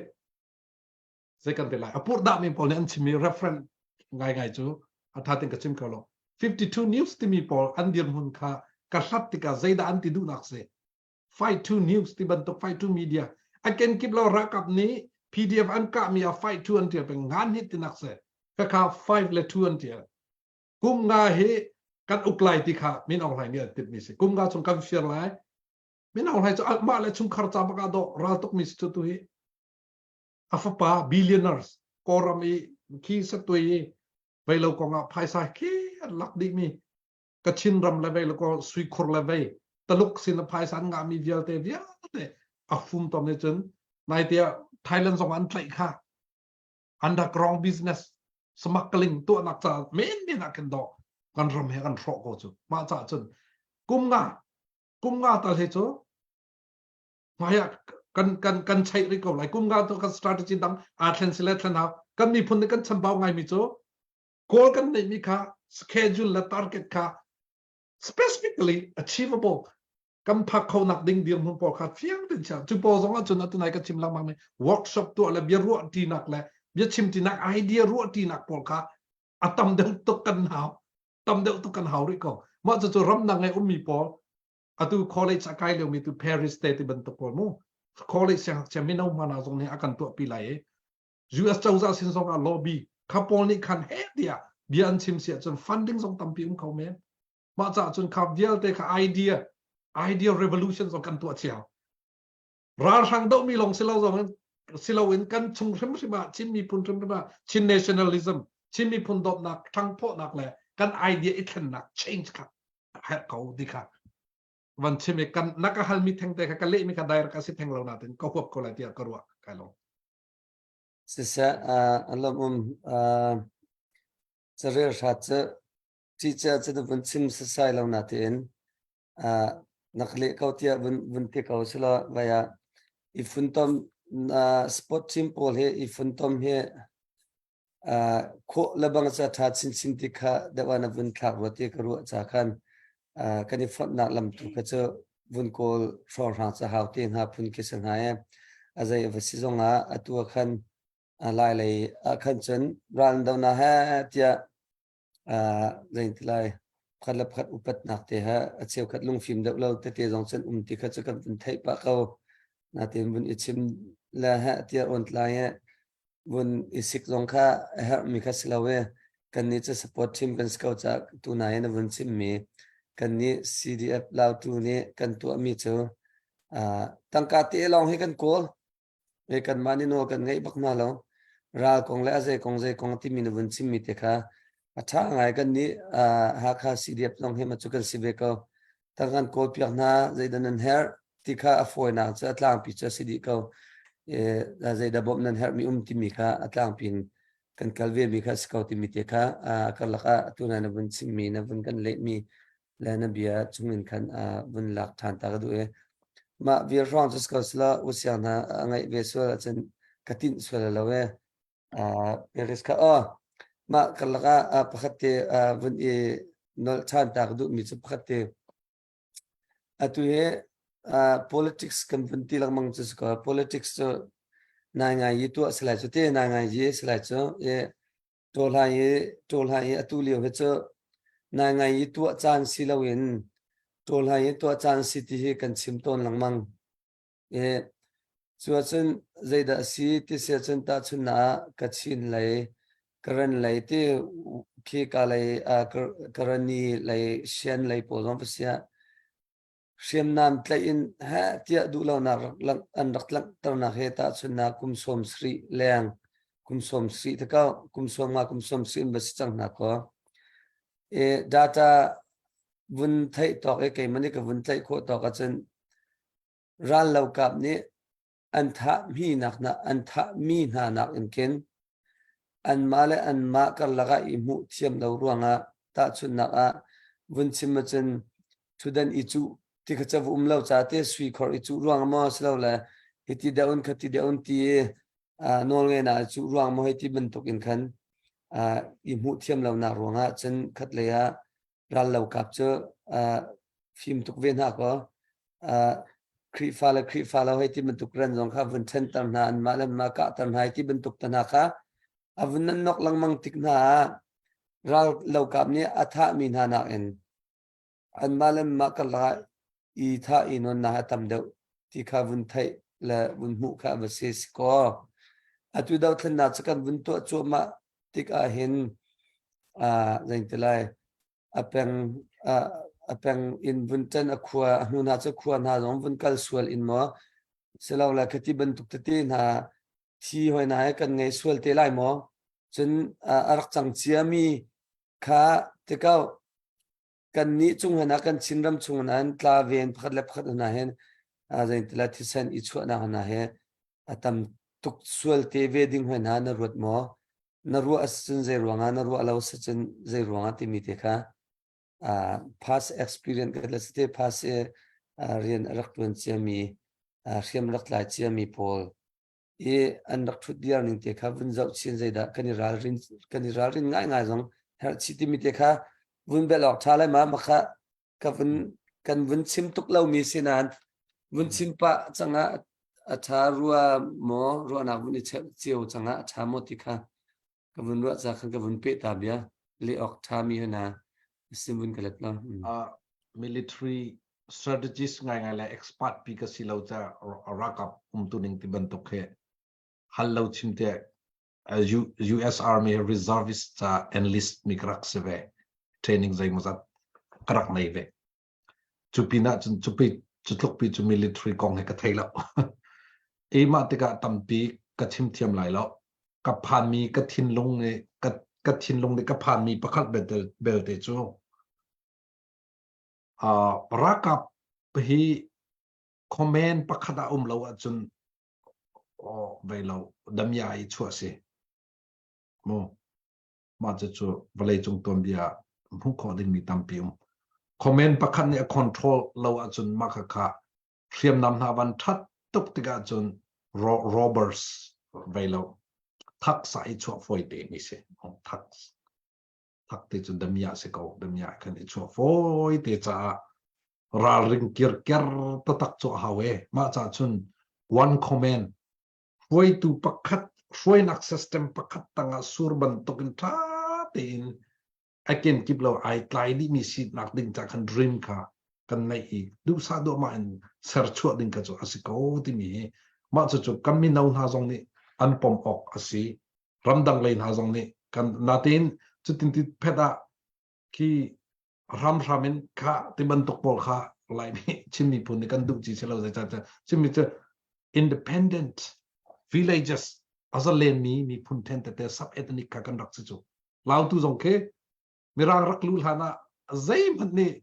zei kan ti lai a purhdah mi pawl nih an chimmi reference ngaingai cu a tha tin ka chim kho lo 52 news timi pawl an dirhmun kha ka hlat tikah zeidah an ti duhnak si fight to news ti bantuk fight to media a kenkip lo ralkap nih PDF an kahmi ah fight to an tial peng ngan hi tinak se ka kha 5 le 2 an tial kum nga hi kan uk lai ti kha Min Aung Hlaing nih an timhmi si kum nga chung kan fir lai. Min Aung Hlaing cu mah le chungkhar ca bak ah dawh ral tuk mi si cu tu hi. A fapa billionaires Kawlram i khi satui i veilo kong ah phaisa khi an lak dih mi Kachin ram le vei le ko suikhur le vei Taluk sin a phaisa an ngah mi vialte vialte a fum tom nih cun naite ah Thailand zong an tlaih kha underground business smuggling tuahnak ca men men ah khin dawh kan ram he kan hrawh ko cu mah ca cun kum nga kum nga tal he cu hmai ah kan kan kan chaih rih ko lai kum nga tu kan strategy dang aa thlen si le thlen hau kan miphun nih kan chambau ngai mi cu goal kan neih mi kha schedule le target kha specifically achievable kan phak kho nak ding dirhmun pawl kha fiang tein chia cu pawl zong ahcun atu nai ka chim lengmang mi workshop tuah le bia ruah ṭinak le bia chim ṭinak idea ruah ṭinak pawl kha a tam deuh tuk kan hau tam deuh tuk kan hau rih ko mah cu cu ramdang i ummi pawl atu college a kai liomi tu Paris te ti bantuk pawl mu college siangngakchia mino hmana zong nih a kan tuahpi lai i US cozah sin zong ah lobby kha pawl nih khan he tiah bia an chim si ahcun funding zong tampi um kho men mah caah cun kha vialte kha idea idea revolution zong kan tuah cio ralhrang dohmi lawng si lo zong si loin kan chung hrimhrim ah Chin miphun hrimhrim ah Chin nationalism Chin miphun dawtnak ṭhangphawhnak le kan idea i thlennak change kha herh ko ti kha van chim i kan na ka halmi thengte kha ka lehmi kha direct a si theng lo natin ka huap ko lai tiah ka ruah kai lo.
Siseh an lawm um carel hrat cu ṭihcia cu na vun chim sasai lo natein na ka leh ko tiah vun vun ti ko sila vai ah i funtom sport team pawl hi i funtom hi khawh le bang ca ṭha chinchin ti kha deuh ah na vun thlak rua ti ka ruah ca khan kan i fonhnak lam tu kha cu vun kawl hrawnghrang ca hau te hna phun khi si hna e a zei a va si zong ah atu ah khan lai lei ah khan cun ral do na he tiah zei ti lai pakhat le pakhat upatnak te ha a cheukhat lungfim deuh lo tete zong cun um ti kha cu kan vun theih pah ko natin vun i chim le he tiah on tlai he vun i sik zong kha a herhmi kha si lo e kan nih cu support team kan si ko ca tu nai na vun chim mi kan nih CDF Lautu nih kan tuahmi cu tangka te lawng hi kan kawl E kanmah nih nawl kan ngeih bak hna lo. Ral kong le a zei kong zei kong timi na vun chimmi te kha a ṭha ngai kan nih Hakha CDF zong hi ma cu kan si ve ko. Tang kan kawl piak hna zeidah nan herh ti kha a fawinak cu a tlangpi cu a si dih ko. E, zeidah bawmh nan herhmi um timi kha a tlangpi in kan kal ve mi kha a si ko timi te kha karlak ah atu na vun chimmi na vun kan lehmi le na bia chungin khan vun lak ṭhan ta ka duh i mah vial hrawng cu ko sila usiang hna a ngaih ve sual ahcun ka tinh sual lo e Paris kha oh mah karlak ah pakhat te vun i nolh ṭhan ta ka duh mi cu pakhat te atu hi politics kan vun ti lengmang cu si ko politics cu nai ngai yi tuah si lai cu te nai ngai yi si lai cu i Ṭawlhai i ṭawlhai i atu lio hi cu naingai i tuah caan si loin ṭawlhai i tuah caan si ti hi kan chim tawn lengmang. I cu ahcun zeidah a si ti si ahcun tahchunhnak ah Kachin lei, Karen lei ti khi ka lei Karani lei, Shan lei pawl zong va si ah hriamnam tlaih in heh tiah duhlonak an rak langhternak he tahchunhnak kum 70 leng kum 70 te ko kum 50 kum 70 in va si cang hna kaw e data vun theih tawk i keimah nih ka vun tlaih khawh tawk ahcun ral lo kap nih an thahmi nak na an thahmi hna nak in khin anmah le anmah karlak ah i hmuh thiam lo ruangah tahchunhnak ah vun chim ahcun ṭhutdan i cuh ti kha ca va um lo ca te sui khor i cuh ruang maw silole hiti deuh in khati deuh in ti i nawlngeihnak i cuh ruang maw hei ti bantuk in khan i hmuh thiam lonak ruangah cun khatlei ah rallokap cu fim tuk ve hna kaw Khrihfa le Khrihfa lo hei ti bantuk ran zong kha vun ṭhenter hna anmah le anmah kahter hna hei ti bantuk te hna kha a vun nan nok lengmang tik hna ah rallokap nih a thahmi hna nakin anmah le anmah karlak ah i thah i nawnnak a tam deuh ti kha vun theih le vun hmuh kha va si si kaw atu dothlennak cu kan vun tuah cuahmah tik ah hin zeitin lai a peng. a peng in vun ṭan a khua a hnu hna cu khua hna zong vun kal sual in maw silole khati bantuk tete hna thi hoi hna he kan ngei sual te lai maw? Cun a rak cang ciami kha tikau kan nih cung hna kan Chinram chung hna hin tla ven pakhat le pakhat hna hin zeintila thisen i chuahnak hna he a tam tuk sual te ve ding hoi hna na ruat maw? Na ruah asicun zei ruangah na ruah lo asicun zei ruangah timi te kha past experience ka la te past rian a rak tuan ciami hriam rak tlai ciami pawl i an rak thut diar ning te kha vun zoh chin zeidah kan i ralrin kan i ralrin ngai ngai zong herh chi timi te kha vun bel awk tha lai ma makha ka vun kan vun chim tuk lo mi sinan vun chim pa changa a tha rua mo ruahnak vun i cheu cio changa a tha mo ti kha ka vun ruah ca khan ka vun pe ta bia le awk tha mi hna sim vun ka let lo.
Military strategist ngai ngai le expert pi ka si lo ca rakap umtu ning ti bantuk he hal lo chim te US Army reservist ca enlist mi ka rak si ve, training zei maw zat ka rak nei ve. Cu pinah cun cupi cu tluk pi cu military kong he ka thei lo. Keimah tikah tampi ka chim thiam lai lo. Ka phanmi ka thinlung nih ka thinlung nih ka phanmi pakhat belte cu ralkap hi comment pakhat ah um lo ahcun vei lo damia i chuah si mu. Mah cucu vawleicung tuanbia hmuh khawh dingmi tampi um. Comment pakhat nih a control lo ahcun mah khakha hriamnam hna van ṭhat tuk tikah cun robbers vei lo thak sa i chuah fawi te mi si. Thak thak te cu damia si ko. Damia khan i chuah fawi te caah ralring kirker taktak cu a hau e. Mah caah cun one comment hruaitu pakhat hruainak system pakhat tangah sur bantuk in ṭha tein a kenkip lo ai tlai dihmi sinak ding ca khan dream kha kan neih i duhsah duahmah in serchuah ding kha cu a si ko timi hi mah cucu kan mino hna zong nih an pom awk a si. Ramdang lei hna zong nih kan natein cutin ti phet ah khi hramhram in kha ti bantuk pawl kha Laimi Chin miphun nih kan duh ci si lo. Zeicahtiah Chinmi cu independent villages a zalenmi miphun then tete sub ethnic kha kan rak si cu. Lautu zong khi Mirang rak lu hlan ah zeihmanh nih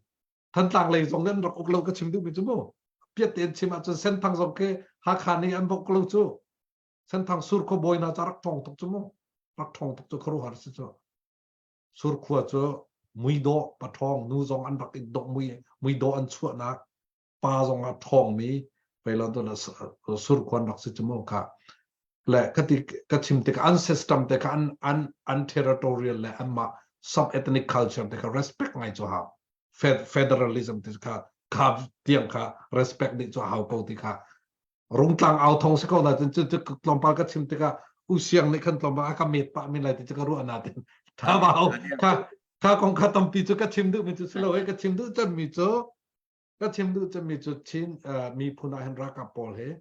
Thantlang lei zong an rak uk lo. Ka chim duhmi cu mu piat tein chim ahcun Senthang zong khi Hakha nih an bok lo cu. Senthang Surkhua bawi hna ca rak ṭhawng tuk cu mu, rak ṭhawng tuk cu, khuaruahhar si cu. Surkhua cu muidawh paṭhawng nu zong an rak i dawh, mui muidawh an chuahnak, pa zong a ṭhawngmi surkhua an rak si cu mu kha. Le ka ti ka chim tikah an system te kha an an an territorial le anmah sub ethnic culture te kha respect ngai cu hau. Federalism te kha kha tiang kha respect dih cu hau ko ti kha Rungtlang au thong si ko na cun cu tlawmpal ka chim tikah usiang nih khan tlawmpal a ka met pah min lai ti cu ka ruah na tin tha bau kha kha kong kha tampi cu ka chim duh mi cu silo he ka chim duh cem mi cu ka chim duh cem mi cu Chin miphun ah hin ralkap pawl he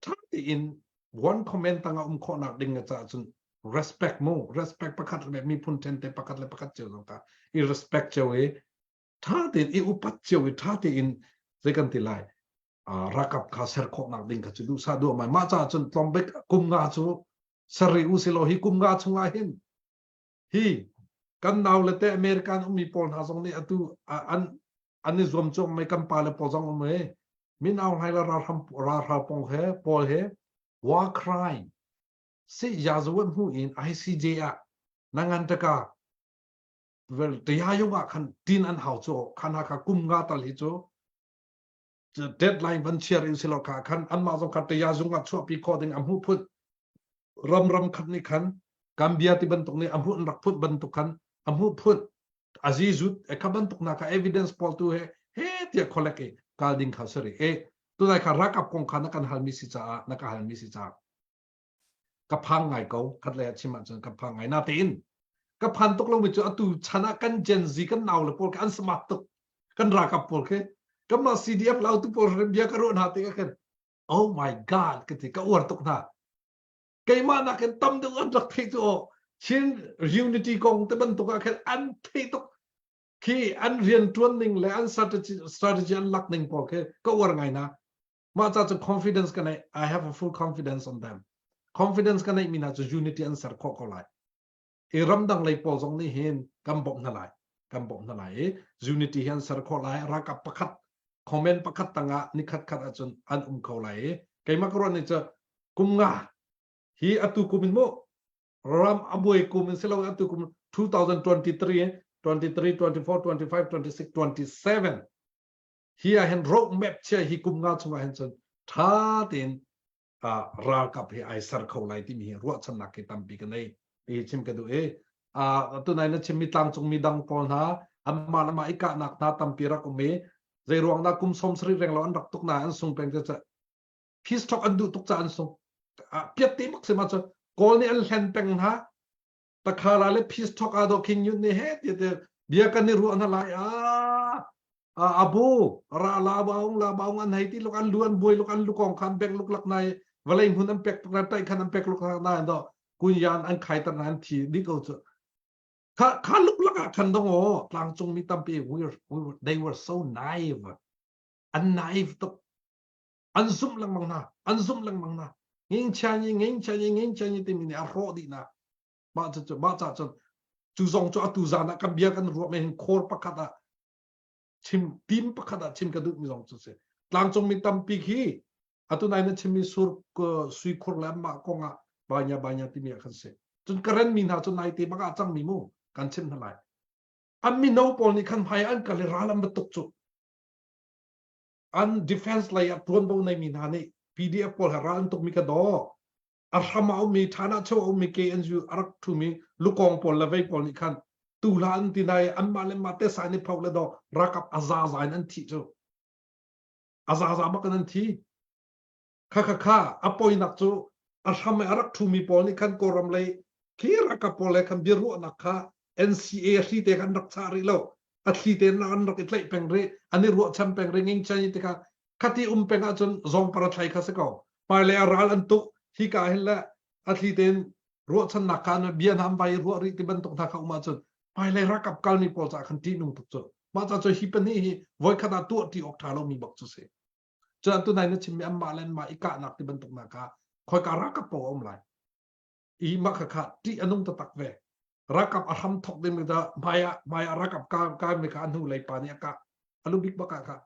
ṭha tein one comment tangah um khawhnak ding a caah cun respect mu respect pakhat le miphun ṭhen te pakhat le pakhat cio zong kha i respect cio i ṭha tein i upat cio i ṭha tein zei kan ti lai ralkap kha ser khawhnak ding kha cu duhsah duah mai. Mah caah cun tlawmbik kum nga cu ser rih u silaw hi kum nga chungah hin hi kan nau le te American ummi pawl hna zong nih atu an an i zuam cuam mai kan pa le pawl zong um e min Aung Hlaing le ralhram ralhrang pong he pawl he war crime si yazawan hmu in ICJ ah nangan taka tayayung ah khan tin an hau chu khan ha kha kum nga tal hi cu deadline van chiar in silo kha khan anmah zong kha taya zung ah chuahpi khawh ding a hmuh phut ram ram khat nih khan Gambia ti bantuk nih a hmuh an rak phut bantuk khan a hmuh phut azizut e kha bantuk na kha evidence pawl tu he he tiah collect i kal ding kha sari e tunai kha rakap kong kha na kan halmi si caah na ka halmi si caah ka phang ngai ko. Khat lei ah chim ahcun ka phang ngai natein ka phan tuk lomi cu atu chan ah kan Gen Z kan nau le pawl kha an smart tuk. Kan ralkap pawl khi kanmah CDF lautu pawl bia ka ruah hna tikah khan oh my god ka ti, ka uar tuk hna. Keimah nakin tam deuh an rak theih cu. Aw, Chin unity kong te bantuk ah khan an theih tuk. Khi an rian tuan ning le an strategy strategy an lak ning pawl khi ka uar ngai na. Mah ca cu confidence ka nei. I have a full confidence on them. Confidence ka neih mi hna cu unity an ser khawh ko lai. I ramdang lei pawl zong nih hin kan bawmh hna lai. Kan bawmh hna lai i unity hi an ser khawh lai. Ralkap pakhat comment pakhat tangah nikhat khat ahcun an um kho lai i keimah ka ruah ni cu kum nga hi atu kum in mu ram a buai kum in silo atu kum 2023 23 24 25 26 27 hi ah hin road map chia hi kum nga chungah hin cun tha tein ralkap hi ai ser kho lai timi hi ruahchannak hi tampi ka nei ti chim ka duh i tunai na chimmi tlangcung mi dang pawl hna anmah le mah i kahnak hna tampi rak um i zei ruang dah kum 70 reng lo an rak tuk na an sung peng te peace talk an duh tuk ca an sung piat te bak se ma cu kawl nih an hlen peng hna takhala le peace talk a do king yun ne he ti te bia kan ni ruah na lai a abu ra la baung la baung an hei ti luk an lu an buai luk an lukong khan bek luk lak nai vawlei hmun an pek tuk na tai khan an pek luk lak na do kunyan an khai tar na an thi di ko chu kha kha luk lak ah khan dong o tlangcung mi tampi we were, they were so naive an naive tuk an zumh lengmang hna an zumh lengmang hna ngingchia ni ngingchia ni ngingchia ni timi nih a hrawh dih hna mah cu mah ca cun cu zong cu atu zan ah kan bia kan ruah men khor pakhat ah chim team pakhat ah chim ka duh mi zong cu si tlangcung mi tampi khi atu nai na chimmi sur sui khur le mah kong ah banya banya timi ah khan si cun karen mi hna cu nai te bak ah cang mi mu kan chim hna lai an mino pawl nih khan hmai an kal i ral an tuk cu an defense lei ah tuanvo neimi hna nih PDF pawl he ral an tukmi ka daw a hram a ummi thana cheu a ummi KNU a rak thumi lukong pawl le vei pawl nih khan tu hla an ti nai anmah le mah te sai ni pho le daw rakap a za za in an thi cu a za za bak in an thi kha kha kha a poinak cu a hram a rak thumi pawl nih khan kawlram lei khi rakap pawl le khan biaruahnak kha NCA hri te kan rak chah rih lo a thli te an rak i tlaih peng rih an i ruahchan peng rih nging chan ti kha khati um peng ahcun zong para thlai kha si ko hmailei a ral an tuk hi ka hin le a thli tein ruahchannak kha bia hna an vai ruah rih ti bantuk hna kha um ahcun hmailei rakap kalmi pawl caah khan ṭihnung tuk cu mah ca cu hi pahnih hi voikhat ah tuah ṭi awk ṭha lomi bak cu si cun tunai na chimmi anmah le anmah i kahnak ti bantuk hna kha khoika rakap paoh a um lai i mah kha kha ṭih a nung taktak ve rakap a hram thok ding da hmai ah hmai ah rakap ka ka mi kha a hnu lei pa nih a kah a lu bik bak ah kha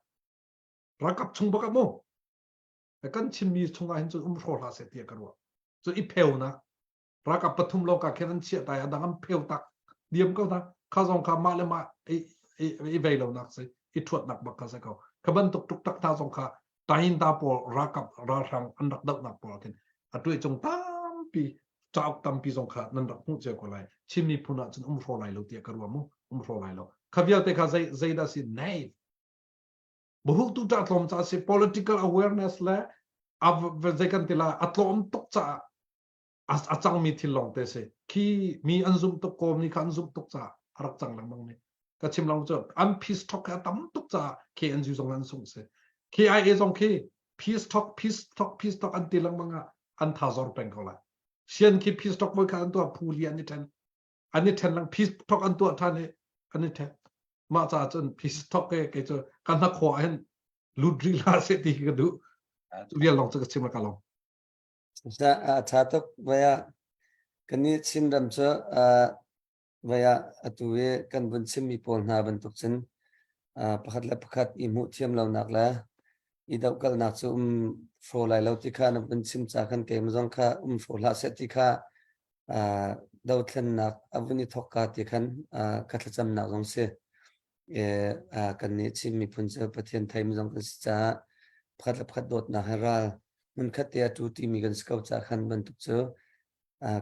rakap chung bak ah mu kan chimmi chung ah hin cun um hro hlah seh tiah ka ruah cu i pheunak rakap pathum lawng ka khen an chiah tai a dang an pheu tak diam ko na kha zong kha mah le mah i i vei lo nak si i thuatnak bak kha se ko kha bantuk tuk tak hna zong kha tahinta pawl ralkap ralhrang an rak dohnak pawl khin a tuai cung tampi cauk tampi zong kha nan rak hmuh cio ko lai Chin miphun ah cun um hraw lai lo tiah ka ruah mu um hraw lai lo kha vialte kha zei zeidah si naive buhu tu ta tlawm ca si political awareness le zei kan ti la a tlawm tuk caah a cangmi thil lawng te si khi mi an zumh tuk kawm ni kha an zumh tuk caah a rak cang lengmang mi ka chim long cu an peace talk a tam tuk caah KNU zong an sung si KIA zong khi peace talk peace talk peace talk an ti lengmang ah an tha zor peng ko lai sian khi peace talk voi kha an tuah phu li an i then an i then lang peace talk an tuah than i an i then mah ca cun peace talk ke ke cu kan hna khua hin lut ri la se ti ka duh vial long chu ka chim ka long
A ṭha tuk. Voi ah kannih Chinram cu voi ah atu i kan vun chimmi pawl hna bantuk cun pakhat le pakhat i hmuh thiam lonak le i dohkalhnak cu um hraw lai lo ti kha na vun chim ca khan keimah zong kha um hraw hlah seh ti kha dothlennak a vun i thawk ka ti khan ka thlacamnak zong si. Kannih Chin miphun cu Pathian theimi zong kan si caah pakhat le pakhat dawtnak he ral hmunkhat te ah ṭu timi kan si ko caah khan bantuk cu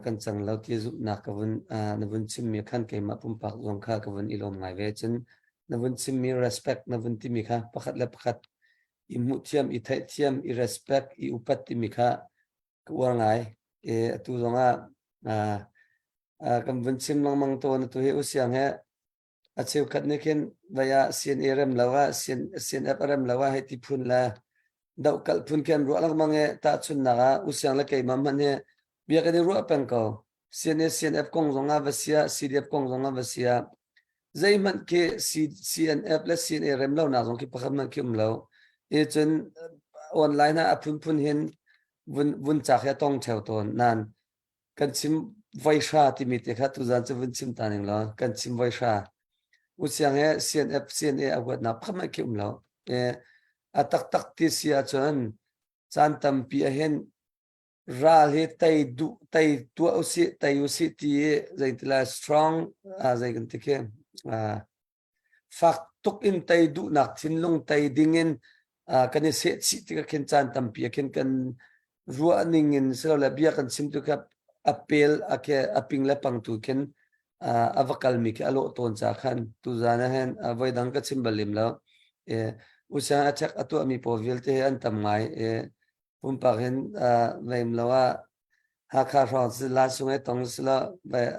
kan cang lo ti zumhnak ka vun na vun chimmi khan keimah pumpak zong kha ka vun i lawm ngai ve. Cun na vun chimmi respect na vun timi kha pakhat le pakhat i hmuhthiam, i theihthiam, i respect, i upat timi kha ka uar ngai. E, atu zongah kan vun chim lengmang tawn atu hi usiang he A cheukhat nih khin vai ah CNA rem lo ah CNF a rem lo ah hei ti phun le dohkalh phun khi an ruah lengmang i tahchunhnak ah usiang le keimah hmanh hi bia kan i ruah peng ko. CNA CNF kong zong ah va sia CDF kong zong ah va sia. Zeihmanh khi CNF le CNA rem lonak zong khi pakhat hmanh khi um lo. I cun online ah a phunphun hin vun vun cak hi a tong theo tawn. Nan kan chim voihra timi te kha tuzan cu vun chim ta ning law kan chim voihra. Usiang he CNF CNA a huatnak pakhat hmanh khi um lo. E, a taktak ti si ahcun caan tampi ahhin ral hi tei duh tei tuah usih tei usih ti i zeitilai strong zei kan ti khi fak tuk in tei duhnak thinlung tei ding in kan i sehchih tikah khin caan tampi ah khin kan ruah ning in silole bia kan chim tu kha a pel a ke a ping le pang tu khin a va kalmi khi a lawh tawn ca khan tuzan ah hin voi dang ka chim bal lem lo. Usa a check a tuahmi pawl vialte hi an tam ngai. Pumpak hin veim lo ah Hakha hrawng si la sung e tong si lo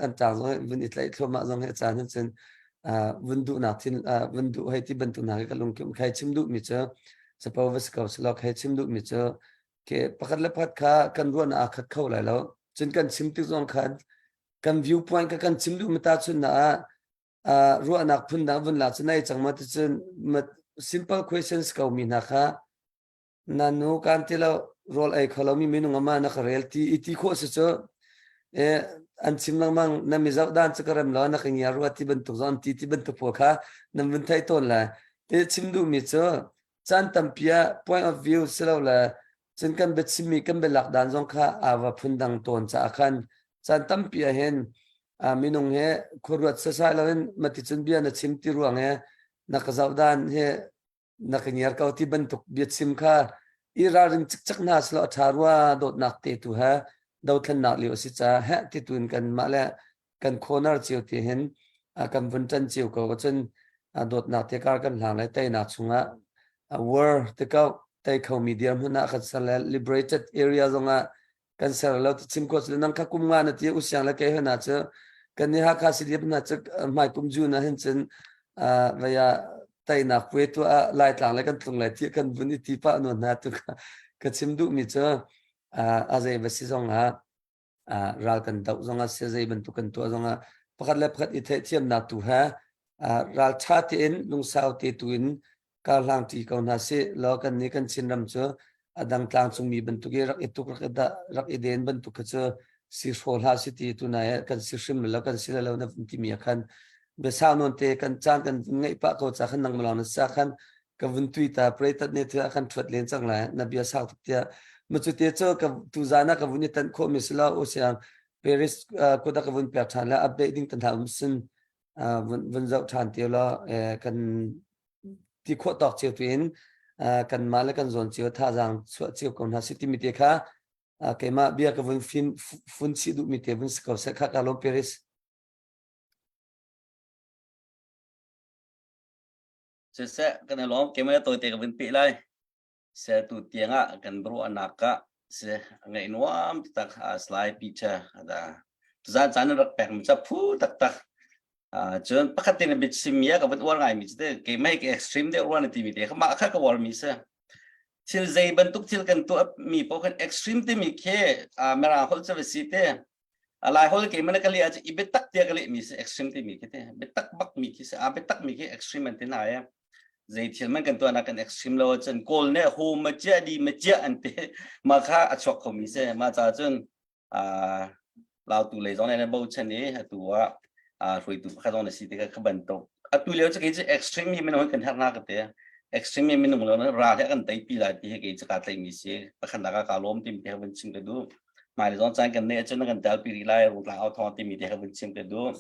an tang zong vun i tlaih thluahmah zong he caan hin cun vun duhnak thin vun duh hei ti bantuk hna ka lungkim khai chim duh mi cu capo va si ko si lo khai chim duh mi cu ke pakhat le pakhat kha kan ruahnak aa khat kho lai lo cun kan chim tik zong khan kan viewpoint ka kan chim duh mi ta chun na ah ruahnak phun dang vun la cu nei cang ma ti cun simple questions ko mi hna kha Na nu kan ti lo rawl ei kho lomi minung ama na ka rel ti i ti khawh si cu e an chim lengmang na mi zoh dan cu ka rem lo na ka ngia rua ti bantuk zong ti ti bantuk pawl kha nan vun theih tawn lai. Ti chim duhmi cu caan tampi ah point of view si lo le cun kan biachimmi kan bialak dan zong kha aa va phundang tawn caah khan caan tampi ah hin minung he khuaruat sasai loin mati cun bia na chim ti ruang he na ka zoh dan he na ka ngiar ko ti bantuk biachim kha i ralring cikcek hna silo a ṭha rua dawtnak te tu he dothlennak lio a si caah heh ti tu in kan mah le kan corner cio ti hin kan vun ṭan cio ko cun dawtnak te kar kan hlang le teinak chungah war te ko tei khomi dirhmun ah kan ser le liberated area zongah kan ser lo ti chim ko cu nang kha kum nga na ti usiang le kei hna cu kan ni Hakha CDF hna cu hmai kum June ah hin cun vaya teinak puai tu ah Laitlang le kan tlung lai ti kan vun i ti pah nawn hna tu ka chim duh mi cu a zei va si zong ah ral kan doh zong ah sia zei bantuk kan tuah zong ah pakhat le pakhat i theihthiamnak tu he ral ṭha tein lungsau te tu in karhlang ṭi ko hna sih law kan nih kan Chinram cu a dang tlangcungmi bantuk i rak i tuk rak i dah rak i den bantuk kha cu si hraw hlah si ti tu nai kan si hrim lo kan si lo na vun timi ah khan biasau nawn te kan caan kan vun ngeih pah ko ca khan nang malong na sa khan ka vun tui ta pray tat ne thua khan thuat len cang lai na bia sau tuk tia ma cu te cu ka tu zan ah ka vun i tan khawh mi si lo o siang Paris kuta ka vun pek ṭhan le update ding tan hna um sin vun vun zoh ṭhan ti law kan ti khawh tawk cio tu in kanmah le kan zawn cio thazaang chuah cio ko hna si timi te kha keimah bia ka vun fin fun chih duhmi te vun si ko seh kha ka lawm Paris.
Siseh kan i lawm keimah tawite ka vun peh lai. Se tu tiang ah kan ruahnak ah si ngaih nuam taktak slide picture da tuzan caan rak pek mi ca phu taktak cun pakhat te na biachim mi ka van uar ngai mi te keimah ke extreme deuh ruan ti mi te kha mah kha ka uar mi si thil zei bantuk thil kan tuah mi paoh kan extreme ti mi khi mirang holh cu si te lai holh ke mana kali a i biatak tia ka leh mi si extreme ti mi khi te biatak bak mi khi si a biatak mi khi extreme an ti na ya zei thil man kan tuah na kan extreme lo cun kawl ne ho ma chia di ma chia an te ma kha a chuak kho mi si ma cha cun Lautu lei zong nih bochan i atu ah hruaitu pakhat zong na si tikah kha bantuk atu lio cu kei cu extreme hi minung kan herh na ka ti extreme hi minung lo ral he kan teipi lai ti hi kei cu kaa tlaihmi si pakhatnak ah kaa lawm timi te kha vun chim ka duh hmailei zong caan kan neih ahcun kan telpi rih lai rungtlang au thawng timi te kha vun chim ka duh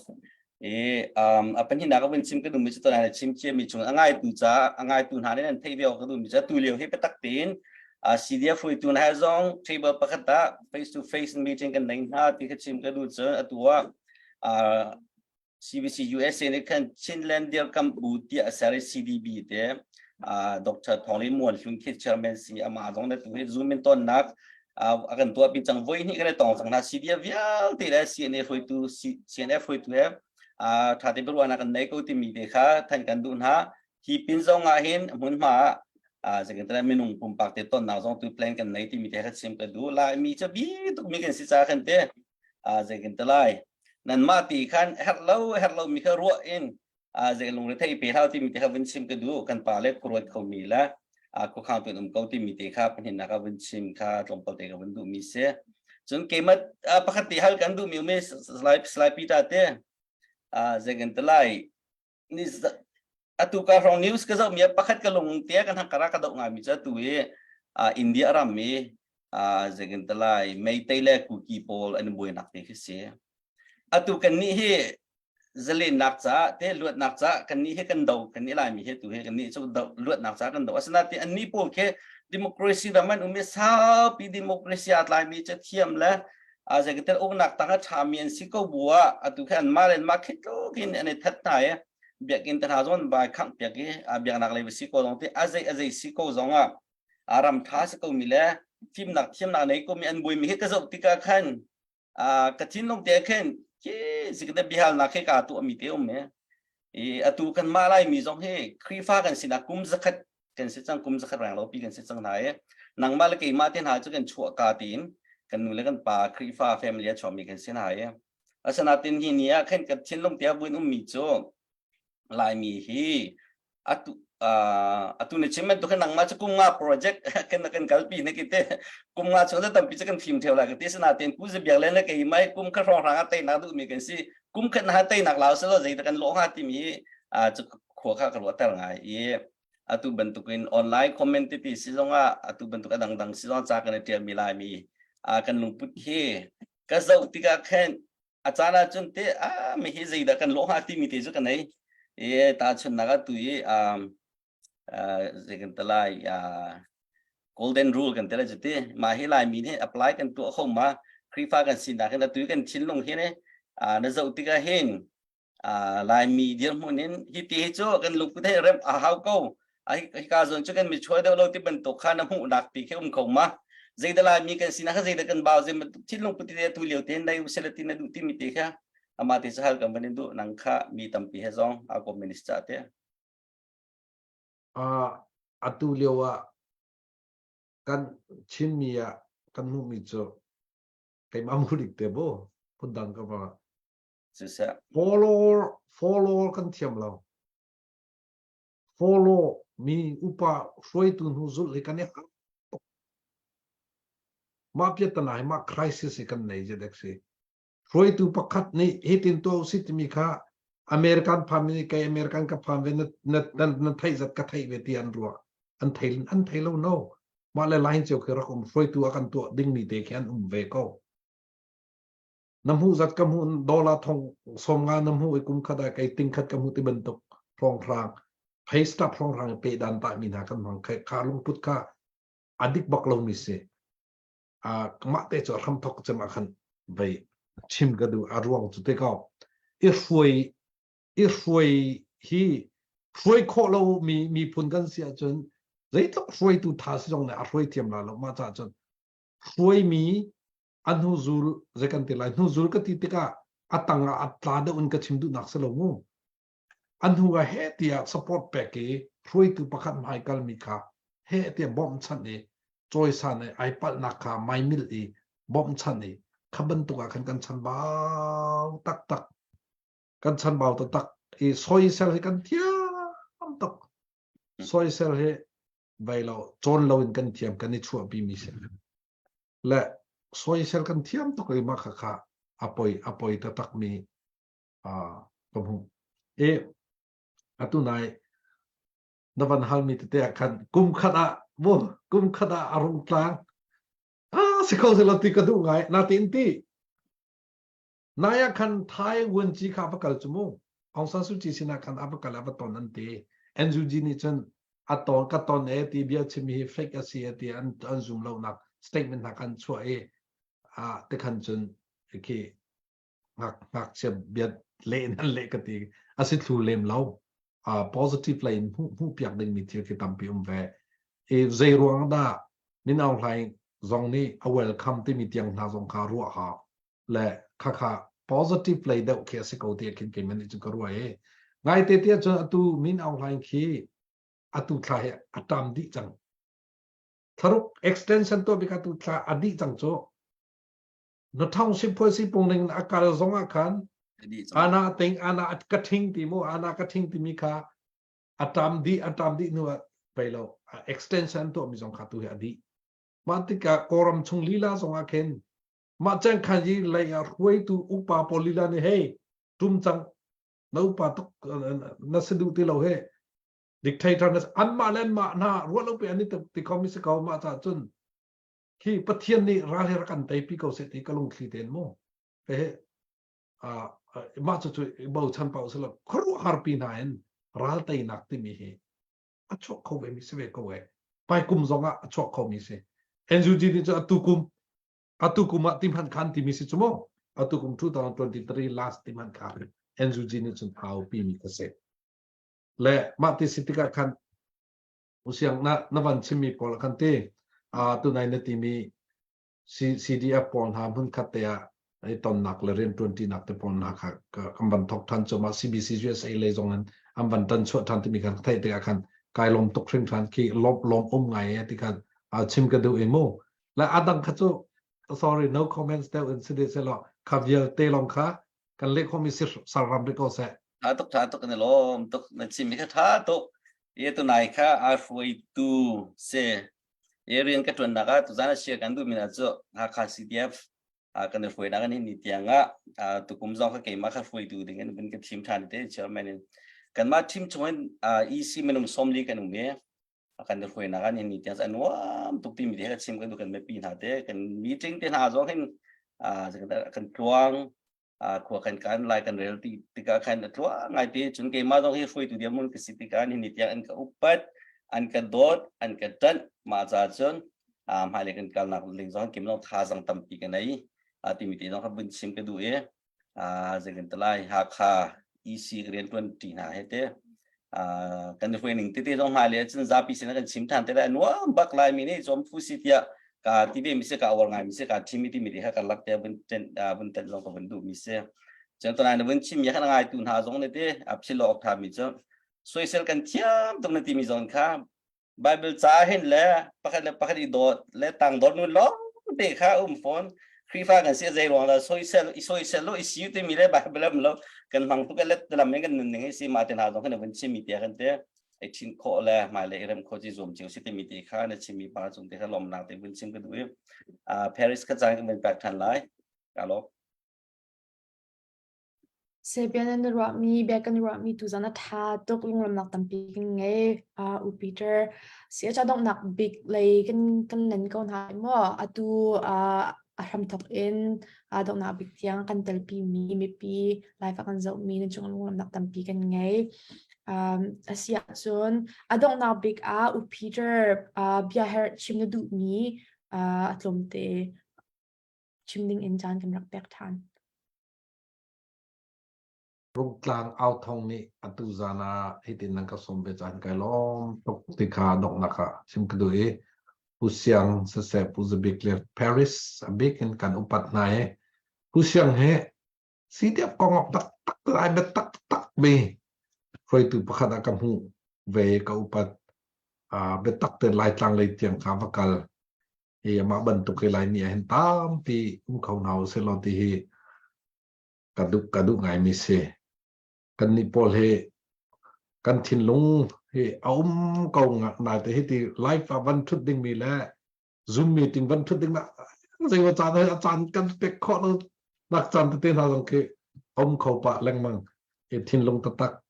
i um, a pahnihnak ka vun chim ka duhmi cu tuan chim ciami chung a ngaitu ca a ngaitu hna nih nan theih ve awk ka duhmi cu atu lio hi biatak tein uh, CDF hruaitu hna he zong table pakhat ah face to face meeting kan nei hna ti kha chim ka duh cun atu ah uh, CBC USA nih khan Chinland dirkamh bu tiah a ser i CDB te uh, Dr. Thawng Lin Muan Hlun khi chairman si amah zong na tu hi Zoom in tonnak a kan tuahpi cang voi hnih kan i tong cang hna CDF vialte le CNA hruaitu CNF hruaitu he ṭha te biaruahnak kan nei ko timi te kha than kan duh hna hi pin zong ah hin hmunhma ah zeitin minung pumpak te tonnak zong tu plan kan nei timi te kha chim ka duh lai mi ca bi tuk mi kan si ca khan te zeitin te lai nanmah ti khan herh lo herh lo mi kha ruah in. Zei lungre thei pe hau timi te kha vun chim ka duh. Kan pa le khuaruat khomi le khuakhang tu um ko timi te kha pahnihnak ah vun chim kha tlawmpal te ka vun duhmi si. Cun keimah pakhat te hal kan duhmi um i Salai Peter te zei kan ti lai ni atu ka hrawng news ka zoh mi pakhat ka lung te kan hangkara ka doh ngai mi cu atu i India ram i zei kan ti lai Meitei le Kuki pawl an buainak te khi si. Atu kan nih hi zalennak caah te luatnak caah kan nih hi kan do kan nih Laimi hi tu hi kan nih cu do luatnak caah kan do asinain an nih pawl khi democracy ram an um i saupi democracy aa tlaimi cu thiam le a zeikatel uknak tang a ṭhami an si ko bu ah atu khi anmah le anmah khi tluk in an i that hna i biakinn te hna zong bai khangh piak i biaknak lei va si ko zong ti a zei a zei si ko zong ah a ram ṭha si ko mi le fimnak thiamnak nei ko mi an buaimi hi ka zoh tikah khan ka thinlung te khin khi zikde bihalnak khi ka tuahmi te um e i atu kan mah Laimi zong hi Khrihfa kan sinak kum zakhat kan si cang kum zakhat reng lo pi kan si cang hna i nangmah le keimah te hna cu kan chuah ka tiin kan nu le kan pa Khrihfa family a chuahmi kan si hna i asinain hi ni ah khin kan thinlung te a buin ummi cu Laimi hi atu atu na chim bantuk nangmah cu kum nga project kan kan kalpi ne kite kum nga chung tampi cu kan fim theo la ka ti sinain pu zabiak le na kei mai kum kha hrawng hrang a teinak duh mi kan si kum khat na teinak lau selo zei kan lo nga timi cu khua kha ka ruah ter ngai i atu bantukin online comment ti si zongah atu bantuk adang dang si zong cha kan tial mi lai mi kan lungput hi ka zoh tikah khan a caan ah cun te a mi hi zeidah kan lawh hnga timi te cu ka nei i tahchunhnak ah tu i zei kan ti lai golden rule kan ti lai cu ti mah hi Laimi nih apply kan tuah kho ma Khrihfa kan sinak hin atu kan thinlung hi ne na zoh tikah hin Laimi dirhmun in hi ti hi cu kan lungput he rem a hau ko hika zawn cu kan mi chuai deuh lo ti bantuk kha na hmuhnak ti khi um kho ma zeidah Laimi kan sinak kha zeidah kan bau zei bantuk thinlung put te tu lio te nei usila ti na duh ti mi te kha ama te hal kan van in duh nang kha mi tampi he zong a communist cha te.
Atu lio ah kan Chinmi ah kan hmuhmi cu keimah murik te bo phundang ka va
siseh
follower follower kan thiam lo. Follow mi upa hruaitu hnu zulh hi kan i harh tuk. Mah piahtana hi mah crisis hi kan nei je dek si. Hruaitu pakhat nih hitin tuah usih timi kha American phan mi kei American ka phan ve na na na theih zat ka theih ve ti an ruah. An thei an thei lo no. Mah le line cio khi rak um hruaitu a kan tuah dingmi te khi an um ve ko. Na hmuh zat ka hmuh dollar thong 50 na hmuh i kum khat ah kei ting khat ka hmuh ti bantuk hrawnghrang pay stub hrawnghrang pe dan ta mi hna kan hmang kha lungput kha a dik bak lo mi si. A mah te cu hram thok cem ah khan vei chim ka duh a ruang cu te ko i hruai i hruai hi hruai khawh lo mi miphun kan si ahcun zeitluk hruaitu tha si zong nih a hruai thiam la lo mah caah cun hruaimi a hnuzul zei kan ti lai hnuzul ka ti tikah a tang ah a tla deuh in ka chim duhnak si lo mu a hnu ah he tiah support pek i hruaitu pakhat hmai kalmi kha he tiah bawmhchanh i cawisan i ai palhnak kha maimilh i bawmhchanh i kha bantuk ah khan kan chanbau taktak kan chanbau taktak i soisel hi kan thiam tuk soisel hi vai lo cawn lo in kan thiam kan i chuahpi mi si Le soisel kan thiam tuk i mah khakha a poi a poi taktak mi ka hmuh. I atu nai na van halmi tete ah khan kum khat ah mu kum khat ah a rung tlang ah si kho selaw ti ka duh ngai natin ti Nai ah khan Thai vuanci kha a va kal cu mu. Aung San Suu Kyi sinah khan a va kal a va ton an ti. NUG nih cun a ton ka ton e ti bia chim hi fake a si e ti an an zum lonak statement hna khan chuah i a te khan cun khi ngak ngakchia bia leh in an leh ka ti a si thlu lem lo. Positive lei in hmuh hmuh piak dingmi thil khi tampi um ve. I zei ruang dah Min Aung Hlaing zong nih a welcome timi tiang hna zong kha ruah hau. Le khakha positive lei deuh khi a si ko ti khin keimah nih cun ka ruah i ngaite tiah cun atu Min Aung Hlaing khi atu thla hi a tam dih cang thlaruk extension tuah bik atu thla a dih cang cu na thong si phuai si pung ning a kal zong ah khan. Ana ting ana ka thing ti mu ana ka thing timi kha atam di atam di nu ah pei lo extension to mi zong kha tu hi adi mah tikah kawram chung lila zong ah khin mah cang khan yi lei ah hruaitu upa pawl lila nih hei tum cang na upa tuk na si duh ti lo he dictator na anmah le anmah hna ruah lo pe an i ti kho mi si ko mah ca cun khi Pathian nih ral hi rak kan teipi ko seh ti ka lungthli tein mu he mah cu cu bochan pau sila khuaruahhar pi hna in ral teinak timi hi a chuak kho ve mi si ve ko e pai kum zong ah a chuak kho mi si NUG nih cu atu kum atu kum ah tim han khan timi si chu mu atu kum 2023 last tim han khan NUG nih cun au pi mi ka si le mah ti si tikah khan usiang na na van chimmi pawl khan ti a tunai na timi CDF pawl hna hmun khat te ah i tonnak le rian ṭuanṭinak te pawl hna kha kan van thok ṭhan cu ma CBC USA lei zong in an van tan chuah ṭhan timi khan theih tikah khan kai lawm tuk hringhran khi lawm lawm um ngai e ti khan chim ka duh i mu le adang kha cu sorry no comments deuh in si de selaw kha vialte lawng kha kan leh khomi si sarram ri ko seh
tha tuk tha tuk na lawm tuk na chim mi kha tha tuk ye tu nai kha a hruaitu se E rian ka ṭuannak ah tuzaan a share kan duhmi hna cu Hakha CDF kan i hruainak an ni tiang ah tukum zong kha keimah kha hruaitu ding in vun ka thim ṭhan te chairman in kanmah team chung in EC minung 40 kan um i kan i hruainak an ni tiang an nuam tuk timi te ka chim kan duh kan mipi hna te kan meeting te hna zong hin kan tluang khua kan kan lai kan rel ti tikah khan a tluang ngai te cun keimah zong hi hruaitu dirhmun ka si tikah ni tiang an ka upat an ka dawt an ka ṭanh mah ca cun hmailei kan kalnak ling zong kim zong thazang tampi ka nei timi te zong kha vun chim ka duh i zeitin talai Hakha EC rianṭuan ṭi hna he te kan i hruai ning tete zong hmailei ahcun zapi sin kan chim ṭhan te lai nuam bak lai mi nih cawm phu si tiah ka ti ve mi si ka awar ngai mi si ka thim mi ti mi te kha kan lak te vun ten vun ten zong ka vun duh mi si cun tunai na vun chim mi khan ngai tu hna zong ne te a philo ok tha mi cu soisel kan thiam tuk na ti mi zong kha Bible ca hin le pakhat le pakhat i dawt le tangdor nun lawng te kha um fawn Khrihfa kan si zei ruang dah soisel i soisel lo i siu timi le Bible am lo kan hmang tuk le lam in kan nun ning hi si ma te hna zong kan vun chimi te kan te ai chin khawh le hmai le i rem khawh ci zuam cio si timi te kha na chimi pa cung te kha lawmnak te vun chim ka duh i Paris ka caan kan vun pek than lai ka lawm
Sepian na ruahmi, bia kan ruahmi tuzan a ṭha tuk lunglawmhnak tampi kan ngei. U Peter, si a donghnak bik lei kan kan len ko hna maw? Atu a hramthawk in a donghnak bik tiang kan telpi mi mipi live a kan zohmi nan cung lunglawmhnak tampi kan ngei. Um, a si ahcun a donghnak bik ah U Peter bia herh chim na duhmi a tlawmte chim ding in caan kan rak pek ṭhan.
Rungtlang authawng nih atu zan ah hitin nan ka sawm ve caan kai lawm tuk ti kha donghnak ah chim ka duh i Pu Siang siseh Pu Zabik le Paris a bik in kan upat hna i Pu Siang hi CDF kong ah taktak lai biatak tak mi hruaitu pakhat ah ka hmuh ve ka upat biatak te Laitlang lei tiang kha va kal hi amah bantuk hi Laimi ah hin tampi um kho hna usih law ti hi ka duh ka duh ngaimi si. Kannih pawl hi kan thinlung hi a um ko naite hi ti live ah van thut dingmi le Zoom meeting van thut ding zei caan a caan kan pek khawh lo nak caan tete hna zong khi um kho pah lengmang i thinlung taktak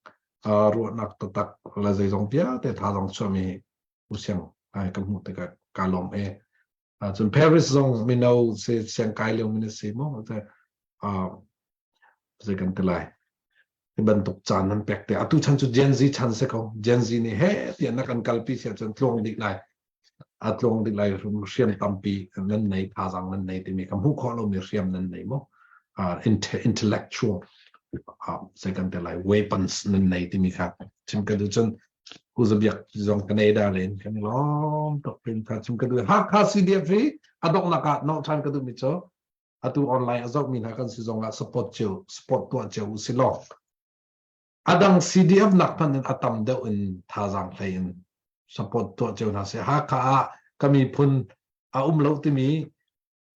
ruahnak taktak le zeizong vialte tha zong chuahmi usiang ai ka hmuh tikah ka lawm e cun Paris zong mino si siangkai lio min si mo te zei kan ti lai hi bantuk caan nan pek te atu chan cu Gen Z chan se ko Gen Z nih he tiah na kan kalpi sia cun tluang dik lai a tluang dik lai hriam tampi nan nei thazang nan nei timi ka hmuh khawh lomi hriam nan nei mo intellectual zei kan ti lai weapons nan nei timi kha chim ka du cun Pu Zabiak zong Canada len kan i lawm tuk pin kha chim ka duh Hakha CDF hi a donghnak ah no than ka duh mi cu atu online a zoh mi hna kan si zong ah support cio support tuah cio u si law adang CDF nak hmanh in a tam deuh in thazaang hlei in support tuah cio hna seh Hakha ah ka miphun a um lo timi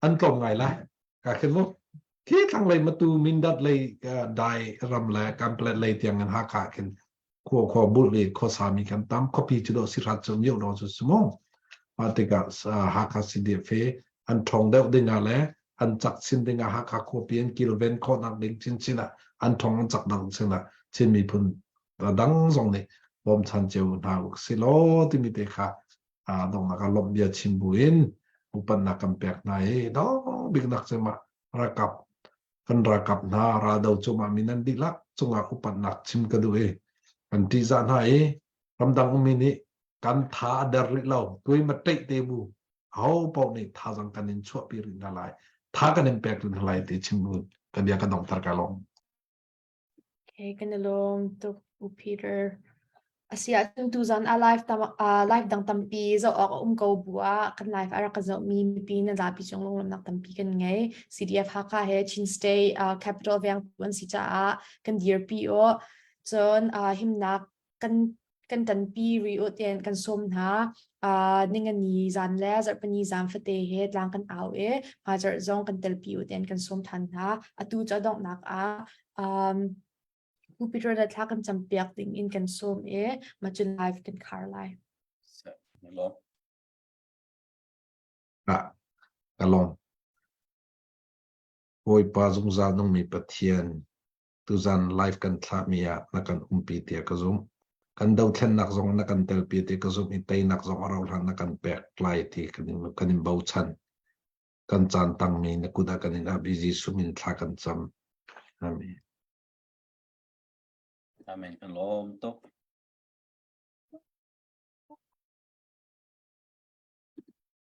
an tlawm ngai lai ka khin mu. Khi thlanglei Matu Mindat lei dai ram le Kanpetlet lei tiang in Hakha khin khua khua bulh i khuasami kan tam. Khuapi cu dawh sihrat cu mioh dawh cu si mu. Mah tikah Hakha CDF hi an ṭhawng deuh ding ah le an cak chin ding ah Hakha khuapi an kilven khawhnak ding chinchin ah an ṭhawng an cak dang chin ah Chin miphun dang zong nih bawmchan cio hna silaw timi te kha donghnak ah lawmh bia chim buin upatnak kan pek hna i dong biknak cu mah ralkap kan ralkap hna raldo cungah mi nan dihlak cungah upatnak chim ka duh i kan ṭihzah hna i ramdang ummi nih kan tha a der rih lo tuai ma ṭeih te bu aho paoh nih thazang kan in chuahpi rih hna lai tha kan in pek rih hna lai ti chim bu ka bia ka donghter ka lawm.
Okay, kan i lawm tuk U Peter. Asi ahcun tuzan a live tam live dang tampi zoh awk a um ko bu ah kan live a rak ka zohmi mipi na zapi cung lunglawmhnak tampi kan ngei. CDF Hakha he Chin State Capital veng an si caah kan dirpi aw. Cun himnak kan kan ṭanpi rih u tiah kan sawm hna. Ningani zan le zarhpini zan fate he tlang kan au i hmaizarh zong kan telpi u tiah kan sawm ṭhan hna. Atu cu a donghnak ah um, Pu Peter le thla kan campiak ding in kan sawm i mah cun live kan khar lai.
Ah, ka lawm. Bawipa zungzal nungmi Pathian tuzan live kan thlahmi ah na kan umpi tiah ka zumh. Kan dothlennak zong na kan telpi ti ka zumh i teinak zong a rauhhlan na kan pek lai ti kan in, kan in bochan. Kan caan tangmi na kut ah kan in ap i Jesuh min thla kan cam. Amen.
Amen. Kan lawm tuk.